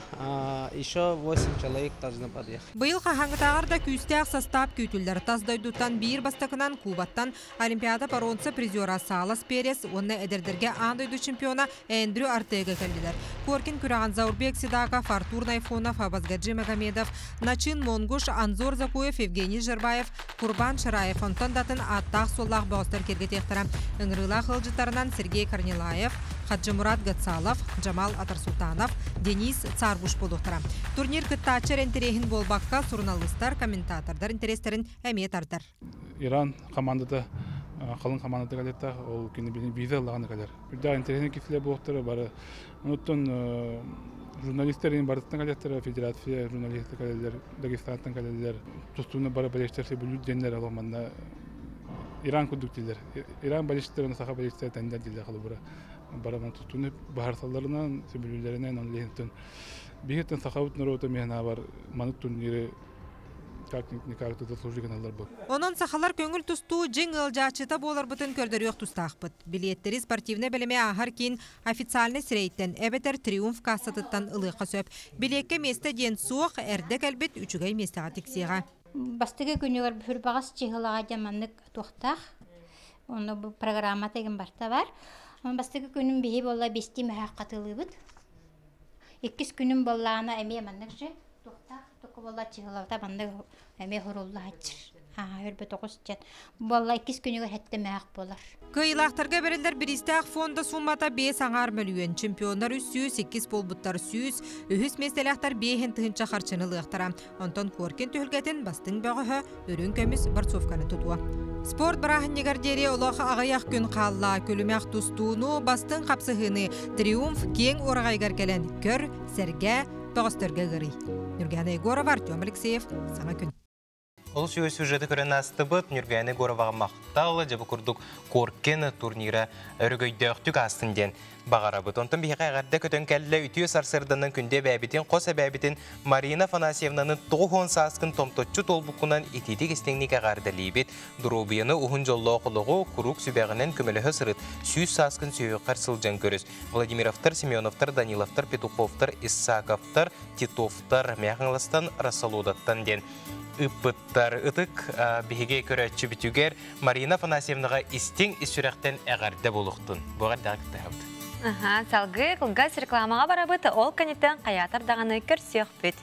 еще 8 человек должны подъехать. Быйыл хаһааҥҥытааҕар да күүстээх састаап күүтүллэр. Тас дойдуттан биир бастакынан Кубаттан Олимпиада боруонса призера Салас Перес уонна эдэрдэргэ аан дойду чемпиона Эндрю Артега кэллилэр. Коркин күрэҕин Заурбек Сидаков, Артур Найфонов, Абазгаджи Магомедов, Начин Монгуш, Анзор Закуев, Евгений Жербаев, Курбан Шараев, онтон да атын ааттаах-суоллаах бөҕөстөр киэргэтиэхтэрэ. Ыҥырыылаах ыалдьыттарынан Сергей Корнилаев, Хаджимурат Гацалов, Джамал Атарсултанов, Денис Царгуш буолуохтара. Турнир кыттааччы эрэ интэриэһин буолбакка, суруналыыстар, комментатордар интэриэстэрин эмиэ тардар. Иран командата халыҥ командата кэлиэхтээх, ол кини виза ыллаҕына кэлэр. Үрдээх интэриэһинэй киһилэр буолуохтара бары. Онуттан журналистар барытынан кэлиэхтэрэ, федерация журналисты кэлэллэр, Дагестантан кэлэллэр. Тустууну бары болельщиктар сөбүлүүр диэннэр ол манна Иран курдук дииллэр. Иран болельщиктарын саха болельщиктара тэҥнэр дииллэр холобура. Бары тустууну баһарсалларынан, сөбүлүүллэринэн, он лиһинтэн биһиттэн сахабыт норуота миэнабар маннык турниры как никак заслужили гыналлар бу. Онон сахалар көҥүл тустуу дьиҥ ыалдьааччыта буоларбытын көрдөрүөх тустаахпыт. Билиэттэри спортивнай бэлэми ааһар киин официальнай сирэйиттэн эбэтэр Триумф кассатыттан ылыахха сөп. Билиэккэ миэстэ диэн суох, эрдэ кэлбит үчүгэй миэстэҕэ тиксиэҕэ. Бастакы күнүгэр Бүрбаҕас чыһылаҕа дьэ маннык туохтаах. Онно бу программа тегин барта бар. Бастакы күнүм биһи буолла бести мөһөөх хатылыыбыт. Иккис күнүм буоллаҕына эмиэ маннык же туохтаах туку буолла чыһылабыта маннык эмиэ хуруллааччыр. Аа өрбөтөҕүс дьэн. Буолла иккис күнүгэр хэттэ мөһөөх буолар. Кыайыылаахтарга бэриллэр бириистээх фонда суумата биэс аҥаар мөлүйүөн, чемпионнар 302 буолбуттар 100, үһүс миэстэлээхтэр 5 тыһыынча харчыны ылыахтара. Онтон Коркин түһүлгэтин бастыҥ бөҕөһө үрүҥ көмүс борцовканы тутуо. Спорт бырааһынньыгар диэри олох аҕыйах күн хаалла. Күлүмэх тустууну, бастыҥ хапсыһыыны Триумф киэҥ уораҕайыгар кэлэн көр, сэргэ, бөҕөстөргө ыҥырый. Нюргана Егорова, Артем Алексеев, Саҥа күн. Ол сүйө сюжеты көрөн астыбыт, Нүргәне Гороваға мақтал, жабы курдук Коркин турнира өрөгөйдөөхтүк астын ден бағарабыт. Онтон биһиэхэ эҕэрдэ көтөн кэллэ үтүө сарсыарданан күндү эбээбитин, хос эбээбитин Марина Афанасьевнаны 90 сааскын томточчу туолбуккунан итиитик истиҥник эҕэрдэлиибит. Доруобуйаны уһун дьоллоох олоҕу куруук сүбэҕинэн көмөлөһө сырыт, 100 сааскын сүһүөххэр сылдьан көрүс. Владимировтар, Семеновтар, Даниловтар, Петуховтар, Исаковтар, Титовтар, Мэхаҥаластан, Рассолодаттан диэн ыппыттар. Ытык биһиги көрөөччүбүтүгэр Марина Афанасьевнаҕа истиҥ ис сүрэхтэн эҕэрдэ буолуохтун. Бу эҕэрдэҕэ кыттыһабыт. Аха, салгыы кылгас рекламаҕа барабыт, ол кэнниттэн хайаатар даҕаны көрсүөхпүт.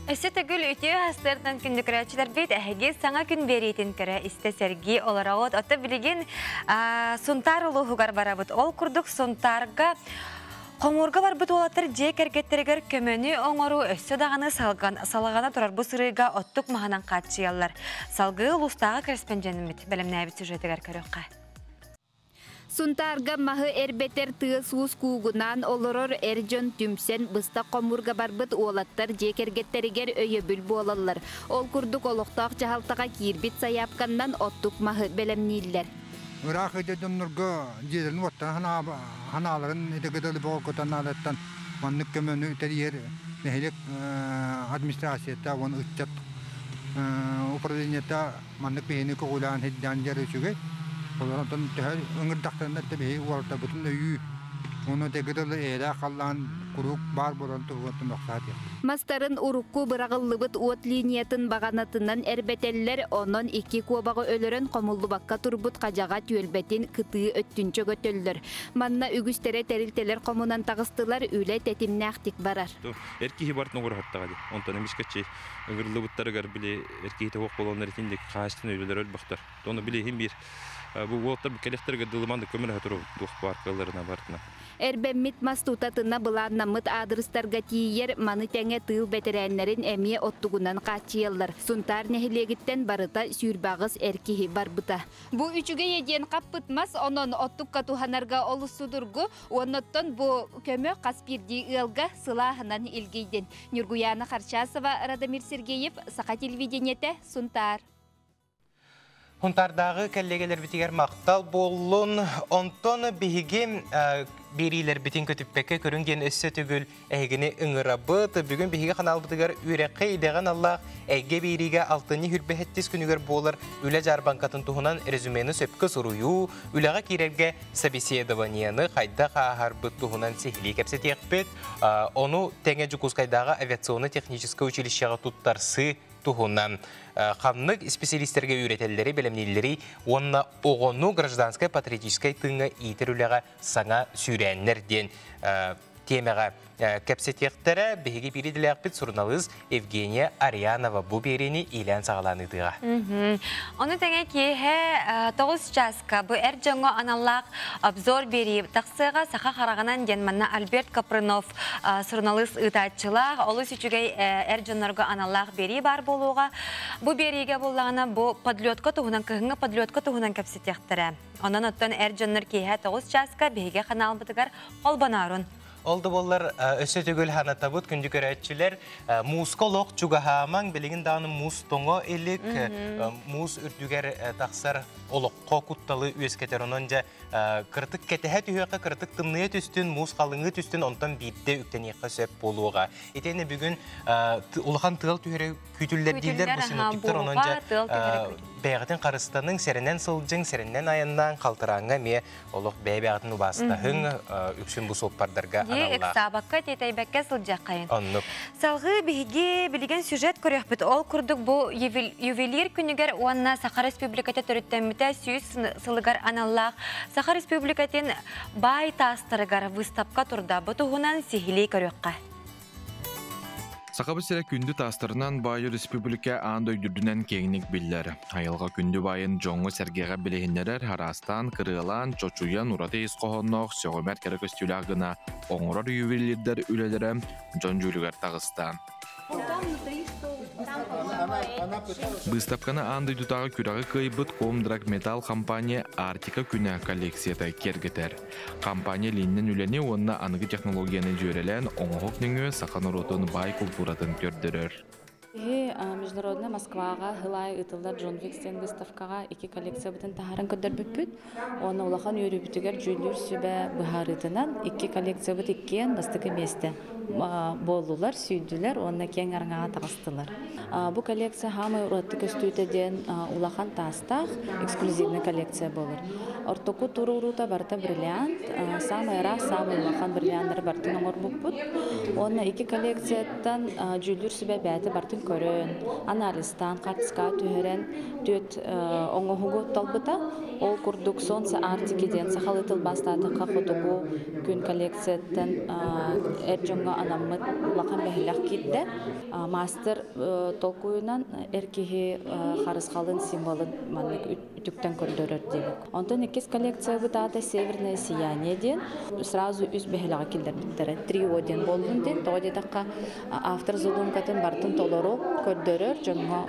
Өссө төгүл үтүө астырдан күндүкөрөөччүлэрбит эһиги саҥа күн биэриитин көрө истэ сэргии олороҕут. Отто билигин Сунтаар улууһугар барабыт. Ол курдук Сунтаарга хомуурга барбыт уолаттар дьиэ кэргэттэригэр көмөнү оҥоруу өссө даҕаны салҕана турар бу сырыыга оттук маһынан хааччыйаллар. Салгыы улуустааҕы корреспонденыммыт бэлэмнээбит сюжетыгар көрүөххэ. Сунтаарга маһы эрбэтэр тыас-уус куугунаан олорор эр дьон түмсэн быстах хомуурга барбыт уолаттар дьиэ кэргэттэригэр өйөбүл буолаллар. Ол курдук олохтоох дьаһалтаҕа киирбит сайаапканнан оттук маһы бэлэмнииллэр. Ыраах ыйда дьоннорго дьиэлэрин уоттарын ханааларын итигидали боҕорготон наадаттан маннык көмөнү тэрийэр нэһилиэк администрацията уонна ыччат управлениета маннык биһини көҕүлээн сирдээн дьэр үчүгэй. Олорон төһө ыҥырдахтарына биһи уолаттарбытын өйүү Ону тэги дылы эйэлээх халлаан куруук баар буолан туһугар тумахтаат. Мастарын урукку быраҕыллыбыт уот линиятын баҕанатынан эрбэтэллэр, онон икки куобаҕы өлөрөн хомуллубакка турбут хадьаҕа түөлбэтин кытыы өттүн чөгөтөллөр. Манна үгүстэрэ тэрилтэлэр хомунан таҕыстылар, үлэ тэтимнээхтик барар. Эр киһи барытын оҥоро саттаҕа дии. Онтон эмискэччи ыҥырыллыбыттарыгар били эр киһитэ суох буоланнар итинник хаһаайыстыбаны үлэлэр өлбөхтөр. Ону били иһин биир бу уолаттар кэлиэхтэригэр дылы көмөлөһө турабыт туох баар кыалларына барытына. Эрбэммит мас тутатына былааннаммыт аадырыстарга тиийэр, маны тэҥэ тыыл бэтэрээннэрин эмиэ оттугунан хааччыйаллар. Сунтаар нэһилиэгиттэн барыта 28 эр киһи барбыта. Бу үчүгэй диэн хаппыт мас, онон оттукка туһанарга олус судургу, оннуттан бу көмө хас биирдии ыалга сылааһынан илгийдин. Нюргуяна Харчасова, Радомир Сергеев, Саха телевидениете, Сунтаар. Хунтардааҕы кэллиэгэлэрбитигэр махтал буоллун. Онтон биһиги биэриилэрбитин көтүппэккэ көрүҥ диэн өссө төгүл эһигини ыҥырабыт. Бүгүн биһиги ханаалбытыгар үөрэххэ идэҕин аллаах эйгэ биэриигэ алтынньы хүрбэһэттис күнүгэр буолар үлэ дьаарбаҥкатын туһунан резюмены сөпкө суруйуу, үлэҕэ киирэргэ собеседованиены хайдах ааһарбыт туһунан сиһилии кэпсэтиэхпит. Ону тэҥэ Дьокуускайдааҕы авиационно-техническэй училищеҕа туттарсыы туһунан ханнык исписэлиистэргэ үөрэтэллэри, бэлэмнииллэри уонна оҕону гражданскай патриотическай тыыҥҥа иитэр үлэҕэ саҥа сүүрээннэр диэн тиэмэҕэ кэпсэтиэхтэрэ. Биһиги биир идэлээхпит суруналыыс Евгения Арианова бу биэриини иилээн саҕалаан ыытыаҕа. Ону тэҥэ киэһэ 9 чааска бу эр дьоҥҥо аналлаах обзор биэрии тахсыаҕа саха хараҕынан диэн манна Альберт Капрынов суруналыыс ыытааччылаах олус үчүгэй эр дьоннорго аналлаах биэрии баар буолуоҕа. Бу биэриигэ буллаҕына бу подлетка туһунан кыһыҥҥы подлетка туһунан кэпсэтиэхтэрэ. Онон оттон эр дьоннор киэһэ 9 чааска биһиги ханаалбытыгар холбоноорун. Ол да буоллар өссө төгүл ханатабыт күндү көрөөччүлэр мууска олох чугаһаамаҥ билигин даҕаны муус тоҥо илик муус үрдүгэр тахсар олоххо кутталы үөскэтэр онон дьэ кырытык кэтэһэ түһүөххэ кырытык тымныйа түстүн муус халыҥыы түстүн онтон биирдэ үктэниэххэ сөп буолуоҕа итиэннэ бүгүн улахан тыал түһэрэ күүтүллэр дииллэр бу синоптиктар онон дьэ бэйэҕитин харыстаныҥ сэрэнэн сылдьыҥ сэрэнэн айаннаан халтарааҥҥа эмиэ олох бэйэ-бэйэҕитин убаастаһыҥ, үксүн бу суоппардарга аналлаах. Ыксаабакка, тиэтэйбэккэ сылдьаххайын. Оннук. Салгыы биһиги билигин сюжет көрүөхпүт. Ол курдук бу ювелир күнүгэр уонна Саха Республиката төрүттэммитэ 100 сылыгар аналлаах Саха Республикатын баай таастарыгар выставка турда. Бу туһунан сиһилии көрүөххэ. Сахабыт сирэ күндү таастарынан баай республика аан дойду үрдүнэн киэҥник биллэр. Айылҕа күндү баайын дьоҥҥо-сэргэҕэ билиһиннэрэр, араастаан, кырыалаан, чочуйан ураты ис хоһоонноох, сөҕүмэр кэрэ көстүүлээх гына оҥорор ювелирдэр үлэлэрэ дьон дьүүлүгэр таҕыста. Быыстапканы аан дойдутааҕы күрэҕи кыайбыт Комдрагметалл компания Арктика күнэ коллекцията киэргэтэр. Компания илииннэн үлэни уонна аныгы технологияны дьүөрэлээн оҥоһук нөҥүө саха норуотун баай култууратын көрдөрөр. Биһи Международная Москваҕа сыл аайы ыытыллар Джон Викс диэн выставкаҕа икки коллекциябытын таһааран көрдөрбүппүт. Уонна улахан үөрүүбүтүгэр дьүүллүүр сүбэ быһаарыытынан икки коллекциябыт иккиэн бастакы миэстэ буоллулар, сүүйдүлэр уонна киэҥ араҥаҕа таҕыстылар. Бу коллекция хаамай ураты көстүүтэ диэн улахан таастаах эксклюзивный коллекция буолар. Ортоку туруоруута барыта бриллиант, самый ыраах, самый улахан бриллианнары барытын оҥорбуппут. Уонна икки коллекцияттан дьүүллүүр сүбэ бэйэтэ барытын көрөн, анализтаан, хаартыскаҕа түһэрэн түөрт оҥоһугу талбыта. Ол курдук «Солнце Арктики» диэн сахалыы тылбаастаатахха хотугу күн коллекцияттан эр дьоҥҥо анаммыт улахан бэһилэх киирдэ. Мастер толкуйунан эр киһи харысхалын символын маннык үтүктэн көрдөрөр диэбит. Онтон иккис коллекциябыт аата «Северное сияние» диэн сразу үс бэһилэҕи киллэрбиттэрэ. Трио диэн буоллун диэн, тоҕо диэтэххэ автор задумкатын барытын толору көрдөрөр, дьоҥҥо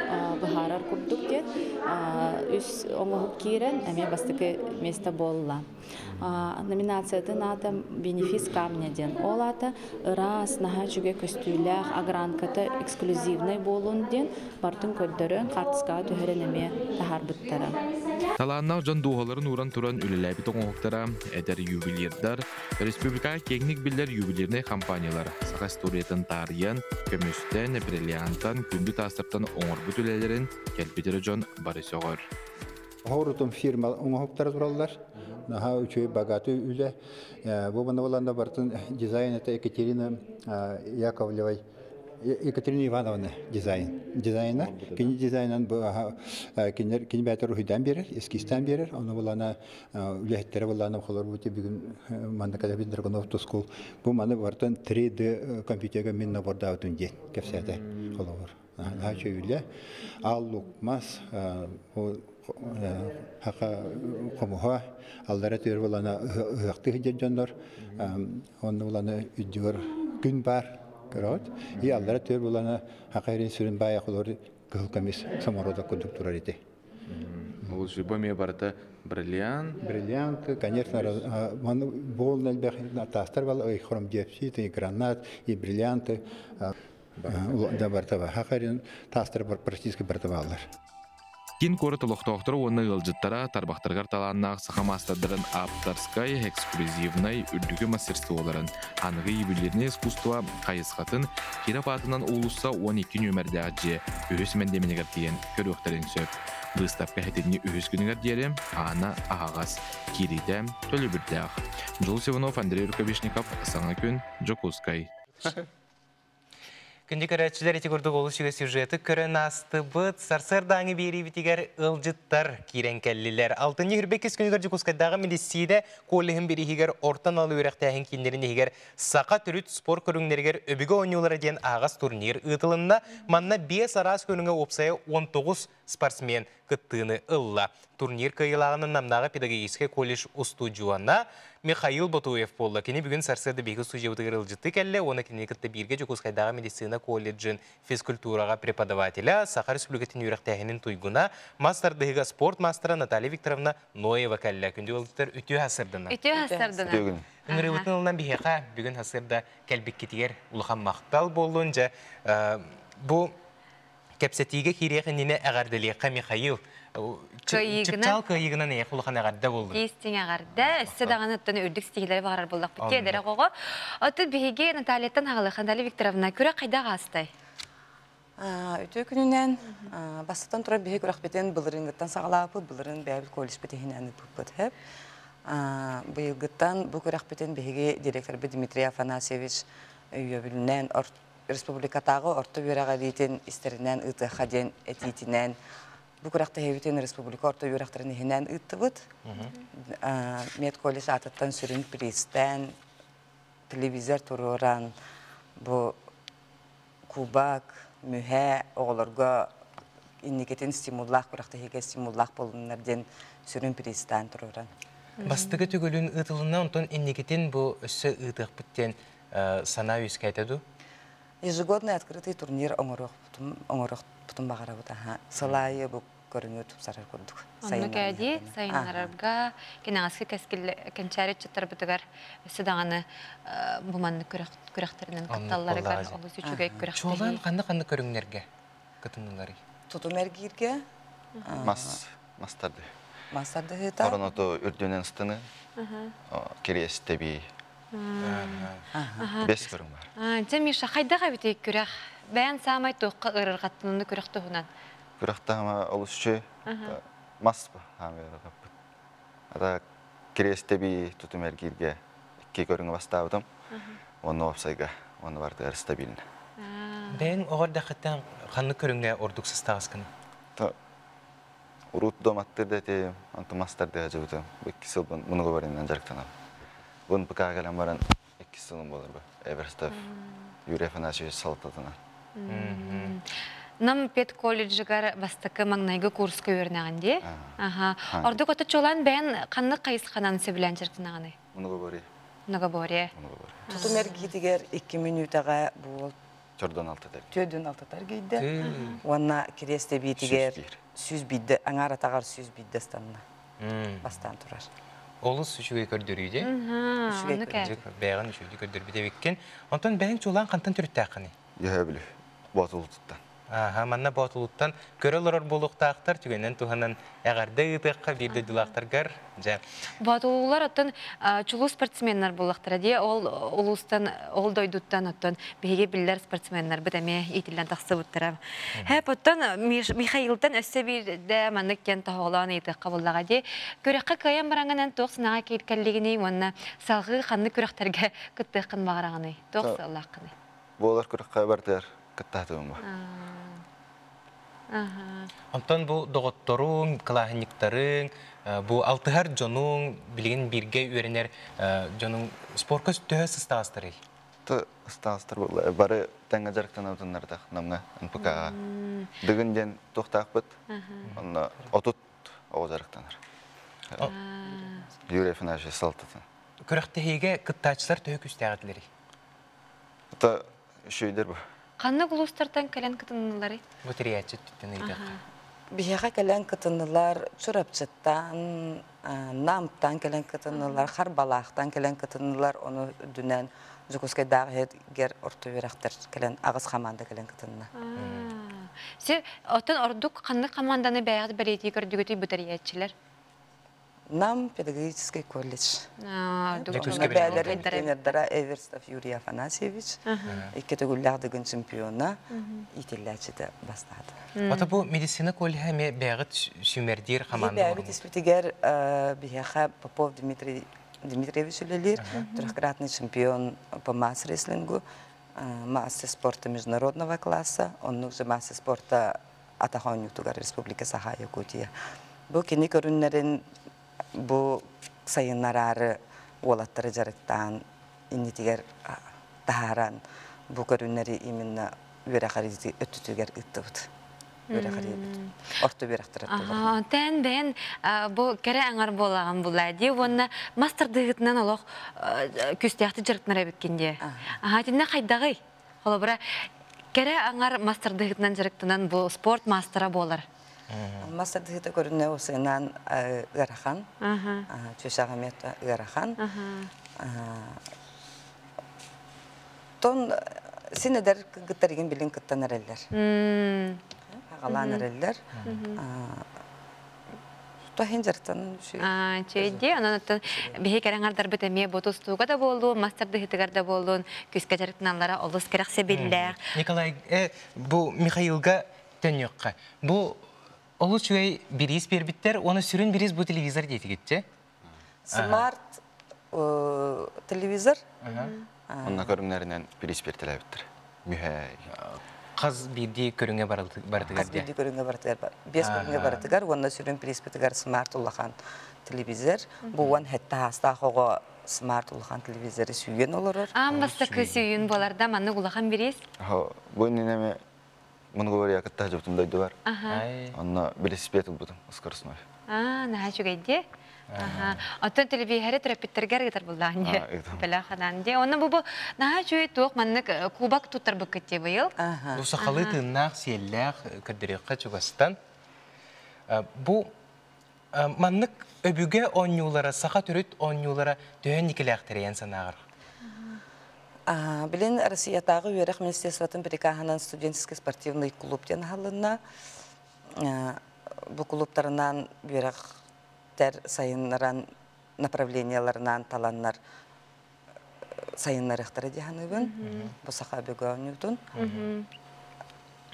быһаарар курдук диэн үс оҥоһук киирэн эмиэ бастакы место буолла. Номинациятын аата «Бенефис камня» диэн. Ол аата ыраас, наһаа үчүгэй көстүүлээх, огранката эксклюзивнай буолун диэн барытын көрдөрөн, хаартыскаҕа түһэрэн эмиэ таһаарбыттара. Талааннаах дьон дууһаларын ууран туран үлэлээбит оҥоһуктара, эдэр ювелирдар, республикаҕа киэҥник биллэр ювелирнай компаниялар саха историятын таарыйан, көмүстэн, бриллиантан, күндү таастартан оҥорбут үлэлэрин кэлбит эрэ дьон бары сөҕөр. Оһорутум фирма оҥоһуктара тураллар. Наһаа үчүгэй богатый үлэ. Бу манна барытын дизайн это Екатерина Яковлевой Екатерина Ивановна дизайн. Дизайна. Кини дизайнан кинилер кини бээтэр уһуйдаан биэрэр, эскизтаан биэрэр. Ону булана үлэһиттэрэ булана холор бу бүгүн манна кэлэбин Драгунов тускул. Бу маны барытын 3D компьютерга мин набордаабытын диэн кэпсээтэ холобур. Наһаа үчүгэй Аал луук мас хака хомуһа аллара түөр булана ыһыахтыы сылдьар дьоннор онно булана үрдүгэр күн баар көрөҕүт и аллара түөр булана хака эрин сүрүн баайа холор кыһыл көмүс самородок курдук турар ити. Ол сүбэ эмиэ барыта бриллиант. Бриллиант, конечно, буол элбэх таастар бал, и хромдиопсид, и гранат, и бриллианты. Да барыта бар. Хакарин таастар практически барыта бааллар. Киин куорат олохтоохторо уонна ыалдьыттара тарбахтарыгар талааннаах саха маастардарын ааптарскай, эксклюзивнай, үрдүкү мастерстволарын, аныгы ювелирнай искусство хайысхатын Киров аатынан уулусса 12 нүөмэрдээх дьиэ үһүс мэндиэмэнигэр тиийэн көрүөхтэрин сөп. Быыстапка сэтинньи үһүс күнүгэр диэри аана аһаҕас, киириитэ төлөбүрдээх. Дьулус Иванов, Андрей Рукавишников, Саҥа күн, Дьокуускай. Күндү көрөөччүлэр ити курдук олус үчүгэй сюжеты көрөн аастыбыт. Сарсыардааҥы биэриибитигэр ыалдьыттар киирэн кэллилэр. Алтынньы 22 күнүгэр Дьокуускайдааҕы мэдиссиинэ коллеһын бирииһигэр орто анал үөрэхтээһин кииннэрин иһигэр саха төрүт спорт көрүҥнэригэр өбүгэ оонньуулара диэн аһаҕас турнир ыытылынна. Манна биэс араас көрүҥэ уопсайа 19 спортсмен кыттыыны ылла. Турнир кыайыылааҕынан Намнааҕы педагогическай колледж устудьуона Михаил Ботуев буолла. Кини бүгүн сарсыарда биһиги студиябытыгар ыалдьыттыы кэллэ уонна кинини кытта бииргэ Дьокуускайдааҕы медицина колледжын физкультураҕа преподавателя, Саха Республикатын үөрэхтээһинин туйгуна, мас тардыһыыга спорт маастара Наталья Викторовна Ноева кэллэ. Күндү ыалдьыттар үтүө сарсыардана. Үтүө сарсыардана. Ыҥырыыбытын ылынан биһиэхэ бүгүн сарсыарда кэлбиккитигэр улахан махтал буоллун. Дьэ, бу Кэпсэтиигэ киириэх иннинэ эҕэрдэлиэххэ Михаил. Чыпчаал кыайыгынан эйиэхэ улахан эҕэрдэ буоллун. Истиҥ эҕэрдэ. Өссө даҕаны оттон үрдүк ситиһиилэри баҕарар буоллахпыт дии оҕоҕо. Оттон биһиги Натальяттан аҕалыах Наталья Викторовна, күрэх хайдах аастай? Үтүө күнүнэн бастатан турар биһи күрэхпитин былырыыҥҥыттан саҕалаабыт, былырыын бэйэбит колледжпыт иһинэн ыыппыппыт сөп. Быйылгыттан бу күрэхпитин биһиги директорбыт Дмитрий Афанасьевич өйөбүлүнэн республикатааҕы орто үөрэҕириитин истэринэн ыытыахха диэн этиитинэн бу күрэхтэһиибитин республика орто үөрэхтэрин иһинэн ыыттыбыт. Медколледж аатыттан сүрүн пристэн телевизор туруоран бу кубок, мүһэ оҕолорго инникитин стимуллаах күрэхтэһиигэ стимуллаах буолуннар диэн сүрүн пристаан туруоран. Бастакы төгүлүн ыытылынна, онтон инникитин бу өссө ыытыахпыт диэн санаа үөскээтэ дуу? Ежегодный открытый турнир оҥоруохпутун Тутуохпутун баҕарабыт аха. Сылаайы бу көрүҥү тупсарар курдук. Оннук ээди сайыннарарга кэнэҕэски кэскил кэнчээри ыччаттарбытыгар өссө даҕаны бу маннык күрэхтэринэн кытталларыгар олус үчүгэй күрэхтэһии. Чуолаан ханна-ханна көрүҥнэргэ кытынныларый? Тутум эргииргэ. Мас мастарды. Мастардыһыта. Ороноту үрдүнэн ыстыны. Кириэс тэбии. Бес көрүҥ бар. Дьэ, Миша, хайдах эбитий күрэх? Бэйэн саамай туохха ыарырҕаттыныны күрэх туһунан? Күрэх таһыма олус үчүгэй. Мас хаамы ыарырҕаппыт. Ата кириэс тэбии тутум эргииргэ икки көрүҥү бастаабытым. Онно уопсайга, онно бардыгар стабильно. Бэйэҥ оҕо эрдэххиттэн ханнык көрүҥҥэ ордук сыстаҕаскыный? Урут доматтыр да этим, онтон мастардыга дьыбытым. Икки сылбын мунугубарынан дьарыктанам. Бу НПК кэлэн баран икки сылым буолар бу. Эверстов Юрий Афанасьевич салалтатынан. Нам педколледжыгар бастакы маҥнайгы курска үөрэнэҕин дии. Аха. Ордук ото чуолаан бэйэн ханнык хайысханан сөбүлээн дьарыктанаҕыный? Многоборье. Многоборье. Тутум эргиитигэр 2 мүнүүтэҕэ буол Чордон алтатар. Түөдүн алтатар гейде. Уонна кириэс тэбиитигэр 101 аҥаар атаҕар 101 станна. Бастаан турар. Олус үчүгэй көрдөрүү дии. Үчүгэй. Бэйэҕин үчүгэйдик көрдөрбүт эбиккин. Онтон бэйэҥ чулаан хантан төрүттээххиний? Үһэ билүү. Боотулуттан. Аха, манна Боотулуттан көрө олорор буолуохтаахтар түгэнинэн туһанан эҕэрдэ ыытыахха биир дойдулаахтаргар. Дьэ. Боотулуулар оттон чулуу спортсменнар буоллахтара дии. Ол улуустан, ол дойдуттан оттон биһиги биллэр спортсменнарбыт эмиэ иитиллэн тахсыбыттара. Хэп оттон Михаилтан өссө биирдэ маннык диэн тоһоҕолоон ыйытыахха буоллаҕа дии. Күрэххэ кыайан бараҥынан туох санааҕа кииркэллигиний уонна салҕыы ханнык күрэхтэргэ кыттыаххын баҕараҕыный? Туох сыаллааххыный? Буолар күрэххэ бартыгар кыттаатыбын ба. Онтон бу доҕотторуҥ, кылааһынньыктарыҥ, бу алтыһар дьонуҥ, билигин бииргэ үөрэнэр дьонуҥ спорка төһө сыстаҕастарый? Ыстаҕастар бары тэҥҥэ дьарыктанабытыннардах намҥа НПК-ҕа. Дыгын диэн туохтаахпыт, онно 30 оҕо дьарыктанар. Юрий Афанасьевич салтатын. Күрэхтэһиигэ кыттааччылар төһө күүстээх этилэрий? Это үчүгэйдэр бу. Ханнык улуустартан кэлэн кытынныларый? Бу тэрийээччи өттүттэн ыйытыахха. Биһиэхэ кэлэн кытыннылар Чурапчыттан, Намтан кэлэн кытыннылар, Харбалаахтан кэлэн кытыннылар, ону үрдүнэн Дьокуускайдааҕы иһигэр орто үөрэхтэр кэлэн аҕыс хамаанда кэлэн кытынна. Си, оттон ордук ханнык хамаанданы бэйэҕит бэлиэтии көрдүгүтүй бу тэрийээччилэр? Нам педагогический колледж. Бээлэрин тренердара Эверстов Юрий Афанасьевич, икки төгүллээх дыгын чемпиона, иитиллээччитэ бастаата. Ото бу медицина колледжа эмиэ бэйэҕит сүүмэрдиир хамаанда Бэйэбит испитигэр биһиэхэ Попов Дмитрий Дмитриевич үлэлиир, трехкратный чемпион по масс-рестлингу, мастер спорта международного класса, оннук же мастер спорта атах оонньуутугар Республика Саха Якутия. Бу кини көрүннэрин бу сайыннараары уолаттары дьарыктаан иннитигэр таһааран бу көрүннэри именно үөрэх өттүтүгэр ыыттыбыт. Үөрэх орто үөрэхтэр өттүлэр. Тэн бэйэн бу кэрэ аҥар буолаҕын булаа дии уонна мастардыһытынан олох күстээхти дьарыктанар эбиккин дии. Аха итиннэ хайдаҕый? Холобура, кэрэ аҥар мастардыһытынан дьарыктанан бу спорт маастара буолар. Мастардыһыта көрүнэ усыынан ыарахан, чүсэҕэмет ыарахан. Тон син эдэр кыргыттарыгын билин кыттан эрэллэр. Аҕалаан эрэллэр. Туһин дьарыктанан Чэйди, онон оттон биһи кэрэ аҥардарбыт эмиэ бу тустууга да буоллун, мас тардыһыытыгар да буоллун, күүскэ дьарыктаналлара олус кэрэхсэбиллээх. Николай, бу Михаилга төннүөххэ. Бу олус үчүгэй бириис биэрбиттэр, уонна сүрүн бириис бу телевизор диэтигитчэ? Смарт телевизор. Онно көрүҥнэринэн бириис биэртэлээбиттэр. Мүһэ. Хас биирдии көрүҥэ барытыгар. Хас биирдии көрүҥэ барытыгар. Биэс көрүҥэ барытыгар уонна сүрүн приспитигэр смарт улахан телевизор. Бу уон хэтте хаастаах оҕо смарт улахан телевизоры сүүйэн олорор. Аан бастакы сүйүн буолар да маннык улахан бириис. Бу иннинэ Монголия кытта дьыбытым дойду бар. Онно велосипед ылбытым скоростной. Аа, наһаа үчүгэй дии. Оттон телевизоры төрөппүттэргэр ыытар буллаан дии. Бэлэх ханаан дии. Онно бу наһаа үчүгэй туох маннык кубок туттарбыккыт дии быйыл. Бу сахалыы тыыннаах, сиэллээх көрдөрүөххэ чугастан. Бу маннык өбүгэ оонньуулара, саха төрүт оонньуулара төһө никилээхтэрийэн санааҕар? Билин Россиятааҕы үөрэх министерствотын прикаһынан студенческий спортивный клуб диэн аһылынна. Бу клубтарынан үөрэхтэр сайыннаран направленияларынан таланнар сайыннарыахтара дии саныыбын. Бу саха өбүгэ оонньуутун.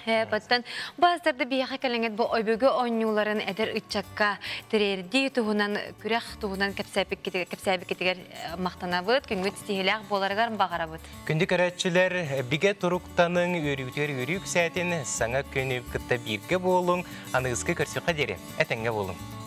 Баттан баастарда биһиэхэ кэлэҥҥит бу өбүгэ оонньууларын эдэр ыччакка тириэрдии туһунан күрэх туһунан кэпсээбиккитигэр махтанабыт, күҥҥүт ситиһиилээх буоларыгар баҕарабыт. Күндү көрөөччүлэр, бигэ туруктаныҥ, үөрүүтүгэр үөрүү үксээтин, саҥа күнү кытта бииргэ буолуҥ, аныгыскы көрсүөххэ диэри этэҥҥэ буолуҥ.